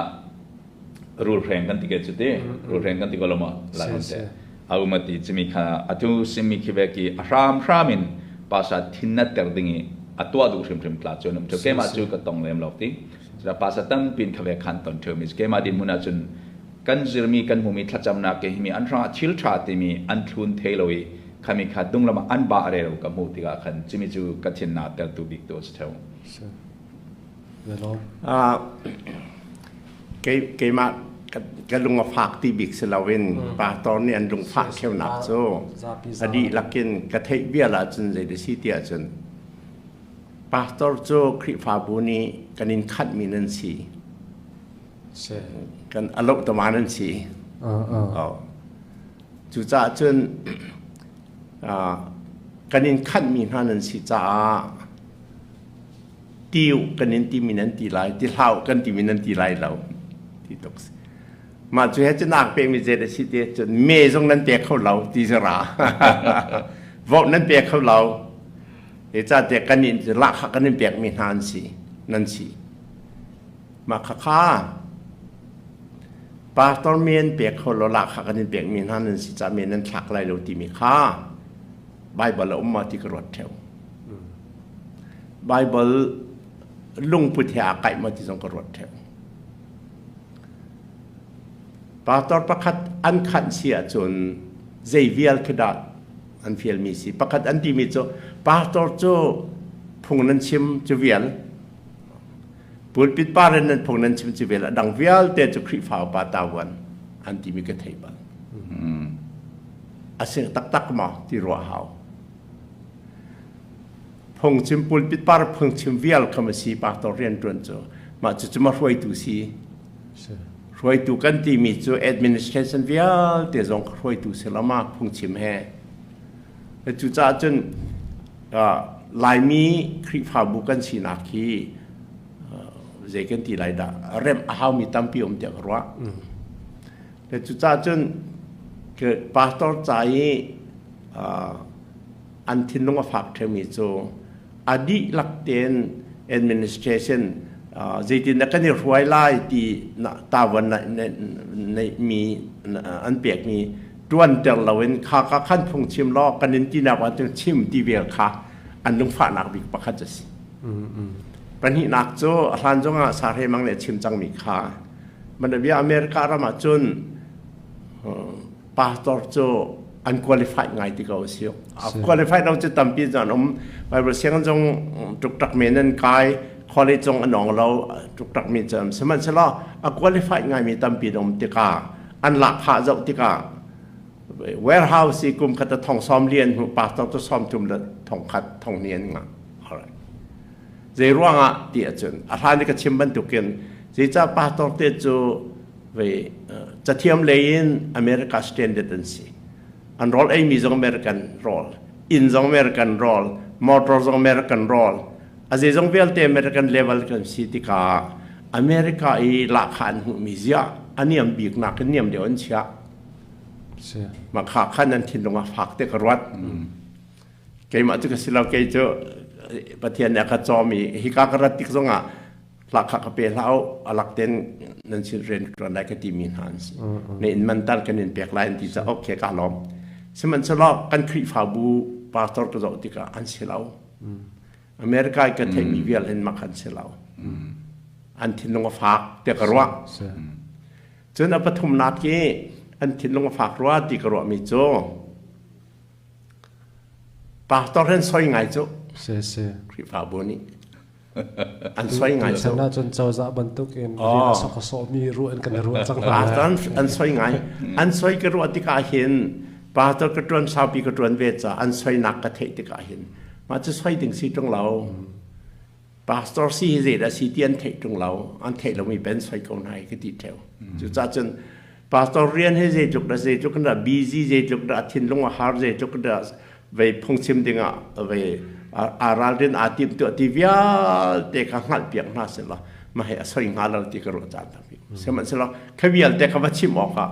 rulhreng kan ti ke cu ti rulhreng kan ti ko lo maw lai te a um ati chimi kha atu simi khi ve ki a hram hram in pasa thin na ter ding i a tuah duh hrimhrim tla cu num kema cu ka tong lem lo ti cuna pasa tampin kha ve khan ton theu mi kema din hmun ah cun kan zirmi kan hmumi thlacamnak ke himi an hrang thil tha timi an thlun thei lo i khami kha dung lama an ba re lo ka hmu tikah khan chimi cu ka thin na tel tu bik tu si theu. Keimah ka lung a fak ti bik si loin pastor nih an lungfah kheunak cu a dihlak in ka theih vial ahcun zei da si ti ahcun pastor cu Khrihfabu nih kan in khanhmi nan si. Kan aloh tama nan si. Cucaah cun kan in khanhmi hna nan si caah tiu kan in timi nan ti lai, ti hlah kan timi nan ti lai lo ti tuk si. Mah cu he cu nak pekmi zei dah si ti cun me zong nan pek kho lo ti zara vote nan pek kho lo e ca te kan in lahkhah kan in pekmi hna an si nan si. Mah kha kha pastor me an pek kho lo, lahkhah kan in pekmi hna nan si ca me nan thlak lai lo timi kha Bible a um ma ti ka ruat theo. Bible lungput he aa kaih maw ti zong ka ruat theo. Pastor pakhat an khanh si ahcun zei vial khi dah an fialmi si? Pakhat an timi cu pastor cu phung nan chim cu vial, pulpit par in nan phung nan chim cu vial, a dang vialte cu Khrihfa upa tavuan an timi ka thei bal. A si taktak maw ti ruah hau. Phungchim pulpit par phungchim vial kha ma si pastor rianṭuan cu? Mah cucu ma hruaitu si? Hruaitu kan timi cu administration vialte zong hruaitu si lo ma phungchim he? Cucaah cun Laimi Khrihfabu kan sinak hi zei kan ti lai dah, remh a haumi tampi um tiah ka ruah. Cucaah cun pastor ca i an thinlung a fak ṭheumi cu a dihlak tein administration zeitindah kan i hruai lai ti tavuan mi an pekmi ṭuanter loin kha ka khan phungchim law kan in tinak ah cun chim ti vel kha an lungfahnak bik pakhat a si. Pahnihnak cu a hlan zongah Sahre Mang nih a chim cangmi kha Manabia America ram ah cun pastor cu an qualified ngai ti ko si. Qualified lo cu tampi cu an um. Bible sianginn zong ṭukṭak men an kai, college zong an ong lo, ṭukṭak mi cu an. Sihmanhsehlaw a qualified ngaimi tampi an um tikah an lahkhah zoh tikah warehouse i kum khat a thong 40 an hmuh, pastor cu 33 le Thongkhat thonghnih an ngah. Alright. Zei ruangah ti ahcun a hlan i ka chim bantukin zeicah pastor te cu ve cathiam lei in America standard an si. An rawl eimi zong American rawl, inn zong American rawl, motor zong American rawl, a zeizong vialte American level kan si tikah America i lahkhah an hmuhmi ziah a niam bik nakin niam deuh an chiah. Mah kha khan an thinlung a fak te ka ruat. Keimah cu ka si lo, kei cu Pathian nih a ka cawm i hika ka rat tik zongah lahkhah ka pe hlah u, a lak ten nan sin rian ṭuan lai ka timi hna an si. Na inn man tal kan in pek lai an ti caah okay ka lawm. Sihmanhsehlaw kan Khrihfabu pastor ka zoh tikah an si lo. America i ka theihmi vial hin mak an si lo. An thinlung a fak tiah ka ruah. Cun a pathumnak i an thinlung a fak rua ti ka ruahmi cu pastor hen soi ngai cu Khrihfabu nih an soi ngai cu. Chan cozah bantuk in rian a sok a sawhmi ruah in kan i ruah cang hna. Pastor an soi ngai. An soi ka ruah tikah hin pastor ka ṭuan saupi ka ṭuan ve ca an soinak ka theih tikah hin mah cu soi ding si ṭung lo. Pastor si hi zeidah si ti an theih ṭung lo. An theih lomi pen soi ko hna hi ka ti ṭheo. Cucaah cun pastor rian hi zeitluk dah zeitluk dah busy zeitluk dah thinlung a har zeitluk dah vei phungchim dingah vei aa ralrin aa tim tuah ti vialte kha hngalhpiak hna selaw mah hi a soi hnga lo ti ka ruah caan tampi. Sihmanhsehlaw kha vialte kha va chim awkah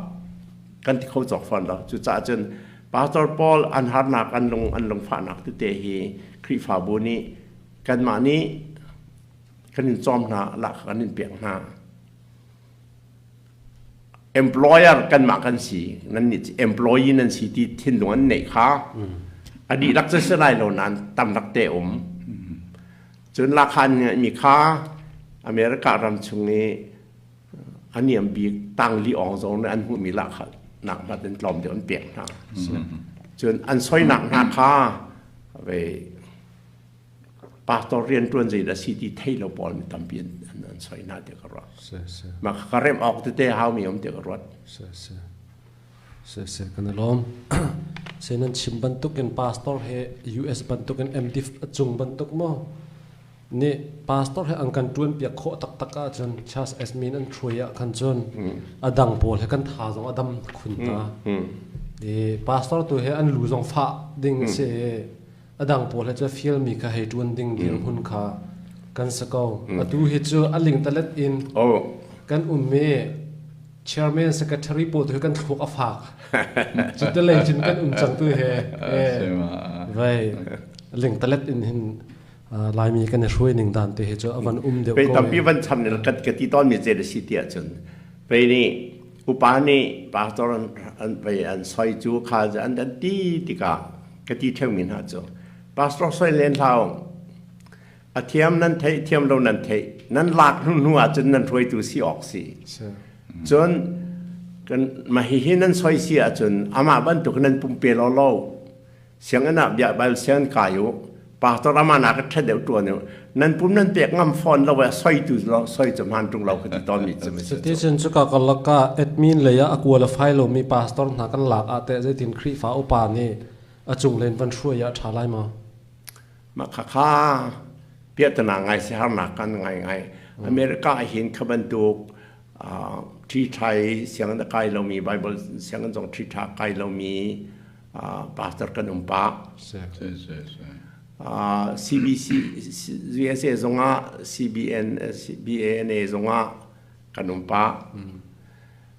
kan ti kho cawk fawn lo. Cucaah cun pastor pawl an harnak an lung an lungfahnak tete hi Khrihfabu nih kanmah nih kan in cawm hna lahkhah kan in pek hna. Employer kanmah kan si nan nih employee nan si ti thinlung an neih kha a dihlak cu si lai lo nain tamlak te um. Cun lahkhah an ngeihmi kha America ram chung i a niam bik tangli awng zong nih an hmuhmi lahkhah nak hmanh in tlawm deuh an pek hna. Cun an soinak hna kha ve pastor rianṭuan zeidah si ti thei lo pawl mi tampi an soi hna ti ka ruah. Mah ka remh awk tete haumi um ti ka ruat. Siseh kan i lawm. Se nan chim bantuk in pastor he US bantuk in MDF a cung bantuk maw nih pastor he an kan ṭuan piak khawh taktak ahcun Charles Esmin an hruai ah khan cun a dang pawl he kan tha zong a dam khun hna. I pastor tu he an lu zong fah ding si i a dang pawl he cu fialmi kha hei ṭuan ding dirhmun kha kan si ko. Atu hi cu a lingtalet in kan um i chairman secretary pawl tu hi kan thluak a fak. Cu te lei cun kan um cang tu he vai lingtalet in hin Laimi kan i hruai ning dan te hi cu a van um deuh ko. Tampi van cham ni ka ka ti tawn mi ce si ti ahcun pei nih upa nih pastor an pei an soi cu kha an an ti tikah ka ti ṭheo mi hna cu pastor soi len hlah a thiam nan theih thiam lo nan theih nan lak hnu hnu ahcun nan hruaitu si awk si cun kan mah hihi nan soi si ahcun amah bantuk nan pumpe law lo sianginn ah bia bal sianginn kai u pastor ama na ka ṭha deuh ṭuan u nan pum nan pek ngam fawn lo e soi tu lo soi cu hman ṭung lo ka ti tawn mi cu Cuti cun cuka karlak ah admin lei ah a qualify lomi pastor hna kan lak ah teh zeitin Khrihfa upa nih a cunglen van hruai ah ṭha lai ma? Mah khakha piahtana ngai si harnak kan ngai ngai. America ah hin kha bantuk ṭhi ṭhai sianginn a kai lomi Bible sianginn zong ṭhi ṭha kai lomi pastor kan um pah. CBC USA zongah CBN BANA zongah kan um pah.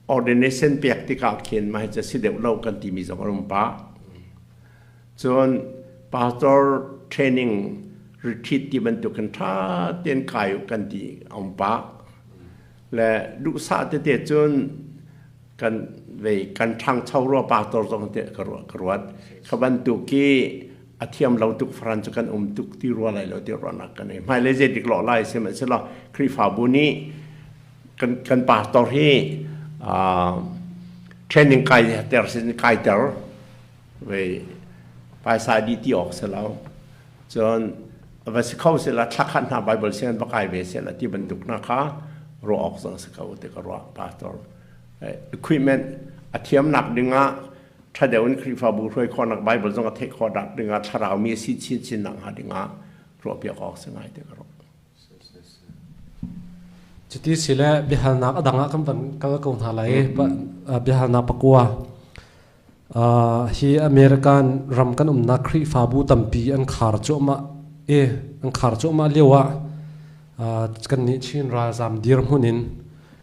Ordination pek tikah khin mah hi cu si deuh lo kan timi zong an um pah. Cun pastor training retreat ti bantuk in ṭha tein kai u kan ti a um pah. Le duhsah tete cun kan vei kan ṭhangcho rua pastor zong te ka ruah ka ruat. Kha bantuk i a thiam lo tuk faran cu kan um tuk ti rua lai lo ti ruahnak kan nei. Hmailei zeitik lawh lai sihmanhsehlaw Khrihfabu nih kan kan pastor hi training kai ter sin kai ter vei paisa dih ti awk si lo cun va si kho si la thla khat hna Bible sianginn va kai ve se la ti bantuk hna kha ruah awk zong si ko ti ka ruah pastor equipment a thiamnak dingah. Ṭha deuh in Khrihfabu hruai khawhnak Bible zong a theih khawh nak dingah thlarau mi a si chinchin nak hnga dingah ruahpiak awk si ngai te ka ruah. Cuti si le biahalnak a dang ah kan van kal ko hna lai. Biahalnak pakua. Hi American ram kan umnak Khrihfabu tampi an khar cuahmah i an khar cuahmah lio ah kan nih Chin ralzam dirhmun in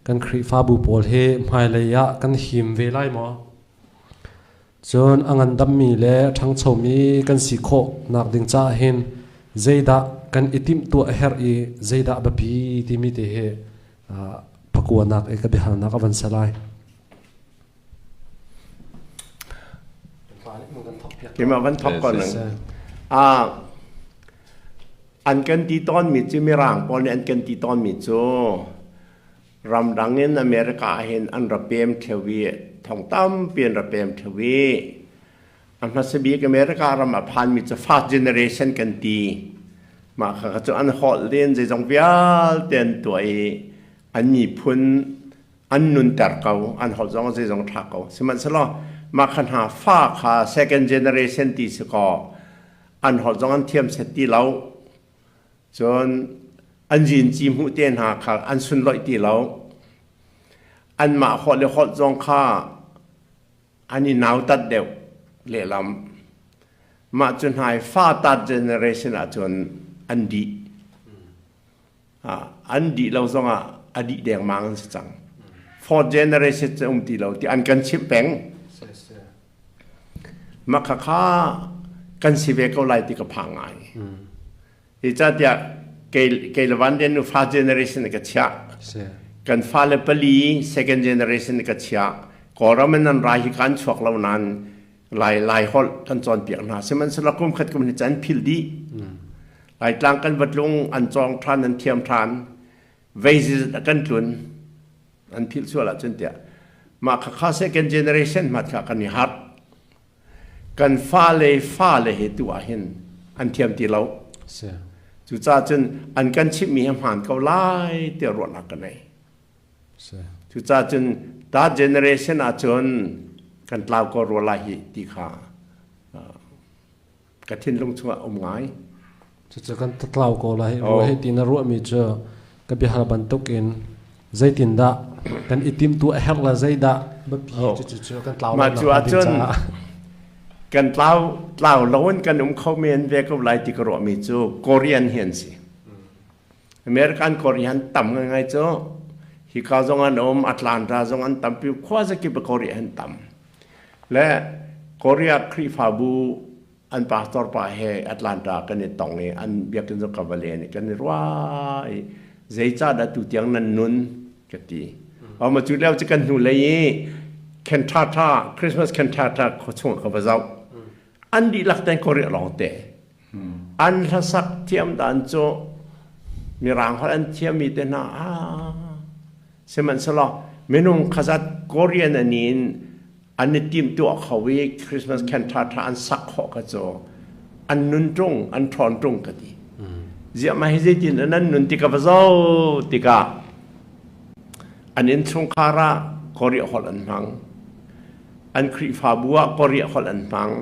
kan Khrihfabu pawl hi hmailei ah kan him ve lai maw? Cun a ngandammi le a ṭhangchomi kan si khawh nakding caah hin zeidah kan i timhtuah a herh i zeidah a biapi timi te hi pakuanak i ka biahalnak a van si lai. Keimah van thok ko nang. An kan ti tawnmi cu Mirang pawl nih an kan ti tawnmi cu ramdang in America ah hin an ra pem theo i thong tampi an ra pem theo i a hmasa bik America ram a phanmi cu first generation kan ti. Mah kha cu an holh len zeizong vialte an tuah i an miphun an nunter ko, an holh zong zeizong ṭha ko. Sihmanhsehlaw mah kha hna fa kha second generation ti si kaw an holh zong an thiam set ti lo. Cun an zinci hmuh te hna kha an sunloih ti lo. Anmah holh le holh zong kha an i nautat deuh lehlam. Mah cu hna i fa tat generation ahcun an dih. An dih lo zongah a dih dengmang an si cang. Fourth generation cu um ti lo ti an kan chimh peng. Mah khakha kan si ve ko lai ti ka phang ngai. Zeicahtiah kei le Van Lian nu first generation ka chiah. Kan fale pali second generation ka chiah. Kawlram in an rai hi kan chuak lo nain Lai Lai holh kan cawnpiak hna. Sihmanhsehlaw kum khat kum hnih cu an philh dih. Laitlang kan va tlung, an cawng ṭhan, an thiam ṭhan. Vei zizat a kan tlun. An philh sual ahcun tiah. Mah khakha second generation hmat kha kan i harh. Kan fale fale he tu ah hin an thiam ti lo. Cucaah cun an kan chimhmi hi hmaan ko lai tiah ruahnak ka nei. Cucaah cun that generation ahcun kan tlau ko rua lai hi ti kha ka thinlung chungah um ngai. Cucu kan tlau ko lai rua hi ti na ruahmi cu ka biahal bantuk in zeitindah kan i timtu a herh la zeidah biapi cucu kan tlau Mah cu ahcun kan tlau tlau loin kan um kho men ve ko lai ti ka ruahmi cu Korean hi an si. American Korean tam ngai cu hika zong an um Atlanta zong an tampi khua zakip Korean an tam. Le Korea Khrihfabu an pastor pa he Atlanta kan i tong i an biakinn zong ka va len i kan i ruah i zeicahdah tutiang nan nun ka ti. Ma cu lio cu kan hnu lei i cantata Christmas cantata khuachung ka va zoh. An dihlak ten Korea lawng te. An hlasak thiam dan cu mirang holh an thiammi te hna ah sihmanhsehlaw minung khazat Korean anin an i timhtuah kho i Christmas cantata an sak khawh ka cu an nun ṭung an ṭhawn ṭung ka ti. Ziah mah hi zeitin an nun ti ka va zoh tikah an innchungkhar ah Korea holh an hmang. An Khrihfabu ah Korea holh an hmang.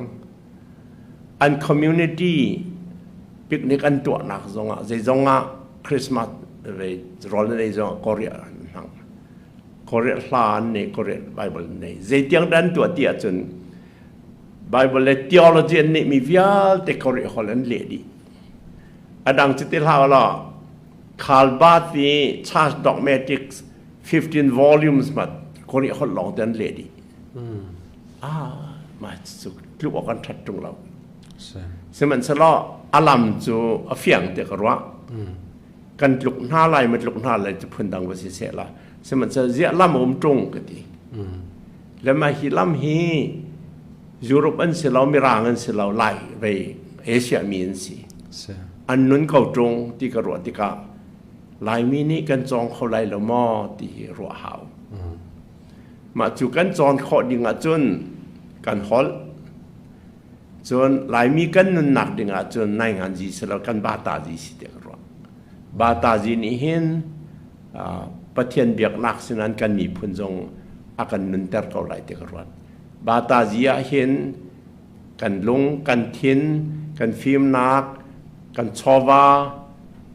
An community picnic an tuahnak zongah zeizong ah Christmas rawl an ei zongah Korea an hmang. Korea hla an nei, Korea Bible an nei. Zeitiang dah an tuah ti ahcun Bible le theology an neihmi vialte Korea holh an leh dih. A dang cu ti hlah law Karl Barth i Church Dogmatics 15 volumes mat Korea holh lawng te an leh dih. Ah, mah cu tluk awk an ṭhat ṭung lo. Sihmanhsehlaw a lam cu a fiang te ka ruah. Kan tluk hna lai ma tluk hna lai cu phun dang va si seh la. Sihmanhsehlaw ziah lam a um ṭung ka ti. Le mah hi lam hi Europe an si lo, Mirang an si lo, Lai vei Asia mi an si. An nun ko ṭung ti ka ruah tikah Laimi nih kan cawng kho lai lo maw ti hi ruah hau. Mah cu kan cawn khawh ding ahcun kan holh. Cun Laimi kan nunnak ding ahcun nainganzi si lo kan batazi si tiah ka ruah. Batazi nih hin Pathian biaknak sinan kan miphun zong a kan nunter ko lai ti ka ruat. Batazi ah hin kan lung, kan thin, kan fimnak, kan chawva,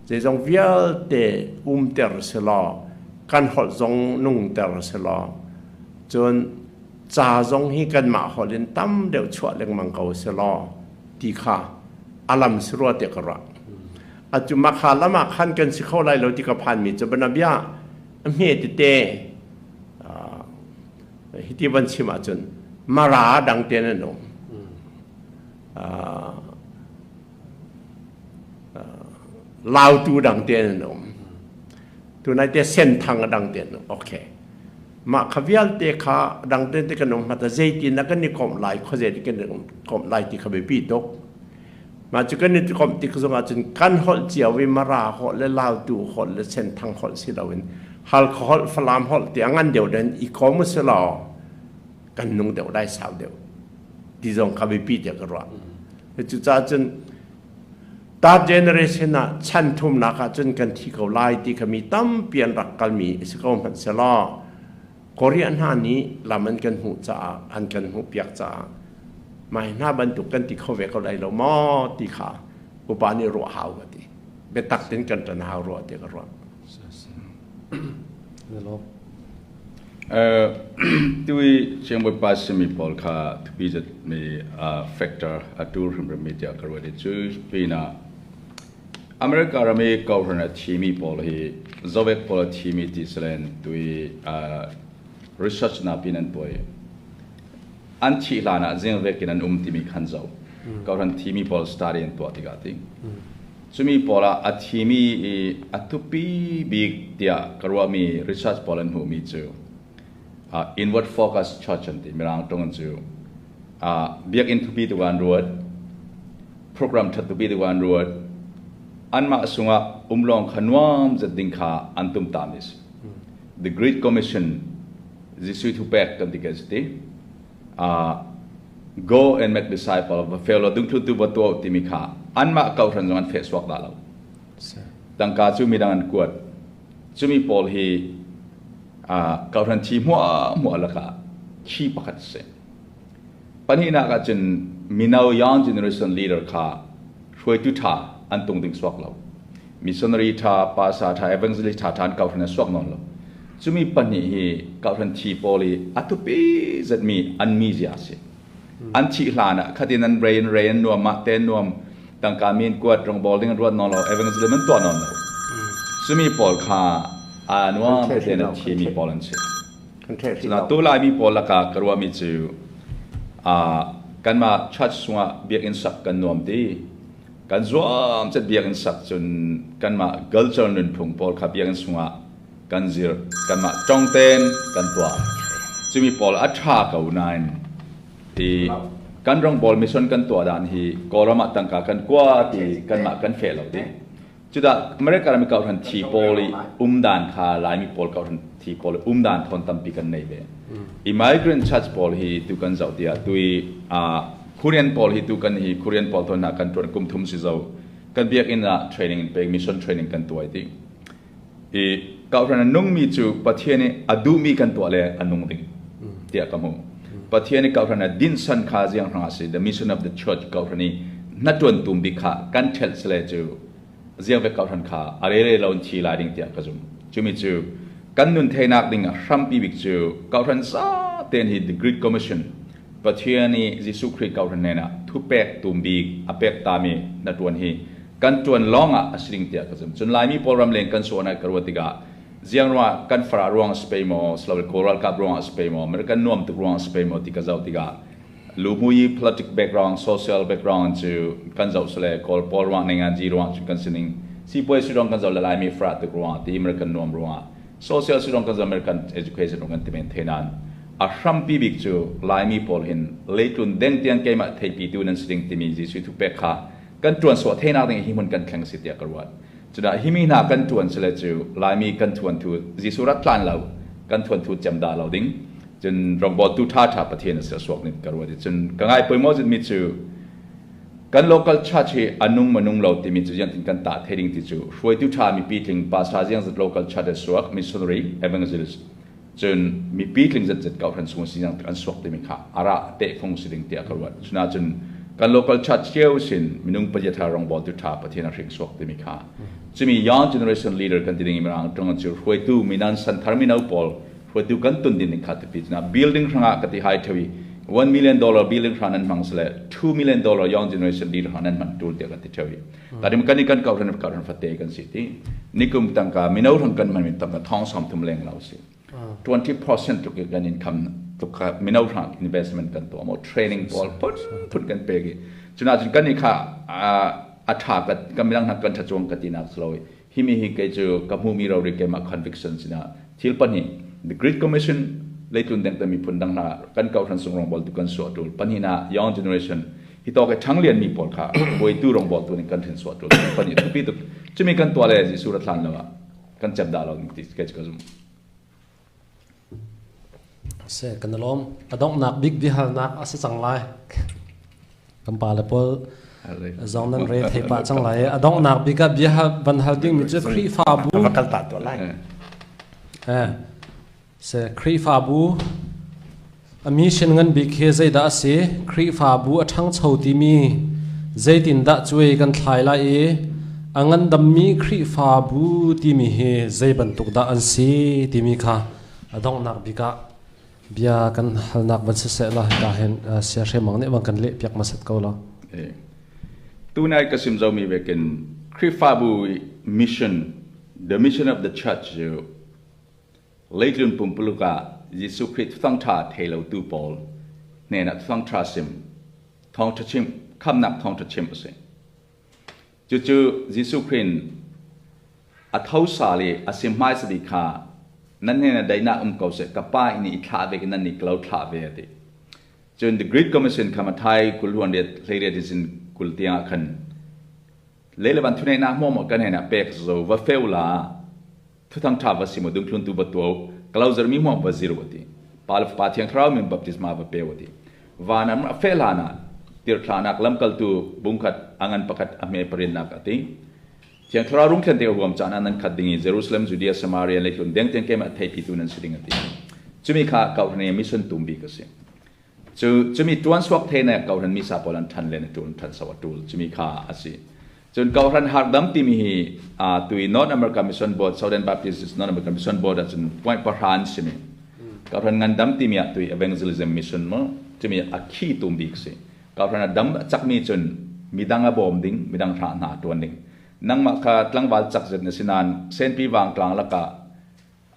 zeizong vialte umter selaw, kan holh zong nungter selaw, cun ca zong hi kanmah holh in tam deuh chuah lengmang ko selaw ti kha alam si rua tiah ka ruah. Atu makha lam ah khan kan si kho lai lo ti ka phanmi cu banabia a hme tete hiti van chim ahcun Mara dang te nan um. Lautu dang te nan um. Tunai te Senthang dang te nan okay. Mah kha vialte kha dang te te kan um hmata zeitin na kan i komh lai khuazei kan i komh lai ti kha biapi tuk. Mah cu kan i komh tik zong ahcun kan holh cio i Mara holh le Lautu holh le Senthang holh si loin Halkha holh, Falam holh ti a ngan deuh den i kom u si law kan nung deuh lai sau deuh ti zong kha biapi tiah ka ruah. Cucaah cun third generation ah chan thumnak ah cun kan thi ko lai ti kha mi tampi an rak kalmi a si ko hmanh selaw Korea hna nih lam an kan hmuh caah an kan hmuh piak caah mai hna bantuk kan ti kho ve ko lai lo maw ti kha upa nih ruah hau ka ti. Biatak tin kan ṭan hau rua ti ka ruah. Tui Chiangbawipa simi pawl kha thupi zat mi factor a tur hrimhrim mi tiah ka ruat i cu pinah America ram i kohhran a thimi pawl hi zovek pawl a thimi ti selen tui research na pin an tuai an thih hlan ah zingvek in an um timi khan zo kohhran thimi pawl study an tuah tikah ti Cumi pawl ah a thimi i a thupi bik tiah ka ruahmi research pawl an hmuhmi cu inward focus church an ti. Mirang ṭung an cu. Biakinn thupi tu an ruat, program ṭhat tupi tu an ruat, anmah sungah umlawng kha nuam zet ding kha an tumtami si. The Great Commission Jesuh thupek kan ti kan si ti. Go and make disciple va fel law dungthlutu va tuah timi kha anmah kohhran zong an feh suak dah lo. Tangka cu midang an kuat. Cumi pawl hi kohhran thi hmuah hmuah lakah thi pakhat si. Pahnihnak ahcun mino young generation leader kha hruaitu ṭha an tung ding suak lo. Missionary ṭha, pastor ṭha, evangelist ṭha ṭha an kohhran a suak nawn lo. Cumi pahnih hi kohhran thi pawl i a thupi zetmi an mizia a si. An thih hlan ah khatin an rei an rei an nuam mah te nuam tangka mi an kuat rawngbawl ding an ruat nawn lo evangelism an tuah nawn lo. Cumi pawl kha a nuam tein a thimi pawl an si. Tu Laimi pawl lakah ka ruahmi cu kanmah church chungah biakinn sak kan nuam ti. Kan zuam cet biakinn sak cun kanmah culture nunphung pawl kha biakinn chungah kan zir, kanmah tong tein kan tuah. Cumi pawl a ṭha ko nain ti kan rawngbawl mission kan tuah dan hi Kawlram ah tangka kan kua ti kanmah kan feh lo ding. Cudah America ram i kohhran thi pawl i umdan kha Laimi pawl kohhran thi pawl i umdan thawn tampi kan nei ve. I migrant church pawl hi tu kan zoh tiah tui Korean pawl hi tu kan hi Korean pawl thawn hna kan tuan kum thum si zo kan biakinn ah training in pek mission training kan tuai ti. I kohhran a nungmi cu Pathian i a duhmi kan tuah le a nung ding tiah ka hmuh. Pathian i kohhran a dinsan kha ziang hrang a si the mission of the church kohhran i hnatuan tum bik kha kan ṭhelh sile cu ziang vek kohhran kha a rere lo in thi lai ding tiah ka zum. Cumi cu kan nun theinak ding a hrampi bik cu kohhran za tein hi the Great Commission Pathian i Jesuh Khrih kohhran hnenah thupek tum bik a pek tami na ṭuan hi kan ṭuan lawng ah a si ding tiah ka zumh. Cun Laimi pawl ram leng kan suan ah ka ruat tikah ziang ruangah kan farah ruang a si pei maw, Slovak Kawl ralkap ruangah a si pei maw, American nuam tuk ruangah a si pei maw ti ka zoh tikah luhmui politic background, social background cu kan zoh sile Kawl pawl ruang nenganzi ruang cun kan sining sipuai si ruang kan zoh le Laimi farah tuk ruangah ti American nuam ruangah social si ruang kan zoh American education ruang kan ti men the nain a hrampi bik cu Laimi pawl hin leitlun deng tiang keimah theipi tu nan si ding timi Jesuh thupek kha kan ṭuan sawh theinak ding hi hmun kan thleng si tiah ka ruat. Cudah himi hna kan ṭuan sile cu Laimi kan thuan thu Jesuh rat tlan lo kan thuan thu cem dah lo ding cun rawngbawl tu ṭha ṭha Pathian a suak ning ka ruat i cun ka ngai poimaw zit mi cu kan local church hi anung manung lo timi cu ziang kan tah thei ding ti cu hruaitu ṭha mipi tling pastor ziang zat local church a suak missionary evangelist. Cun mipi tling zetzet ko hran sung si an suak timi kha ara te fung si ding tiah ka ruat. Cuna cun kan local church cio sin minung pazia thar rong bol tu tha Pathian a hring suak timi kha chumi young generation leader kan ti ding mirang tong chu hruaitu minan santhar mino pawl hruaitu kan tun din ding kha tipi na building hranga ka ti hai thewi $1 million building hran an hmang sele $2 million young generation leader hran an man tul te ka ti thewi. Tarim kan i kan kau ran kau ran fate kan si ti nikum tangka mino rang kan man mi tangka thong som thum leng lo si, 20% tuk kan income tuk kha mino rang investment kan to mo, training pawl phun phun kan pe gi. Chuna chun kan i kha a tha ka kan midang hna kan tha chuang ka ti nak sloi hi mi hi ke chu ka mu mi ro ri ke ma conviction sina thil pani the Great Commission leitlun deng tami phun dang na kan kau than sung rong bol tu kan su tul pani na young generation hi to ke thang lian mi pawl kha boi tu rong bol tu ni kan thin su tul pani tu pi tu chumi kan to le ji su ra thlan lawa kan chap da lo ni ti ke ka zum. Se kan lom adong nak big bi hal nak ase chang lai kan pa le pol zong nan re thei pa chang lai. Adong nak bi ka bi ha ban hal ding mi chu Khri fa bu va kal ta to lai. Eh se Khri fa bu a mission ngan bi khe zai da se, Khri fa bu a thang chho ti mi zaitin da chuai kan thlai lai e, angan dam mi Khri fa bu ti mi he zai ban tuk da an si ti mi kha adong nak bi ka bia kan hal nak ban se se la ta hen sia hre mang ne bang kan le piak ma sat ko la. Tu nai ka sim zo mi vekin Khrifabu mission, the mission of the church ju leitlun pumpuluka Jesu Christ thang tha thelo tu pawl ne na thang tha sim thong tha chim kham nak thong tha chim ase chu chu Jesu Christ a tho sa le asim mai sa di kha nan ne na daina ko se ka pa ini i thla ve nan ni klo thla ve ati. Chun the Great Commission khama thai kul huan de hlei de sin kul tia khan lelevan thune na mo mo kan na pek zo va feula thu thang tha va simo dung thlun tu ba to klauzer mi mo ba zero ti pal pa thiang thrau min baptisma va pe wati vanam a fela na tir thlanak lamkal tu bungkhat angan pakhat ame parin nak ati thiang thrau rung thlen te huam chana nan khat dingi Jerusalem, Judea, Samaria le hlun deng teng kem a thei pi tu nan siding ati. Chumi kha kau ne mission tum bi ka se chu chumi tuan swak the na kau ran mi sa polan than le na tul than sawa tul chumi kha asi. Chun kau ran har dam ti mi hi a tui North America Mission Board, Southern Baptist North America Mission Board achun point paran simi kau ran ngan dam ti mi a tui evangelism mission mo chumi a khi tum bik se kau ran dam chak mi chun midang a bom ding, midang tha na tuan ding nang ma kha tlangwal chak zet na sinan sen pi wang tlang laka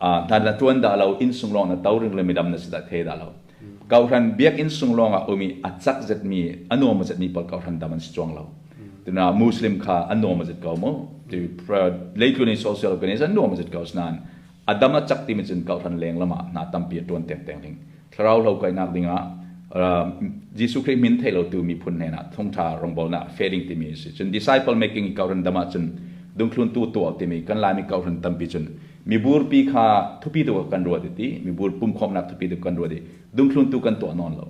a na na tuan da lo in sung long na tauring le midam na sida the da lo kau ran biak in sung long a umi a chak zet mi anuam zet mi pal kau ran daman si chuang lo tuna Muslim kha anuam zet kau mo tu leitluni social organization anuam zet kau snan adama chak ti mi chun kau ran leng lama na tampi tuan teng teng ding thrau lo kai nak dinga Jesu Christ min thei lo tu mi phun ne na thong tha rong bol na fading ti mi si. Chun disciple making kau ran dama chun dungthlun tu to ti mi kan lai mi kau ran tampi chun mi bur pi kha thupi tu kan ro ti mi bur pum khom nak thupi tu kan ro di dungthlun tu kan to non lo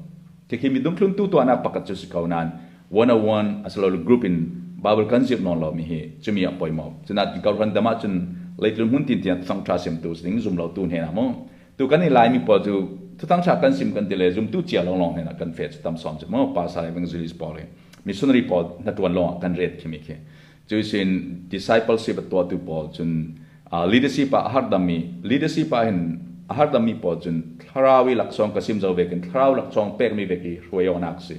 ti khi mi dungthlun tu to na pakat chu si kau nan one on one aslo group in Bible kan zip non lo mi hi chumi a poi mo chuna kau ran dama chun leitlun hun tin tian thong tha sim tu sing zum lo tu ne na mo tu kan ni lai mi po chu thu thang tha kan sim kan ti le zum tu chia long long ne na kan fe tam som chu mo pa sa evangelist pa le missionary pa na tuan long kan ret khi mi khe chu sin discipleship to tu pa chun leadership a har dami leadership a hin har dami pa chun tharawi lak song ka sim zo ve kan tharau lak song pek mi ve ki hruai onak si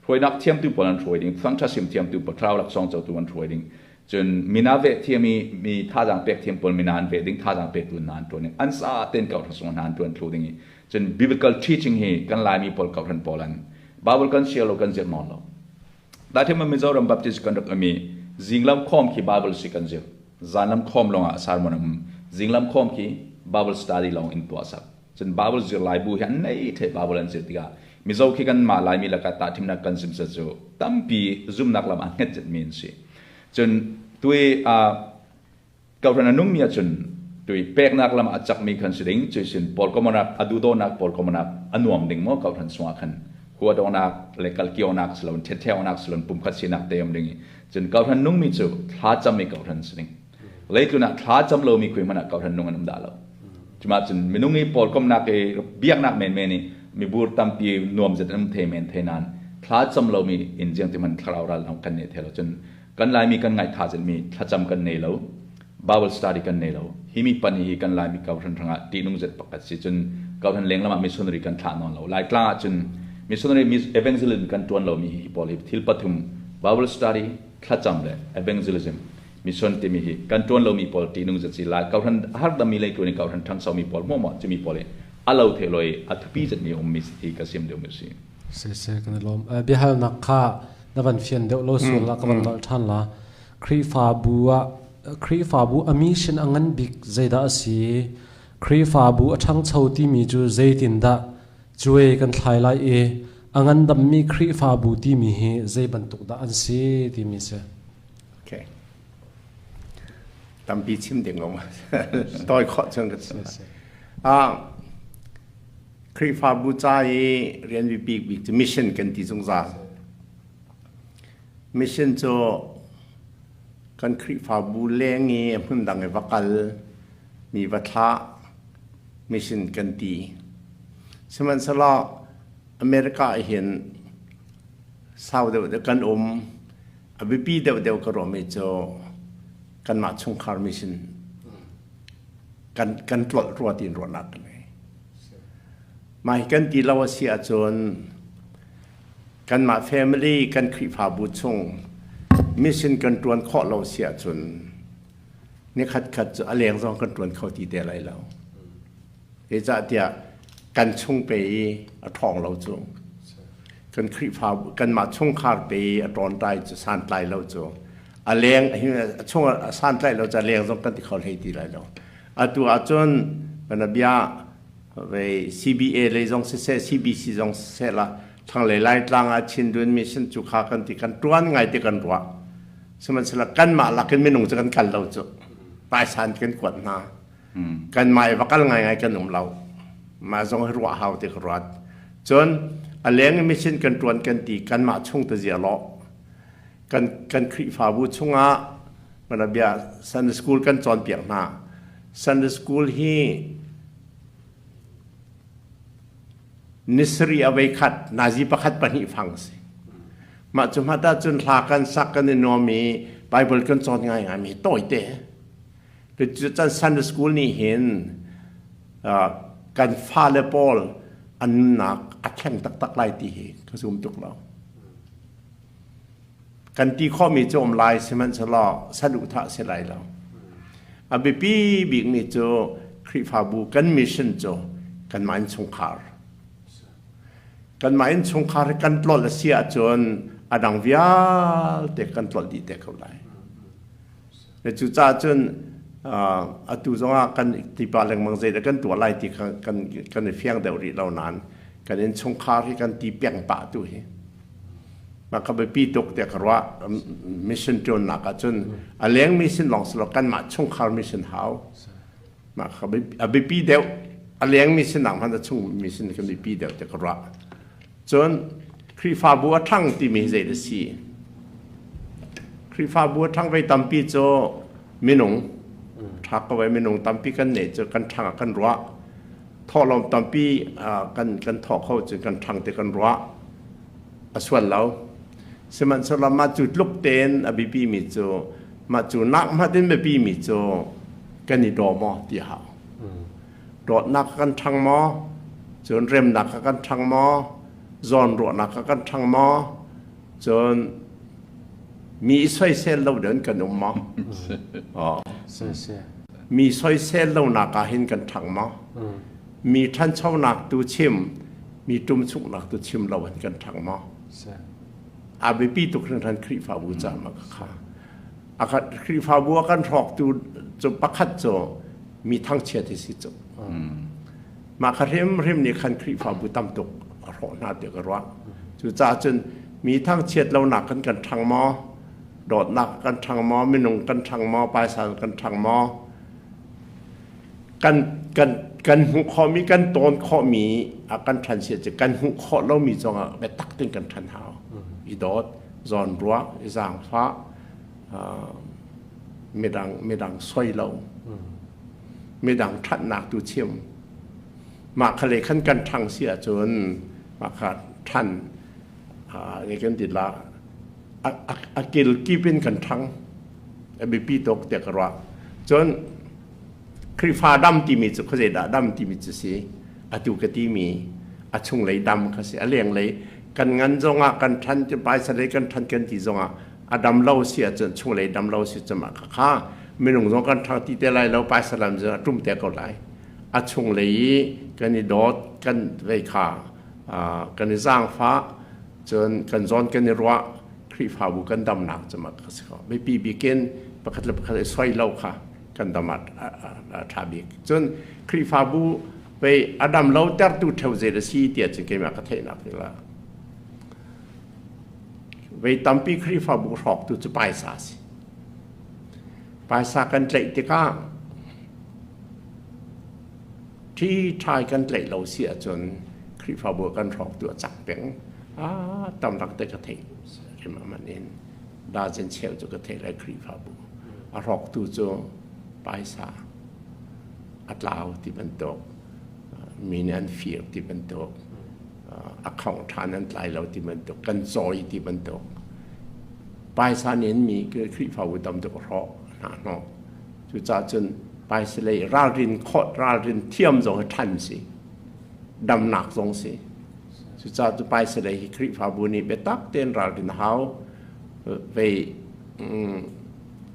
hruai nak thiam tu palan hruai ding thang tha sim thiam tu pa tharau lak song cho tu an hruai ding chun mina ve thiam mi mi tha jang pek thiam pol minan ve ding tha jang pek tu nan tu ning an sa ten kau tha song nan tu an thlu ding chun biblical teaching hi kan lai mi pol kau than polan Bible kan share lo kan zir non lo da them Mizoram Baptist kan rak ami jinglam khom khi Bible si kan zir zanlam khom longa sermon am jinglam khom khi Bible study long in to sak chun Bible zir lai bu hian nei the Bible an zir tiga Mizo khi kan ma lai mi laka ta thim na kan sim sa chu tampi zum nak lam a nget jet min si chun tui a kau ran anung mi chun tui pek nak lam a chak mi khan siding chu sin pol komonak adu do nak pol komonak anuam ding mo kau ran suwa khan huwa do nak le kal kio nak slon the the nak slon pum khat sinak te am ding chun kau ran nung mi chu thla cham mi kau ran siding leitluna thla cham lo mi khui mana kau ran nung anum da lo. Cuma cun minung i pawlkomnak i biaknak menmen i mibur tampi nuam zet an thei men thei nain thla cam lomi in jiang ti man thlarau ral kan nei thei lo. Cun kan Laimi kan ngai tha mi thlacam kan nei lo, Bible study kan nei lo. Hi mi pan hi kan Laimi ko hran hrangah ṭihnung zet pakhat si. Cun ko hran leng lamah missionary kan thlah nawn lo. Laitlang ah cun missionary evangelism kan ṭuan lomi hi pawl hi thil pathum, Bible study, thlacam le evangelism, mission timi hi kan ṭuan lomi pawl ṭihnung zet si. Lai ko hran har dami lei ṭuan i ko hran ṭhangso mi pawl hmuahmuah cumi pawl hi a lo the loi a thupi zet mi um mi si ka sim deuh mi si. Si si, kan i lawm. Biahalnak kha na van fian deuh lo sual la, ka van nolh ṭhan la. Khrihfabu ah Khrihfabu a mission a ngan bik zeidah a si? Khrihfabu a ṭhangcho timi cu zeitindah cuai kan thlai lai i a ngandammi Khrihfabu timi hi zei bantuk dah an si timi si. Okay. Tampi chim ding um. Toi khawh chung ka si. Ah, Khrihfabu ca i rian biapi bik cu mission kan ti zungzal. Mission cu kan Khrihfabu leng i hmun dang i va kal mi va thlah mission kan ti. Sihmanhsehlaw America ah hin sau deuh deuh kan um, a biapi deuh deuh ka ruahmi cu kanmah chungkhar mission kan tlolh rua tiin ruahnak ka ngei. Mah hi kan ti lo a si ahcun kanmah family kan Khrihfabu chung mission kan ṭuan khawh lo si ahcun nikhat khat cu a leng zong kan ṭuan kho ti te lai lo. Zeicahtiah kan chung pe i a ṭhawng lo cu kan Khrihfabu kanmah chungkhar pe i a ṭawnṭai cu santlai lo cu a leng a chung a santlai lo cu a leng zong kan ti kho hlei ti lai lo. Atu ahcun kana bia ve CBA lei zong siseh, CBC zong siseh la thlanglei Laitlang ah Chindwin Mission cu kha kan ti, kan ṭuan ngai ti kan ruah. Sihmanhsehlaw kanmah lakin minung cu kan kal lo cu. Paisan kan kuat hna. Kanmah i va kal ngaingai kan um lo. Mah zong hi ruah hau ti ka ruat. Cun a leng i mission kan ṭuan kan ti, kanmah chung ta zia law kan Khrihfabu chungah mana bia Sunday school kan cawnpiak hna. Sunday school hi nisari a vei khat nazi pakhat pahnih fang si. Mah cu hmata cun hla kan sak kan i nuam i Bible kan cawn ngaingai mi tawite. Cucan Sunday school nih hin kan fale pawl an nunnak a thleng taktak lai ti hi ka zum tuk lo. Kan ti khawhmi cu um lai, sihmanhsehlaw saduhthah si lai lo. A biapi bikmi cu Khrihfabu kan mission cu kanmah innchungkhar. Kanmah innchungkhar hi kan tlolh a si ahcun a dang vialte kan tlolh dih te ko lai. Cucaah cun atu zongah kan tipa lengmang zeidah kan tuah lai ti kha kan i fiang deuh rih lo nain kan innchungkhar hi kan ti peng pah tu hi. Mah kha biapi tuk tiah ka ruah. Mission ṭuannak ahcun a leng mission lawng si lo, kanmah chungkhar mission hau. Mah kha a biapi deuh. A leng mission nak hmanh a chung mission kan biapi deuh tiah ka ruah. Cun Khrihfabu a ṭhang timi hi zei a si? Khrihfabu a ṭhang vei tampi cu minung ṭha ko ai, minung tampi kan neih cu kan ṭhang ah kan ruah. Thawhlawm tampi kan thawh kho cu kan ṭhang ti kan ruah. A sual lo. Sihmanhsehlaw mah cu tluk tein a biapi mi cu, mah cu nak hmanh in biapi mi cu kan i daw maw ti a hau. Dawtnak kan ṭhang maw? Cun remnak kha kan ṭhang maw? Zawnruahnak kha kan ṭhang maw? Cun mi i soisel lo deuh in kan um maw? Oh. Mi soisel lonak ah hin kan ṭhang maw? Mi ṭhanchonak tu chim, mi ṭumchuknak tu chim lo in kan ṭhang maw? A biapi tuk hringhran Khrihfabu ca ma kha. A Khrihfabu a kan hrawktu cu pakhat cu mi thangchiat hi si cu. Mah kha hrimhrim nih khan Khrihfabu tam tuk a hrawh hna tiah ka ruah. Cucaah cun mi thangchiat lonak kan kan ṭhang maw? Dawtnak kan ṭhang maw? Minung kan ṭhang maw? Paisa kan ṭhang maw? Kan kan kan hmuh khawhmi, kan tawn khawhmi a kan ṭhan si cu kan hmuh khawh lomi zongah biatak tein kan ṭhan hau. I dawt, zawnruah, i zaangfah, midang midang soi lo. Midang ṭhatnak tu chim. Mah kha le khan kan ṭhang si ahcun mah kha ṭhan kan ti la a kil kip in kan ṭhang. A biapi tuk tiah ka ruah. Cun Khrihfa dam timi cu khuazei dah dam timi cu si? Atu ka timi a chunglei dam kha si. A lenglei kan ngan zongah kan ṭhan paisalei kan ṭhan kan ti zongah a dam lo si ahcun chunglei dam lo si cun mah kha minung zong kan ṭhang ti te lai lo, paisalam zong a ṭum te ko lai. A chunglei i kan i dawt kan vei kha kan i zaangfah cun kan zawn kan i ruah Khrihfabu kan damnak cu mah kha si ko. Biapi bik in pakhat le pakhat i soi lo kha kan dam ah a ṭha bik. Cun Khrihfabu pei a dam lo tertu ṭheo zei a si tiah cun keimah ka theihnak ti la. Vei tampi Khrihfabu hrawktu cu paisa a si. Paisa kan tlaih tikah ṭhi ṭhai kan tlaih lo si ahcun Khrihfabu kan hrawktu a cak peng. Ah, tam rak te ka theih. Keimah man in dazen cheu cu ka theih lai Khrihfabu. A hrawktu cu paisa a tlau ti bantuk, mi nih an fir ti bantuk, a khong ṭhan an tlai lo ti bantuk, kan cawi ti bantuk. Paisa nih mi Khrihfabu tam tuk a hrawh hna hnawh. Cucaah cun paisa lei ralrin khawt ralrin thiam zong hi ṭhan si. Damnak zong si. Cucaah cu paisa lei hi Khrihfabu nih biatak tein ralrin a hau. Vei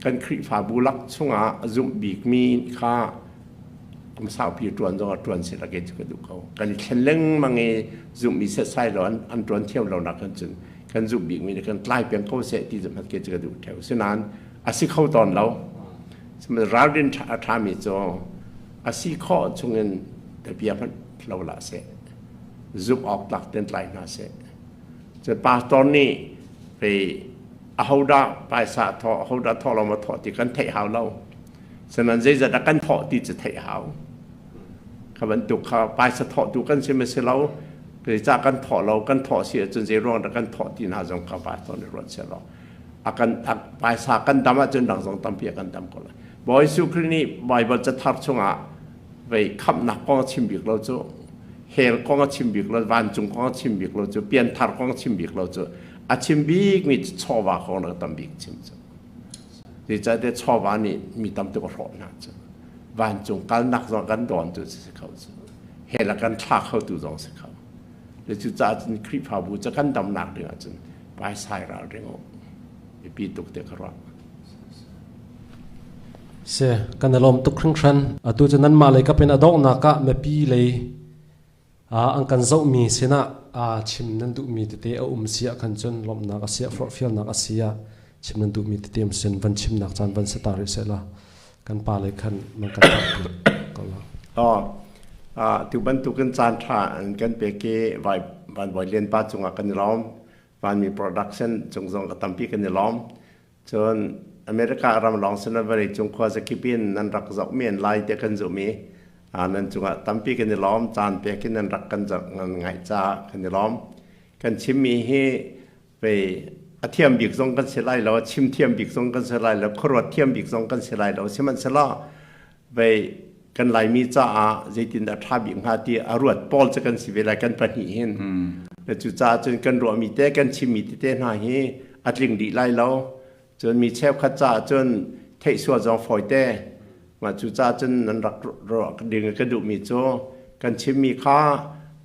kan Khrihfabu lak chungah a zumh bikmi kha kum saupi ṭuan zong ah ṭuan seh la kei cu ka duh ko. Kan i thlen lengmang i zumhmi setsai lo an ṭuan thiam lo nak kan cun kan zumh bikmi nih kan tlai peng ko seh ti hmanh kei cu ka duh ṭheo. Sinain a si kho tawn lo. Ralrin a ṭhami cu a si khawh chungin bia hmanh lo hlah seh. Zumh awk tlak tein tlai hna seh. Cun pastor nih pei ahodah paisa thawh ahodah thawh lo ma thawh ti kan theih hau lo. Sinain zeizat ah kan thawh ti cu theih hau. Kha bantuk kha paisa thawhtu kan si ma si lo, zeicah kan thawh lo, kan thawh si ahcun zei ruang dah kan thawh ti hna zong kha pastor nih ruat seh law a kan paisa kan dam ahcun dang zong tampi a kan dam ko lai. Bawi Jesuh Khrih nih Baibal cathar chungah vei khamhnak kong a chim bik lo cu hell kong a chim bik lo, vancung kong a chim bik lo cu, pianthar kong a chim bik lo cu, a chim bikmi cu chawva kong rak tam bik chim cu. Zeicahtiah chawva nih mi tam tuk a hrawh hna cu. Vancung kalnak zong kan dawn tu si kho cu. Hell a kan thla kho tu zong si kho. Le cucaah cun Khrihfabu cu kan damnak ding ahcun paisai ralring u. Biapi tuk te ka ruah. Se kan i lawm tuk hringhran. Atu cu nanmah lei kap in a donghnak ah mipi lei an kan zohmi sinah chim nan duhmi tete a um si ah khan cun lawmhnak a si ah forhfialnak a si ah chim nan duhmi tete um sin van chimnak caan van si ta rih seh la kan pa lei khan man kan ko la. Oh, tu bantukin caan ṭha an kan pek i vai van bawi lian pa cungah kan i lawm. Vanmi production cung zong ka tampi kan i lawm. Cun America ram lawng sin vawlei cung khua zakip in nan rak zohmi an lai tiah kan zumh i nan cungah tampi kan i lawm. Caan pek in nan rak kan ngaih caah kan i lawm. Kan chimmi hi vei a thiam bik zong kan si lai lo, a chim thiam bik zong kan si lai lo, khuaruat thiam bik zong kan si lai lo. Sihmanhsehlaw vei kan Laimi caah zeitindah ṭha bik hnga ti a ruat pawl cu kan si ve lai kan pahnih hin. Le cucaah cun kan ruahmi te kan chimmi tete hna hi a tling dih lai lo. Cun mi cheukhat caah cun theih sual zong fawite. Mah cucaah cun nan rak ruah ding ka duhmi cu kan chimmi kha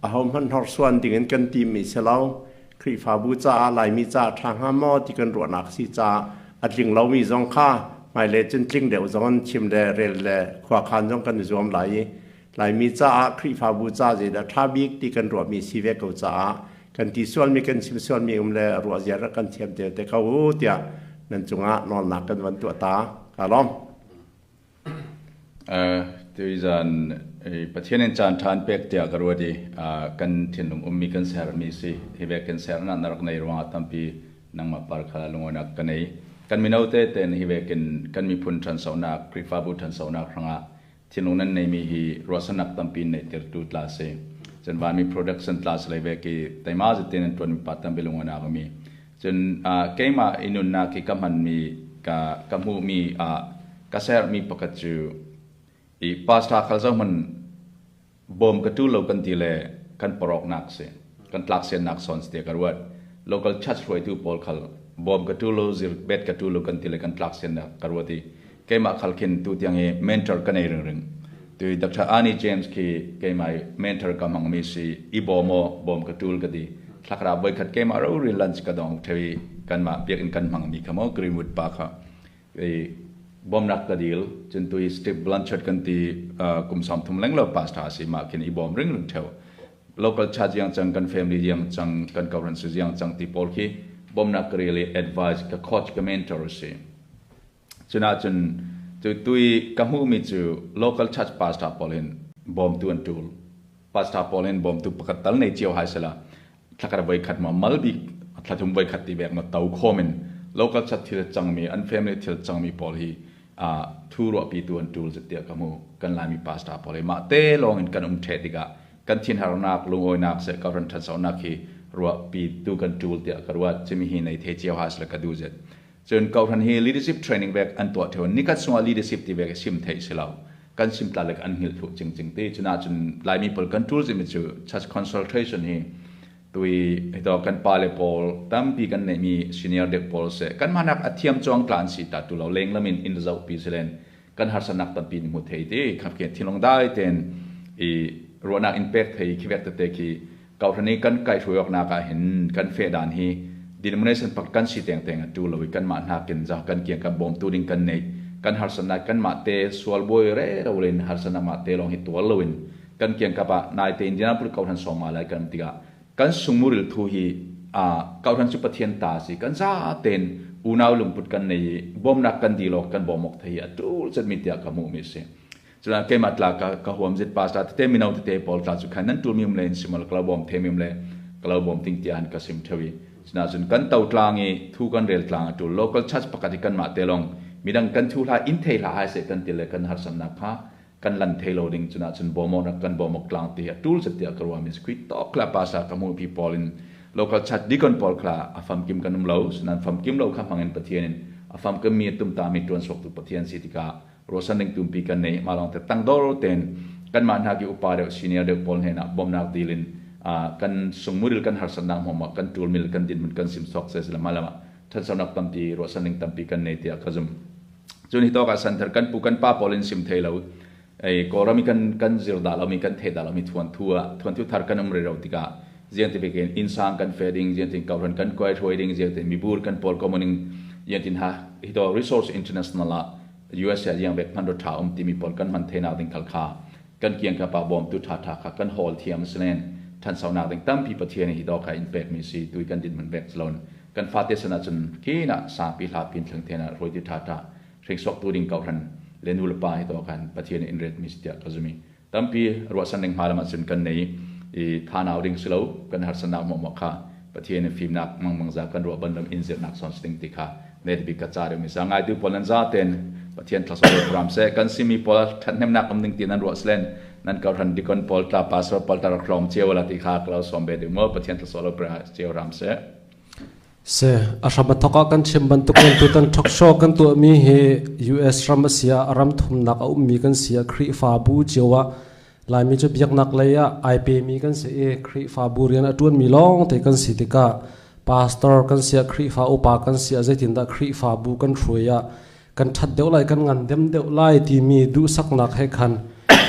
ahohmanh hnorsuan dingin kan timmi si lo. Khrihfabu caah Laimi caah ṭha hnga maw ti kan ruahnak si caah a tling lomi zong kha hmailei cun tling deuh zong in chim le rel le khuakhan zong kan i zuam lai i Laimi caah Khrihfabu ca zeidah ṭha bik ti kan ruahmi si ve ko caah kan ti sualmi kan chim sualmi um le ruah ziar kan thiam te te ko u tiah nan cungah nawlnak kan van tuah ta. Ka lawm. Tuizan Pathian in caan ṭha an pek tiah ka ruat i kan thinlung ummi kan sermi si. Hi ve kan sernak na rak nei ruangah tampi nangmah par kha lungawinak ka nei. Kan mino tete hi vekin kan miphun ṭhansonak, Khrihfabu ṭhansonak hrangah thinlung nan neimi hi ruahsannak tampi neihtertu tla si. Cun vanmi production tla si lei ve ki teima zetin an ṭuanmi pa tampi lungawinak a mi. Cun keimah i nunnak hi ka hmanmi ka hmuhmi ah ka sermi pakhat cu I pastor khal zo man bawm ka tu lo kan ti le kan parok nak si kan tlak sian nak son te ka ruat. Local church hruaitu pawl khal bawm ka tu lo, zir bet ka tu lo kan ti le kan tlak sian nak ka ruat i keimah khal khin tu tiang i mentor ka nei ring ring. Tu Dr. Arnie James khi keimah mentor ka mang mi si i bawm o bawm ka tul ka ti. Thlakra voi khat keimah ro ri lunch ka dong thewi kanmah biakinn kan hmang mi kha mo Greenwood pa kha i bawmnak ka dil. Cun tu i Steve Blanchard kan ti, kum 30 leng lo pastor si, mah khin i bawm ring ring theo. Local church yang cang, kan family yang cang, kan conference yang cang ti pawl khi bawmnak ka really advice ka coach ka mentor si. Cuna cun tu tui ka hmu mi cu local church pastor pawl hin bawmtu an tul. Pastor pawl hin bawmtu pakhat tal nei cio hai sela, thlakar voi khat ma malbik thlathum voi khat ti bek ma to khomin local church thil cangmi, an family thil cangmi pawl hi a thu ruahpi tu an tul zetia ka mu. Kan Laimi pastor pawl hi mah te lawng in kan um the tikah kan thin harnak, lungawinak se ka ran thansonak hi ruahpi tu kan tul tiah ka ruat. Chimi hi nei the chiao has le ka du zet. Cun kohran hi leadership training vek an tuah theo. Nikhat sungah leadership ti vek sim thei si lo, kan sim tla lek an hngil thu ching ching ti. Cuna cun Laimi pawl kan tul zimi cu church consultation hi tui hito kan pa le pawl tampi kan neih mi senior deuh pawl se kan manak a thiam chuang tlan si ta tu lo leng lamin in zo pi silen kan harsanak tampi ni mu thei ti khap ke thinlong dai ten i ruahnak in pek thei khi vek te khi kauhrani kan kai hruai nak ah hin kan fe dan hi denomination pak kan si teng teng tu lo kan mah nakin za kan kiang kan bom tu ding kan nei kan harsana kan mah te sual boi re ro len harsana ma te long hi tual loin kan kiang kapa nai te Indianapolis kauhran song ma lai kan tiga kan sungmuril thu hi a kauhran chu Pathian ta si kan za ten unau lungput kan nei bomnak kan dilok kan bomok thei atul chet mi tia ka mu mi si. Cuna keimah tla ka ka huam zit pastor tete mino tete pawl tla cu khan nan tul mi um le in simal kalo bom the mi um le kalo bom ting tian ka sim thewi. Cuna cun kan to tlang i thu kan rel tlang atu local church pakhat i kan mah te long midang kan thu hla in thei hla hai se kan ti le kan harsan nak kha kan lan thei lo ding. Cuna cun bomo nak kan bomok tlang ti atul zet tia ka ruwa mi squid tok la pastor ka mu pi pawl in local church deacon pawl kha afam kim kan um lo sunan fam kim lo kha mangin Pathian in afam kim mi tum ta mi tuan sok tu Pathian si tika rosan ding tumpi kan nei ma long te tangdor ten kan ma hna ki upa deuh senior deuh pawl hna bomnak dilin kan sungmuril kan harsatnak mo ma kan tul mil kan din mun kan sim sok se la malama thansonak tampi rosan ding tampi kan nei tia kazum. Chun hi to ka santhar kan pu kan pa polin sim thailo ei korami kan kan zir da lo mi kan the da lo mi thuan thua thuan thu thar kan um re ro tika jiang ti beken insang kan feding jiang tin kauran kan koi thoi ding jiang tin mibur kan pol commoning jiang tin ha hi to resource international la USA yang bek man ro tha um ti mi pol kan man the na ding khal kha kan kiang ka pa bom tu tha tha kha kan hol thiam slen than sau na ding tam pi Pathian hi do kha in pek mi si tui kan din man bek lon kan fa te sana chun ki na sa pi hla pin thleng the na roi ti tha tha ring sok tu ding kau ran le nu le pa hi to kan Pathian in ret mi tia kazumi tampi ruwa san ding malama chun kan nei i tha naw ding silo kan har san nak mo mo kha Pathian fim nak mang mang za kan ruwa bandam in zir nak son sting ti kha ne bi ka cha re mi sa ngai tu polan za ten Pathian thlaso ram se kan simi pol that nem nak om ding ti nan ruwa slen nan kau ran dikon pol tla pastor pol tar khlom chewa la ti kha klau som be de mo Pathian thlaso lo pra cheu ram se. Se a thoka kan chim bantuk kan tu tan thok show kan tu mi he US ram asia ram thum nak a um mi kan sia Khrifa bu chewa lai mi chu biak nak leia IP mi kan se e Khrifa bu rian atun mi long te kan si tika pastor kan sia Khrifa upa kan sia zaitin da Khrifa bu kan hruya kan that deuh lai kan ngan dem deuh lai ti mi du sak nak he khan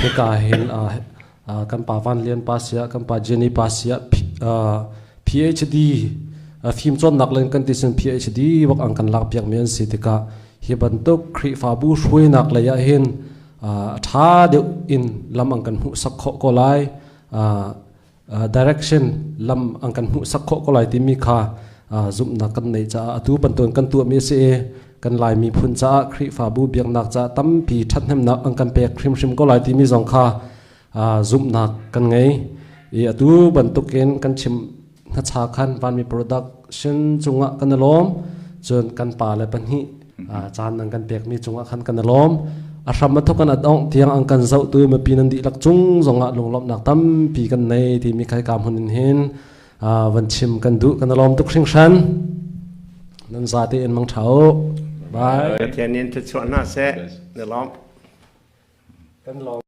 he ka hin a kan pa Van Lian pa sia kan pa Jenny pa sia PhD phim chon nak len kan ti sin PhD wak ang kan lak piak mi an si tika hi bantuk Khrifa bu hrui nak le ya hin tha deuh in lam ang kan hu sak kho ko lai direction lam ang kan hu sak kho ko lai ti mi kha zum na kan nei cha atu pantun kan tu mi se kan lai mi phun cha Khrifa bu biak nak cha tampi that nem nak ang kan pek khrim hrim ko lai ti mi zong kha zum nak kan ngei i atu bantukin kan chim na cha khan van mi production chunga kan lom chun kan pa le panhi chan nang kan pek mi chunga khan kan lom a hram ma thokan adong tiang ang kan zau tu ma pinan di lak chung zonga lunglom nak tam pi kan nei ti mi khai kam hunin hin van chim kan du kan lom tuk hring shan nan za te en mang thau bye. Pathian in te chuan na se ne lom. Kan lawm.